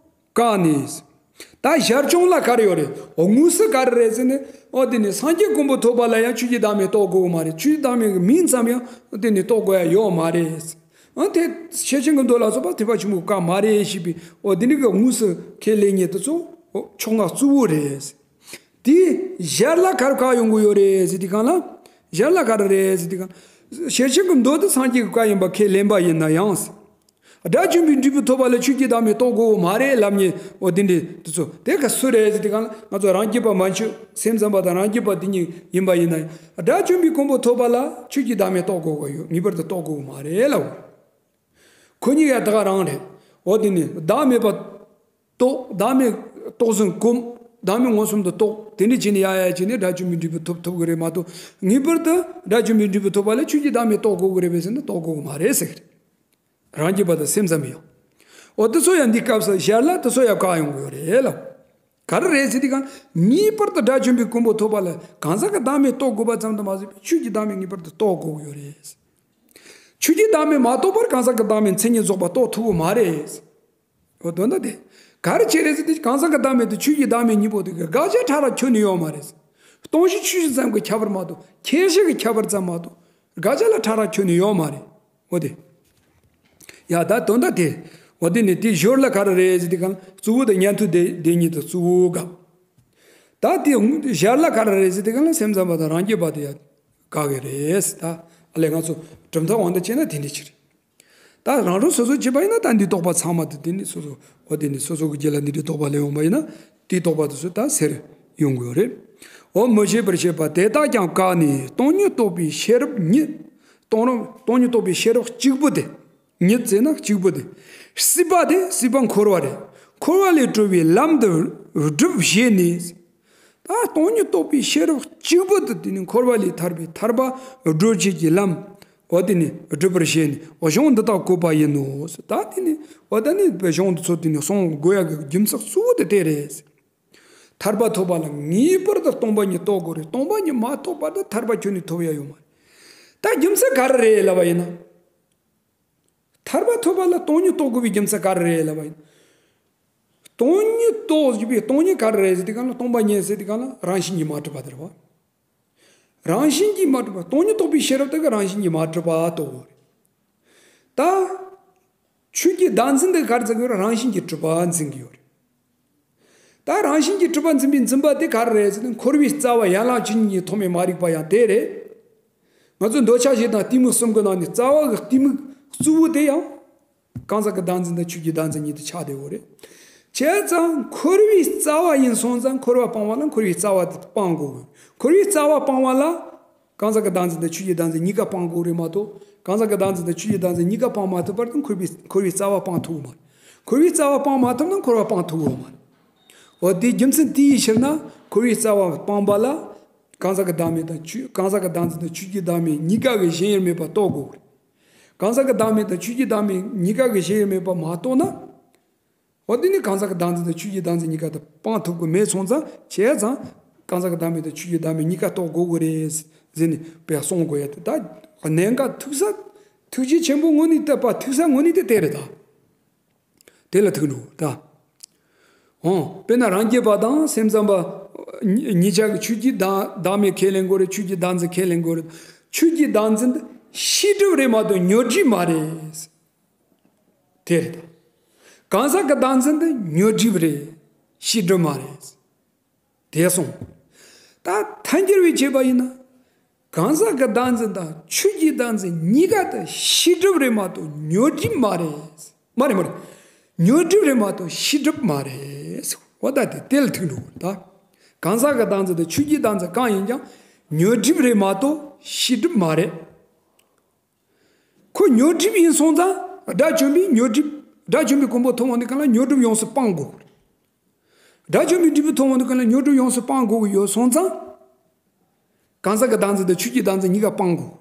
བཀག་ནས། ད་ཞར་བྱུང་ལ་ག་རེ་ཡོད་རེད། འོ་དངོས་སུ་ག་རེ་རེད་ཟེར་ནས། འོ་དེ་ནི་སངས་རྒྱས་ཀུན་པོ་ཐོབ་པ་ལ་ཡང་ཆོས་ཀྱི་བདག་མེད་རྟོགས་དགོས་མ་རེད། ཆོས་ཀྱི་བདག་མེད་ཀྱི་མིང་ཙམ་ཡང་དེ་ནི་རྟོགས་དགོས་ཡ་ཡོད་མ་རེད། ཨ་དེ་ཤེར་ཕྱིན་གྱི་མདོ་ལ་སོགས་པ་ཐེག་པ་ཆེན་པོའི་བཀའ་མ་རེད་ཞེས་པའི། འོ་དེ་འདྲ་གི་དངོས་སུ་ཁས་ལེན་མཁན་དེ་ཚོ་འོ་ཕྱོགས་སྔ་གཙོ་བོ་རེད། དེ་ཞར་ལ་ག་རེ་བཀག་ཡོང་གི་ཡོད་རེད་ཟེར་དུས་གང་ལ། ཞར་ལ་ག་རེ་རེད་ཟེར་དུས་གང་། ཤེར་ཕྱིན་གྱི་མདོ་དེ་སངས་རྒྱས་ཀྱི་བཀའ་ཡིན་པ་ཁས་ལེན་པ་ཡིན་ན་ཡང་། དགྲ་བཅོམ་པའི་འབྲས་བུ་ཐོབ་པ་ལ་ཆོས་ཀྱི་བདག་མེད་རྟོགས་དགོས་མ་རེད་ལབ་མཁན། འོ་དེ་འདྲ་དེ་ཚོ་དེ་ག་སུ་རེད་ཟེར་དུས་གང་ལ། ང་ཚོ་རང་རྒྱུད་པ་མན་ཆད་སེམས་ཙམ་པ་དང་རང་རྒྱུད་པ་དེ་གཉིས་ཡིན་པ་ཡིན་ན་ཡང་། དགྲ་བཅོམ་པའི་ཀུན་པོ་ཐོབ་པ་ལ་ཆོས་ཀྱི་བདག་མེད་རྟོགས་དགོས་ཀྱི་ཡོད། ངེས་པར་དུ་རྟོགས་དགོས་མ་རེད་ལབ། ཁོ་གཉིས་ཀ་ད་ག་རང་རེད། འོ་དེ་ནི་བདག་མེད་པ་རྟོགས། བདག་མེད་རྟོགས་ཟིན་གོམས། བདག་མེད་མངོན་སུམ་དུ་རྟོགས། དེ་འདྲ་བྱས་ནས་ཡ་ཡ་བྱས་ནས་དགྲ་བཅོམ་པའི་འབྲས་བུ་ཐོབ་ཐུབ་ཀྱི་རེད་མ་གཏོགས། ངེས་པར་དུ་དགྲ་བཅོམ་པའི་འབྲས་བུ་ཐོབ་པ་ལ་ཆོས་ཀྱི་བདག་མེད་རྟོགས་དགོས་ཀྱི་རེད་པས་ཟེར་ན་རྟོགས་དགོས་ཀྱི་མ་རེད་ཟེར་གྱི་རེད། རང་རྒྱུད་པ་དང་སེམས་ཙམ་ཡང་། འོ་དེ་ཚོ་ཡང་འདི་སྐབས་སུ་ཞར་ལ་དེ་ཚོ་ཡང་བཀག་ཡོང་གི་ཡོད་རེད་ལ། ག་རེ་རེད་ཟེར་དུས་གང་། ངེས་པར་དུ་དགྲ་བཅོམ་པའི་ཀུན་པོ་ཐོབ་པ་ལ་གང་ཟག་གི་བདག་མེད་རྟོགས་དགོས་པ་ཙམ་དུ་མ་ཟད་པའི་ཆོས་ཀྱི་བདག་མེད་ངེས་པར་དུ་རྟོགས་དགོས་ཀྱི་ཡོད་རེད། ཆོས་ཀྱི་བདག་མེད་མ་རྟོགས་པར་གང་ཟག་གི་བདག་མེད་མཚན་ཉིད་རྫོགས་པ་རྟོགས་ཐུབ་ཀྱི་མ་རེད། འོ་དོན་དག་དེ། ག་རེ་བྱས་རེད་ཟེར་དུས་གང་ཟག་གི་བདག་མེད་དེ་ཆོས་ཀྱི་བདག་མེད་གཉིས་པོ་དེ་གི་དགག་བྱ་ཕྲ་རགས་ཁྱོན་ནས་ཡོད་མ་རེད། སྟོང་གཞི་ཆོས་ཅན་ཙམ་གྱི་ཁྱད་པར་མ་གཏོགས། ཁྱད་གཞི་གི་ཁྱད་པར་ཙམ་མ་གཏོགས། དགག་བྱ་ལ་ཕྲ་རགས་ཁྱོན་ནས་ཡོད་མ་རེད། འོ་དེ། ཡ་ད་དོན་དག་དེ། འོ་དེ་ནི་དེ་ཞོར་ལ་ག་རེ་རེད་ཟེར་དུས་གང་། གཙོ་བོ་དེ་ཉན་ཐོས་སྡེ་སྡེ་གཉིས་དང་གཙོ་བོ་དགག་ད་དེ་ཞར་ལ་ག་རེ་རེད་ཟེར་དུས་གང་ལ་སེམས་ཙམ་པ་དང་རང་རྒྱུད་པ་དེ་ཡ་དགག་གི་རེད། ད་ཨ་ལས་ང་ཚོ་གྲུབ་མཐའ་དབང་དུ་བྱས་ན་དེ་འདྲ་ཅིག་རེད། ད་རང་རང་སོ་སོ་བྱས་པ་ཡིན་ན་ད་འདི་རྟོགས་པ་ཚང་མ་དེ་དེ་ནི་སོ་སོ། འོ་དེ་ནི་སོ་སོ་གི་རྒྱུད་ལ་འདི་འདྲའི་རྟོགས་པ་སླེབས་ཡོང་པ་ཡིན་ན་དེའི་རྟོགས་པ་དེ་ཚོ་ད་སེལ་ཡོང་གི་ཡོད་རེད། འོ་མི་བྱེད་པར་བཤད་པ་དེ་དག་ཀྱང་བཀག་ནས་སྟོང་ཉིད་རྟོགས་པའི་ཤེས་རབ་ཉིད། སྟོང་རབ་སྟོང་ཉིད་རྟོགས་པའི་ཤེས་རབ་གཅིག་པུ་དེ། ཉིད་ཟེར་ན་གཅིག་པུ་དེ། སྲིད་པ་དེ་སྲིད་པ་འཁོར་བ་རེད། འཁོར་བ་ལས་གྲོལ་བའི་ལམ་དུ་སྒྲུབ་བྱས་ནས། ད་སྟོང་ཉིད་རྟོགས་པའི་ཤེས་རབ་གཅིག་པུ་དེ་དེ་ནི་འཁོར་བ་ལས་ཐར་པའི་ཐར་པ་སྒྲུབ་བྱེད་ཀྱི་ལམ། འོ་དེ་ནི་སྒྲུབ་པར་བྱས་ནས་འོ་གཞུང་འདི་དག་བཀོད་པ་ཡིན་ནོ། ད་དེ་ནི་འོ་ད་ནི་གཞུང་འདི་ཚོ་དེ་ནི་གསུང་དགོས་ཡ་གི་རྒྱུ་མཚན་གཙོ་བོ་དེ་དེ་རེད། ཐར་པ་ཐོབ་པ་ལ་ངེས་པར་དུ་སྟོང་པ་ཉིད་རྟོགས་དགོས་རེད། སྟོང་པ་ཉིད་མ་ཐོབ་བར་དུ་ཐར་པ་ཁྱོན་ནས་ཐོབ་ཡ་ཡོད་མ་རེད། ད་རྒྱུ་མཚན་ག་རེ་རེད་ལབ་པ་ཡིན་ན། ཐར་པ་ཐོབ་པ་ལ་སྟོང་ཉིད་རྟོགས་དགོས་པའི་རྒྱུ་མཚན་ག་རེ་རེད་ལབ་པ་ཡིན། སྟོང་ཉིད་རྟོགས་ཞེས་པའི་སྟོང་ཉིད་ག་རེ་རེད་ཟེར་དུས་གང་ལ། སྟོང་པ་ཉིད་ཟེར་དུས་གང་ལ་རང་བཞིན་གྱིས་མ་གྲུབ་པ་དེ་རེད་བ། རང་བཞིན་གྱིས་མ་གྲུབ་པ། སྟོང་ཉིད་རྟོགས་པའི་ཤེས་རབ་དེ་ག་རང་བཞིན་གྱིས་མ་གྲུབ་པ་རྟོགས་དགོས་རེད། ད་ཆོས་ཀྱི་བདག་འཛིན་དེ་ག་རེ་འཛིན་གྱི་ཡོད་རེད། རང་བཞིན་གྱིས་གྲུབ་པ་འཛིན་གྱི་ཡོད་རེད། ད་རང་བཞིན་གྱིས་གྲུབ་པ་འཛིན་པའི་འཛིན་པ་དེ་ག་རེ་རེད་ཟེར་ན། འཁོར་བའི་རྩ་བ་ཡན་ལག་བཅུ་གཉིས་ཀྱི་ཐོག་མའི་མ་རིག་པ་ཡང་དེ་རེད། ང་ཚོས་འདོད་ཆགས་ཞེ་སྡང་གཏི་མུག་གསུམ་གྱི་ནང་ནས་རྩ་བ་གི་གཏི་མུག་གཙོ་བོ་དེ་ཡང་གང་ཟག་གི་བདག་འཛིན་དང་ཆོས་ཀྱི་བདག་འཛིན་གཉིས་དེ་ཆགས་བསྡད་ཡོད་རེད། བྱས་ཙང་འཁོར་བའི་རྩ་བ་ཡིན་སོང་ཙང་འཁོར་བ་སྤང་བ་ལ་འཁོར་བའི་རྩ་བ་དེ་སྤང་དགོས། འཁོར་བའི་རྩ་བ་སྤང་བ་ལ། གང་ཟག་གི་བདག་འཛིན་དང་ཆོས་ཀྱི་བདག་འཛིན་གཉིས་ཀ་སྤང་དགོས་རེད་མ་གཏོགས། གང་ཟག་གི་བདག་འཛིན་དང་ཆོས་ཀྱི་བདག་འཛིན་གཉིས་ཀ་སྤང་མ་ཐུབ་བར་དུ་འཁོར་བའི་འཁོར་བའི་རྩ་བ་སྤང་ཐུབ་ཀྱི་མ་རེད། འཁོར་བའི་རྩ་བ་སྤང་མ་ཐུབ་ན་འཁོར་བ་སྤང་ཐུབ་ཀྱི་མ་རེད། འོ་དེའི་རྒྱུ་མཚན་དེའི་ཕྱིར་ན་འཁོར་བའི་རྩ་བ་སྤངས་པ་ལ། གང་ཟག་གི་བདག་མེད་དང་ཆོས་གང་ཟག་གི་བདག་འཛིན་དང་ཆོས་ཀྱི་བདག་མེད་གཉིས་ཀ་གི་གཞན་དབྱེར་མེད་པ་རྟོགས་དགོས་རེད། གང་ཟག་གི་བདག་མེད་དང་ཆོས་ཀྱི་བདག་མེད་གཉིས་ཀ་གི་གཞན་དབྱེར་མེད་པ་མ་རྟོགས་ན། འོ་དེ་ནི་གང་ཟག་གི་བདག་འཛིན་དང་ཆོས་ཀྱི་བདག་འཛིན་གཉིས་ཀ་དེ་སྤང་ཐུབ་ཀྱི་མེད་སོང་ཙང་། བྱས་ཙང་གང་ཟག་གི་བདག་མེད་དང་ཆོས་ཀྱི་བདག་མེད་གཉིས་ཀ་རྟོགས་དགོས་ཀྱི་རེད་ཟེར་ནས་དཔེ་གསུང་དགོས་ཡ་དེ། ད་གནད་འགག་ཐུག་ས། ཐུགས་རྗེ་ཆེན་པོ་དངོས་གནས་བསྟོད་པ་ཐུག་ས་དངོས་གནས་དེ་དེ་རེད་ད། དེ་ལ་ཐུག་འགྲོ་ད། འོ་དཔེར་ན་རང་རྒྱལ་པ་དང་སེམས་ཙམ་པ་གཉིས་ཆ་གི་ཆོས་ཀྱི་བདག་བདག་མེད་ཁས་ལེན་དགོས་རེད། ཆོས་ཀྱི་བདག་འཛིན་ཁས་ལེན་དགོས་རེད། ཆོས་ཀྱི་བདག་འཛིན་དེ་ཤེས་སྒྲིབ་རེད་མ་གཏོགས་ཉོན་སྒྲིབ་མ་རེད། དེ་རེད་ད། གང་ཟག་གི་བདག་འཛིན་དེ་ཉོན་སྒྲིབ་རེད། ཤེས་སྒྲིབ་མ་རེད། དེ་གསུངས། ད་ཐལ་འགྱུར་བས་བྱས་པ་ཡིན་ན། གང་ཟག་གི་བདག་འཛིན་དང་ཆོས་ཀྱི་བདག་འཛིན་གཉིས་ཀ་དེ་ཤེས་སྒྲིབ་རེད་མ་གཏོགས་ཉོན་སྒྲིབ་མ་རེད། མ་རེད་མ་རེད། ཉོན་སྒྲིབ་རེད་མ་གཏོགས་ཤེས་སྒྲིབ་མ་རེད། འོ་ད་དེ་དེ་ལ་ཐུག་འགྲོ་དགོས་རེད་ད། གང་ཟག་གི་བདག་འཛིན་དང་ཆོས་ཀྱི་བདག་འཛིན་གང་ཡིན་ཀྱང་ཉོན་སྒྲིབ་རེད་མ་གཏོགས་ཤེས་སྒྲིབ་མ་རེད། ཁོ་ཉོན་སྒྲིབ་ཡིན་སོང་ཙང་དགྲ་བཅོམ་པས་ཉོན་སྒྲིབ་དགྲ་བཅོམ་པའི་གོ་འཕང་ཐོབ་འོང་དུས་སྒང་ལ་ཉོན་སྒྲིབ་ཡོངས་སུ་སྤང་དགོས། དགྲ་བཅོམ་པའི་འབྲས་བུ་ཐོབ་འོང་དུས་སྒང་ལ་ཉོན་སྒྲིབ་ཡོངས་སུ་སྤང་དགོས་ཀྱི་ཡོད་སོང་ཙང་། གང་ཟག་གི་བདག་འཛིན་དང་ཆོས་ཀྱི་བདག་འཛིན་གཉིས་ཀ་སྤང་དགོས།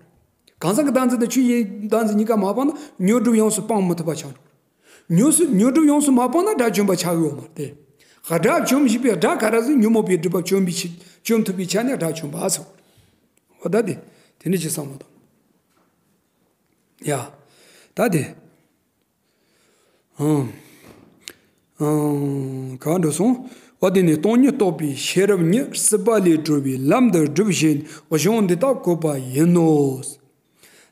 གང་ཟག་གི་བདག་འཛིན་དང་ཆོས་ཀྱི་བདག་འཛིན་གཉིས་ཀ་མ་སྤངས་ན་ཉོན་སྒྲིབ་ཡོངས་སུ་སྤང་མི་ཐུབ་པ་ཆགས་འགྲོ། ཉོན་སུ་ཉོན་སྒྲིབ་ཡོངས་སུ་མ་སྤངས་ན་དགྲ་བཅོམ་པ་ཆགས་ཡོད་མ་རེད་དེ། དགྲ་བཅོམ་ཞེས་པའི་དགྲ་ག་རེ་ཟེར། ཉོན་མོངས་པའི་སྒྲིབ་པ་བཅོམ་པའི་ཕྱིར་བཅོམ་ཐུབ་པའི་ཆ་ནས་དགྲ་བཅོམ་པ་ཟེར། འོ་ད་དེ་དེ་འདྲ་ཅིག་བསམ་བློ་བཏང་། ཡ། ད་དེ། ཨང་། ཨང་། གང་འགྲོ་སོང་། འོ་དེ་ནས་སྟོང་ཉིད་རྟོགས་པའི་ཤེས་རབ་ཉིད་སྲིད་པ་ལས་གྲོལ་བའི་ལམ་དུ་སྒྲུབ་བྱེད་གཞུང་འདི་དག་བཀོད་པ་ཡིན་ནོ།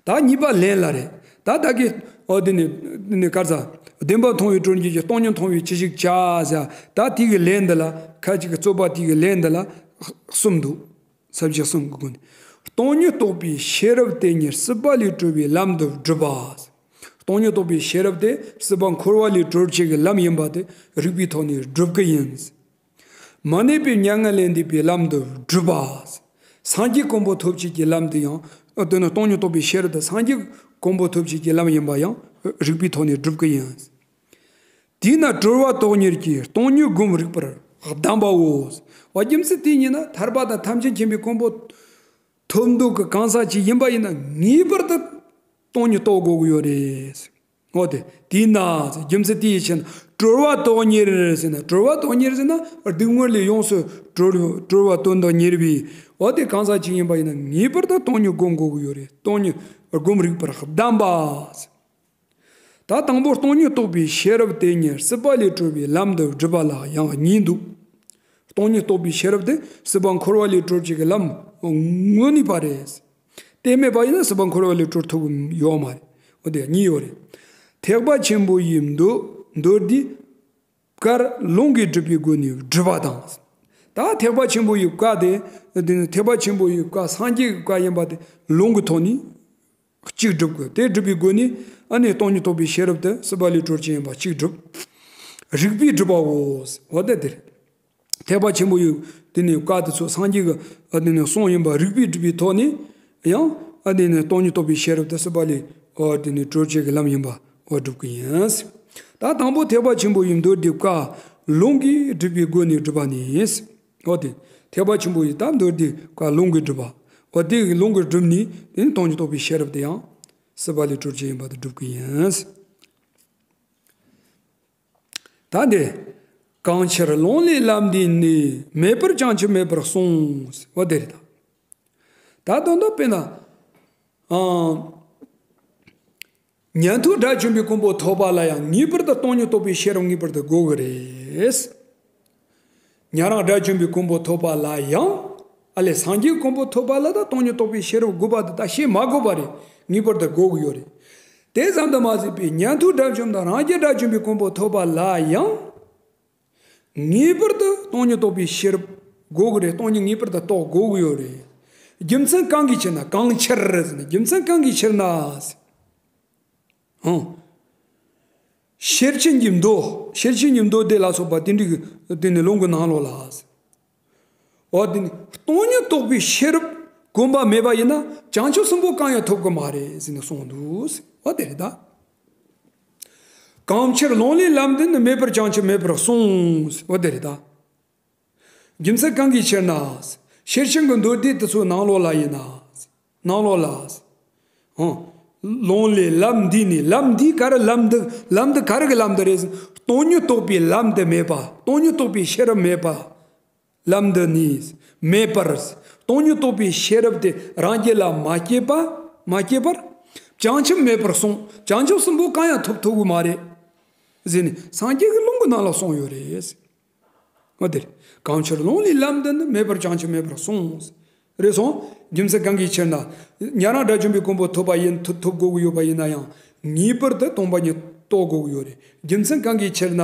ད་གཉིས་པ་ལན་ལ་རེད། ད་ད་གི་འོ་དེ་ནས་དེ་ནས་ག་རེ་ཟ། བདེན་པ་མཐོང་བའི་གྲོལ་འགྱུར་གྱི་སྟོང་ཉིད་མཐོང་བའི་ཅི་ཞིག་བྱ་ཟེར། ད་དེ་གི་ལན་འདི་ལ་ཁ་ཅིག་གི་རྩོད་པ་དེ་གི་ལན་འདི་ལ་གསུམ་འདུག་ས་བཅད་གསུམ་གྱི་སྒོ་ནས། སྟོང་ཉིད་རྟོགས་པའི་ཤེས་རབ་དེ་ཉིད་སྲིད་པ་ལས་གྲོལ་བའི་ལམ་དུ་སྒྲུབ་པ། སྟོང་ཉིད་རྟོགས་པའི་ཤེས་རབ་དེ་སྲིད་པ་འཁོར་བ་ལས་གྲོལ་བྱེད་ཀྱི་ལམ་ཡིན་པ་དེ་རིགས་པའི་ཐོག་ནས་སྒྲུབ་ཀྱི་ཡིན། མ་གནས་པའི་མྱ་ངན་ལས་འདས་པའི་ལམ་དུ་སྒྲུབ་པ། སངས་རྒྱས་གོ་འཕང་ཐོབ་བྱེད་ཀྱི་ལམ་དེ་ཡང་དེ་ནི་སྟོང་ཉིད་རྟོགས་པའི་ཤེས་རབ་དེ་སངས་རྒྱས་གོ་འཕང་ཐོབ་བྱེད་ཀྱི་ལམ་ཡིན་པ་ཡང་རིགས་པའི་ཐོག་ནས་སྒྲུབ་ཀྱི་ཡིན། དེས་ན་གྲོལ་བ་དོན་གཉེར་གྱིས་སྟོང་ཉིད་སྒོམ་རིག་པར་གདམས་པའོ། བ་རྒྱུ་མཚན་དེ་ཉིད་ནི་ཐར་པ་དང་ཐམས་ཅད་མཁྱེན་པའི་གོ་འཕང་ཐོབ་འདོད་ཀྱི་གང་ཟག་ཅིག་ཡིན་པ་ཡིན་ན་ངེས་པར་དུ་སྟོང་ཉིད་རྟོགས་དགོས་ཀྱི་ཡོད་རེད། འོ་དེ་དེས་ན་རྒྱུ་མཚན་དེའི་ཕྱིར་ན་གྲོལ་བ་དོན་གཉེར་ཟེར་ན། གྲོལ་བ་དོན་གཉེར་ཟེར་ན་སྡུག་བསྔལ་ལས་ཡོངས་སུ་གྲོལ་གྲོལ་བ་དོན་དང་གཉེར་བའི་འོ་དེ་གང་ཟག་ཅིག་ཡིན་པ་ཡིན་ན་ངེས་པར་དུ་སྟོང་ཉིད་སྒོམ་དགོས་ཀྱི་ཡོད་རེད། སྟོང་ཉིད་སྒོམ་རིག་པར་གདམས་པ། ད་དང་པོ་སྟོང་ཉིད་རྟོགས་པའི་ཤེས་རབ་དེ་ཉིད་སྲིད་པ་ལས་གྲོལ་བའི་ལམ་དུ་སྒྲུབ་པ་ལ་ཡང་གཉིས་འདུག་སྟོང་ཉིད་རྟོགས་པའི་ཤེས་རབ་དེ་སྲིད་པ་འཁོར་བ་ལས་གྲོལ་བྱེད་ཀྱི་ལམ་དངོས་གནས་པ་རེད། དེ་མེད་པ་ཡིན་ན་སྲིད་པ་འཁོར་བ་ལས་གྲོལ་ཐུབ་ཀྱི་ཡོད་མ་རེད། འོ་དེ་གཉིས་ཡོད་རེད། ཐེག་པ་ཆེན་པོ་ཡི་མདོ་མདོ་སྡེའི་བཀར་ལུང་གིས་སྒྲུབ་པའི་སྒོ་ནས་སྒྲུབ་པ་དང་། ད་ཐེག་པ་ཆེན་པོ་ཡི་བཀའ་དེ། དེ་ནི་ཐེག་པ་ཆེན་པོ་ཡི་བཀའ་སངས་རྒྱས་ཀྱི་བཀའ་ཡིན་པ་དེ་ལུང་གི་ཐོག་ནས་གཅིག་སྒྲུབ་དགོས། དེ་སྒྲུབ་པའི་སྒོ་ནས་ཨ་ནི་སྟོང་ཉིད་རྟོགས་པའི་ཤེས་རབ་དེ་སྲིད་པ་ལས་གྲོལ་ཅན་ཡིན་པ་གཅིག་སྒྲུབ། རིགས་པས་སྒྲུབ་པའོ། འོ་དེ་དེ་རེད། ཐེག་པ་ཆེན་པོ་ཡི་དེ་ནི་བཀའ་དེ་ཚོ་སངས་རྒྱས་ཀྱི་ཨ་དེ་ནི་གསུང་ཡིན་པ་རིགས་པས་སྒྲུབ་པའི་ཐོག་ནས་ཡང་ཨ་དེ་ནི་སྟོང་ཉིད་རྟོགས་པའི་ཤེས་རབ་དེ་སྲིད་པ་ལས་ཨ་དེ་ནི་གྲོལ་བྱེད་ཀྱི་ལམ་ཡིན་པ་འོ་སྒྲུབ་ཀྱི་ཡིན། ད་དང་པོ་ཐེག་པ་ཆེན་པོ་ཡི་མདོ་སྡེའི་བཀའ་ལུང་གིས་སྒྲུབ་པའི་སྒོ་ནས་སྒྲུབ་པ་ནི། འོ་དེ་ཐེག་པ་ཆེན་པོ་ཡི་ད་མདོ་སྡེའི་བཀའ་ལུང་གིས་སྒྲུབ་པ། འོ་དེ་ལུང་གིས་སྒྲུབ་ནས་དེ་ནི་སྟོང་ཉིད་རྟོགས་པའི་ཤེས་རབ་དེ་ཡང་སྲིད་པ་ལས་གྲོལ་བྱེད་ཡིན་པ་དེ་སྒྲུབ་ཀྱི་ཡིན། ད་འདི། གང་ཕྱིར་ལུང་ལས་ལམ་འདས་ནས། མེད་པར་བྱང་ཆུབ་མེད་པར་གསུངས། འོ་དེ་རེད་ད། ད་དོན་དག་དཔེར་ན། ཨང་། ཉན་ཐོས་དགྲ་བཅོམ་པའི་གོ་འཕང་ཐོབ་པ་ལ་ཡང་ངེས་པར་དུ་སྟོང་ཉིད་རྟོགས་པའི་ཤེས་རབ་ངེས་པར་དུ་དགོས་ཀྱི་རེད། ཉན་རང་དགྲ་བཅོམ་པའི་གོ་འཕང་ཐོབ་པ་ལ་ཡང་། ཨ་ལས་སངས་རྒྱས་གོ་འཕང་ཐོབ་པ་ལ་ད་སྟོང་ཉིད་རྟོགས་པའི་ཤེས་རབ་དགོས་པ་དེ་ད་བཤད་མ་དགོས་པ་རེད། ངེས་པར་དུ་དགོས་ཀྱི་ཡོད་རེད། དེ་ཙམ་དུ་མ་ཟད་པའི་ཉན་ཐོས་དགྲ་བཅོམ་དང་རང་རྒྱལ་དགྲ་བཅོམ་པའི་གོ་འཕང་ཐོབ་པ་ལ་ཡང་། ངེས་པར་དུ་སྟོང་ཉིད་རྟོགས་པའི་ཤེས་རབ་དགོས་ཀྱི་རེད། སྟོང་ཉིད་ངེས་པར་དུ་རྟོགས་དགོས་ཀྱི་ཡོད་རེད། རྒྱུ་མཚན་གང་གི་ཕྱིར་ན། གང་ཕྱིར་ཟེར་ན་རྒྱུ་མཚན་གང་གི་ཕྱིར་ན། ཨང་། ཤེར་ཕྱིན་གྱི་མདོ། ཤེར་ཕྱིན་གྱི་མདོ་སྡེ་ལ་སོགས་པ་དེ་འདྲའི་གི་དེ་ནི་ལུང་གི་ནང་ལོགས་ལ། འོ་དེ་ནི་སྟོང་ཉིད་རྟོགས་པའི་ཤེས་རབ་ གོམས་པ་མེད་པ་ཡིན་ན་བྱང་ཆུབ་གསུམ་པོ་གང་ཡང་ཐོབ་གི་མ་རེད་ཟེར་ནས་གསུངས་འདུག་ཟེར་བ་དེ་རེད་ད། གང་ཕྱིར་ལོང་ལས་ལམ་འདི་ནི། མེད་པར་བྱང་ཆུབ་མེད་པར་གསུངས་ཟེར་བ་དེ་རེད་ད། རྒྱུ་མཚན་གང་གི་ཕྱིར་ན། ཤེར་ཕྱིན་གྱི་མདོ་སྡེ་དེ་ཚོའི་ནང་ལོགས་ལ་ཡིན་ན། ནང་ལོགས་ལ། ཨོ། ལོང་ལས་ལམ་འདི་ནི། ལམ་འདི་ག་རེ། ལམ་འདི། ལམ་འདི་ག་རེ་གི་ལམ་འདི་རེད། སྟོང་ཉིད་རྟོགས་པའི་ལམ་འདི་མེད་པ། སྟོང་ཉིད་རྟོགས་པའི་ཤེས་རབ་མེད་པ། ལམ་འདི་ནི་མེད་པར། སྟོང་ཉིད་རྟོགས་པའི་ཤེས་རབ་དེ་རང་རྒྱུད་ལ་མ་སྐྱེས་པ། མ་སྐྱེས་པར། བྱང་ཆུབ་མེད་པར་གསུངས། བྱང་ཆུབ་གསུམ་པོ་གང་ཡང་ཐོབ་ཐུབ་ཀྱི་མ་རེད་ཟེར་ནས་སངས་རྒྱས་ཀྱི་ལུང་གི་ནང་ལ་གསུངས་ཡོད་རེད། འོ་དེ་རེད། གང་ཕྱིར་ལོང་ལས་ལམ་འདི་ནི། མེད་པར་བྱང་ཆུབ་མེད་པར་གསུངས། རེད་སོང་། རྒྱུ་མཚན་གང་གི་ཕྱིར་ན། ཉན་རང་དགྲ་བཅོམ་པའི་གོ་འཕང་ཐོབ་པ་ཡིན། ཐོབ་ཐོབ་དགོས་ཀྱི་ཡོད་པ་ཡིན་ན་ཡང་ངེས་པར་དུ་སྟོང་པ་ཉིད་རྟོགས་དགོས་ཀྱི་ཡོད་རེད། རྒྱུ་མཚན་གང་གི་ཕྱིར་ན།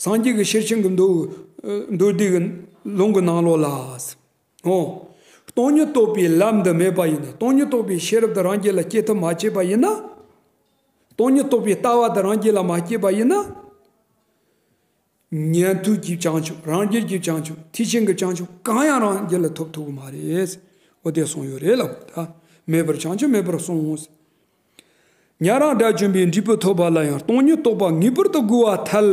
སངས་རྒྱས་ཀྱི་ཤེར་ཕྱིན་གྱི་མདོ། མདོ་སྡེ་གི་ལུང་གི་ནང་ལོགས་ལ། ཨོ། སྟོང་ཉིད་རྟོགས་པའི་ལམ་འདི་མེད་པ་ཡིན་ན། སྟོང་ཉིད་རྟོགས་པའི་ཤེས་རབ་འདི་རང་རྒྱུད་ལ་སྐྱེ་ཐབས་མ་བྱས་པ་ཡིན་ན། སྟོང་ཉིད་རྟོགས་པའི་ལྟ་བ་འདི་རང་རྒྱུད་ལ་མ་སྐྱེས་པ་ཡིན་ན། ཉན་ཐོས་ཀྱི་བྱང་ཆུབ། རང་རྒྱུད་ཀྱི་བྱང་ཆུབ། ཐེག་ཆེན་གྱི་བྱང་ཆུབ་གང་ཡང་རང་རྒྱུད་ལ་ཐོབ་ཐུབ་ཀྱི་མ་རེད། འོ་དེ་གསུངས་ཡོད་རེད་ལབ་ད། མེད་པར་བྱང་ཆུབ་མེད་པར་གསུངས། ཉན་རང་དགྲ་བཅོམ་པའི་འབྲས་བུ་ཐོབ་པ་ལ་ཡང་སྟོང་ཉིད་རྟོགས་པ་ངེས་པར་དུ་དགོས་པར་ཐལ།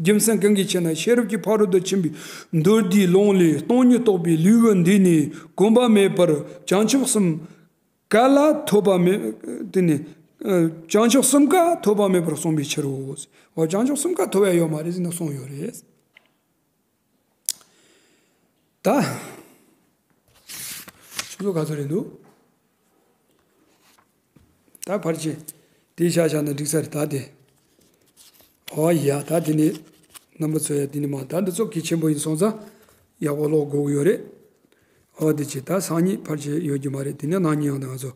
རྒྱུ་མཚན་གང་གི་ཕྱིར་ན། ཤེས་རབ་ཀྱི་ཕ་རོལ་ཏུ་ཕྱིན་པའི་མདོ་སྡེའི་ལུང་ལས། སྟོང་ཉིད་རྟོགས་པའི་ལེའུ་འདི་ནི་གོམས་པ་མེད་པར་བྱང་ཆུབ་གསུམ་ཀ་ལ་ཐོབ་པ་མེད། དེ་ནི། ཨ། བྱང་ཆུབ་གསུམ་ཀ་ཐོབ་པ་མེད་པར་གསུངས་པའི་ཕྱིར་རོ། འོ། བྱང་ཆུབ་གསུམ་ཀ་ཐོབ་ཡ་ཡོད་མ་རེད་ཟེར་ནས་གསུངས་ཡོད་རེད། ད། ཆུ་ཚོད་ག་ཚོད་རེད་འདུག་ད་ཕལ་ཆེར་དེ་བཞག་བཞག་ན་འགྲིག་ས་རེད་ད་དེ། ཨོ་ཡ། ད་དེ་ནི་རྣམ་པ་ཚོ་ཡ་དེ་ནི་མ། ད་འདི་ཚོ་གལ་ཆེན་པོ་ཡིན་སོང་ཙང་ཡག་པོ་ཀློག་དགོས་ཀྱི་ཡོད་རེད། ཨོ་དེ་ཅི་ད་སང་ཉིན་ཕལ་ཆེར་ཡོད་རྒྱུ་མ་རེད། དེ་ནས་གནངས་ཉིན་ཡང་ང་ཚོ་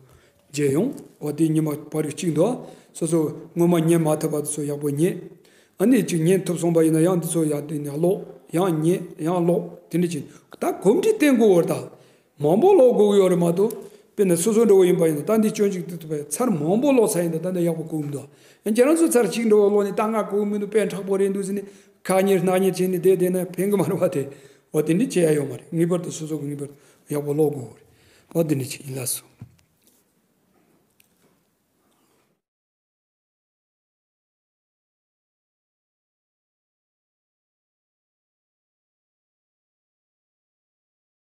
མཇལ་ཡོང་། ཨོ་དེ་ཉི་མ་བར་དུ་གཅིག་འདུག་སོ་སོ་སྔོན་མ་ཉན་མ་ཐུབ་པ་དེ་ཚོ་ཡག་པོ་ཉན། ཨ་ནི་གཅིག་ཉན་ཐུབ་སོང་པ་ཡིན་ན་ཡང་འདི་ཚོ་ཡག་དེ་ནས་ཀློག་ཡང་ཉན་ཡང་ཀློག་དེ་འདྲ་བྱས། ད་གོམས་འདྲིས་བསྟེན་དགོས་བར་ད། མང་པོ་ཀློག་དགོས་ཀྱི་ཡོད་རེད་མ་གཏོགས། དཔེར་ན་སོ་སོ་འདྲ་བོ་ཡིན་པ་ཡིན་ན་ད་འདི་སྐྱོན་གཅིག་ཏུ་ཐུབ་པའི་ཚར་མང་པོ་ཀློག་ཚར་ཡིན་ན་ད་ནི་ཡག་པོ་གོ་གི་མི་འདུག་ཨ། ཁྱེད་རང་ཚོ་ཚར་གཅིག་འདྲ་བོ་ཀློག་ནས་ད་ང་གོ་གི་མི་འདུག་དཔེ་མཁྲེགས་པོ་རེད་འདུག་ཟེར་ནས་ཁ་གཉེར་སྣ་གཉེར་བྱས་ནས་བསྡད་བསྡད་ན་ཕན་གི་མ་རེད་པ་དེ། འོ་དེ་འདྲ་བྱེད་ཡ་ཡོད་མ་རེད། ངེས་པར་དུ་སོ་སོ་གི་ངེས་པར་ཡག་པོ་ཀློག་དགོས་རེད། འོ་དེ་འདྲ་བྱས་ཡིན། ལགས་སོ།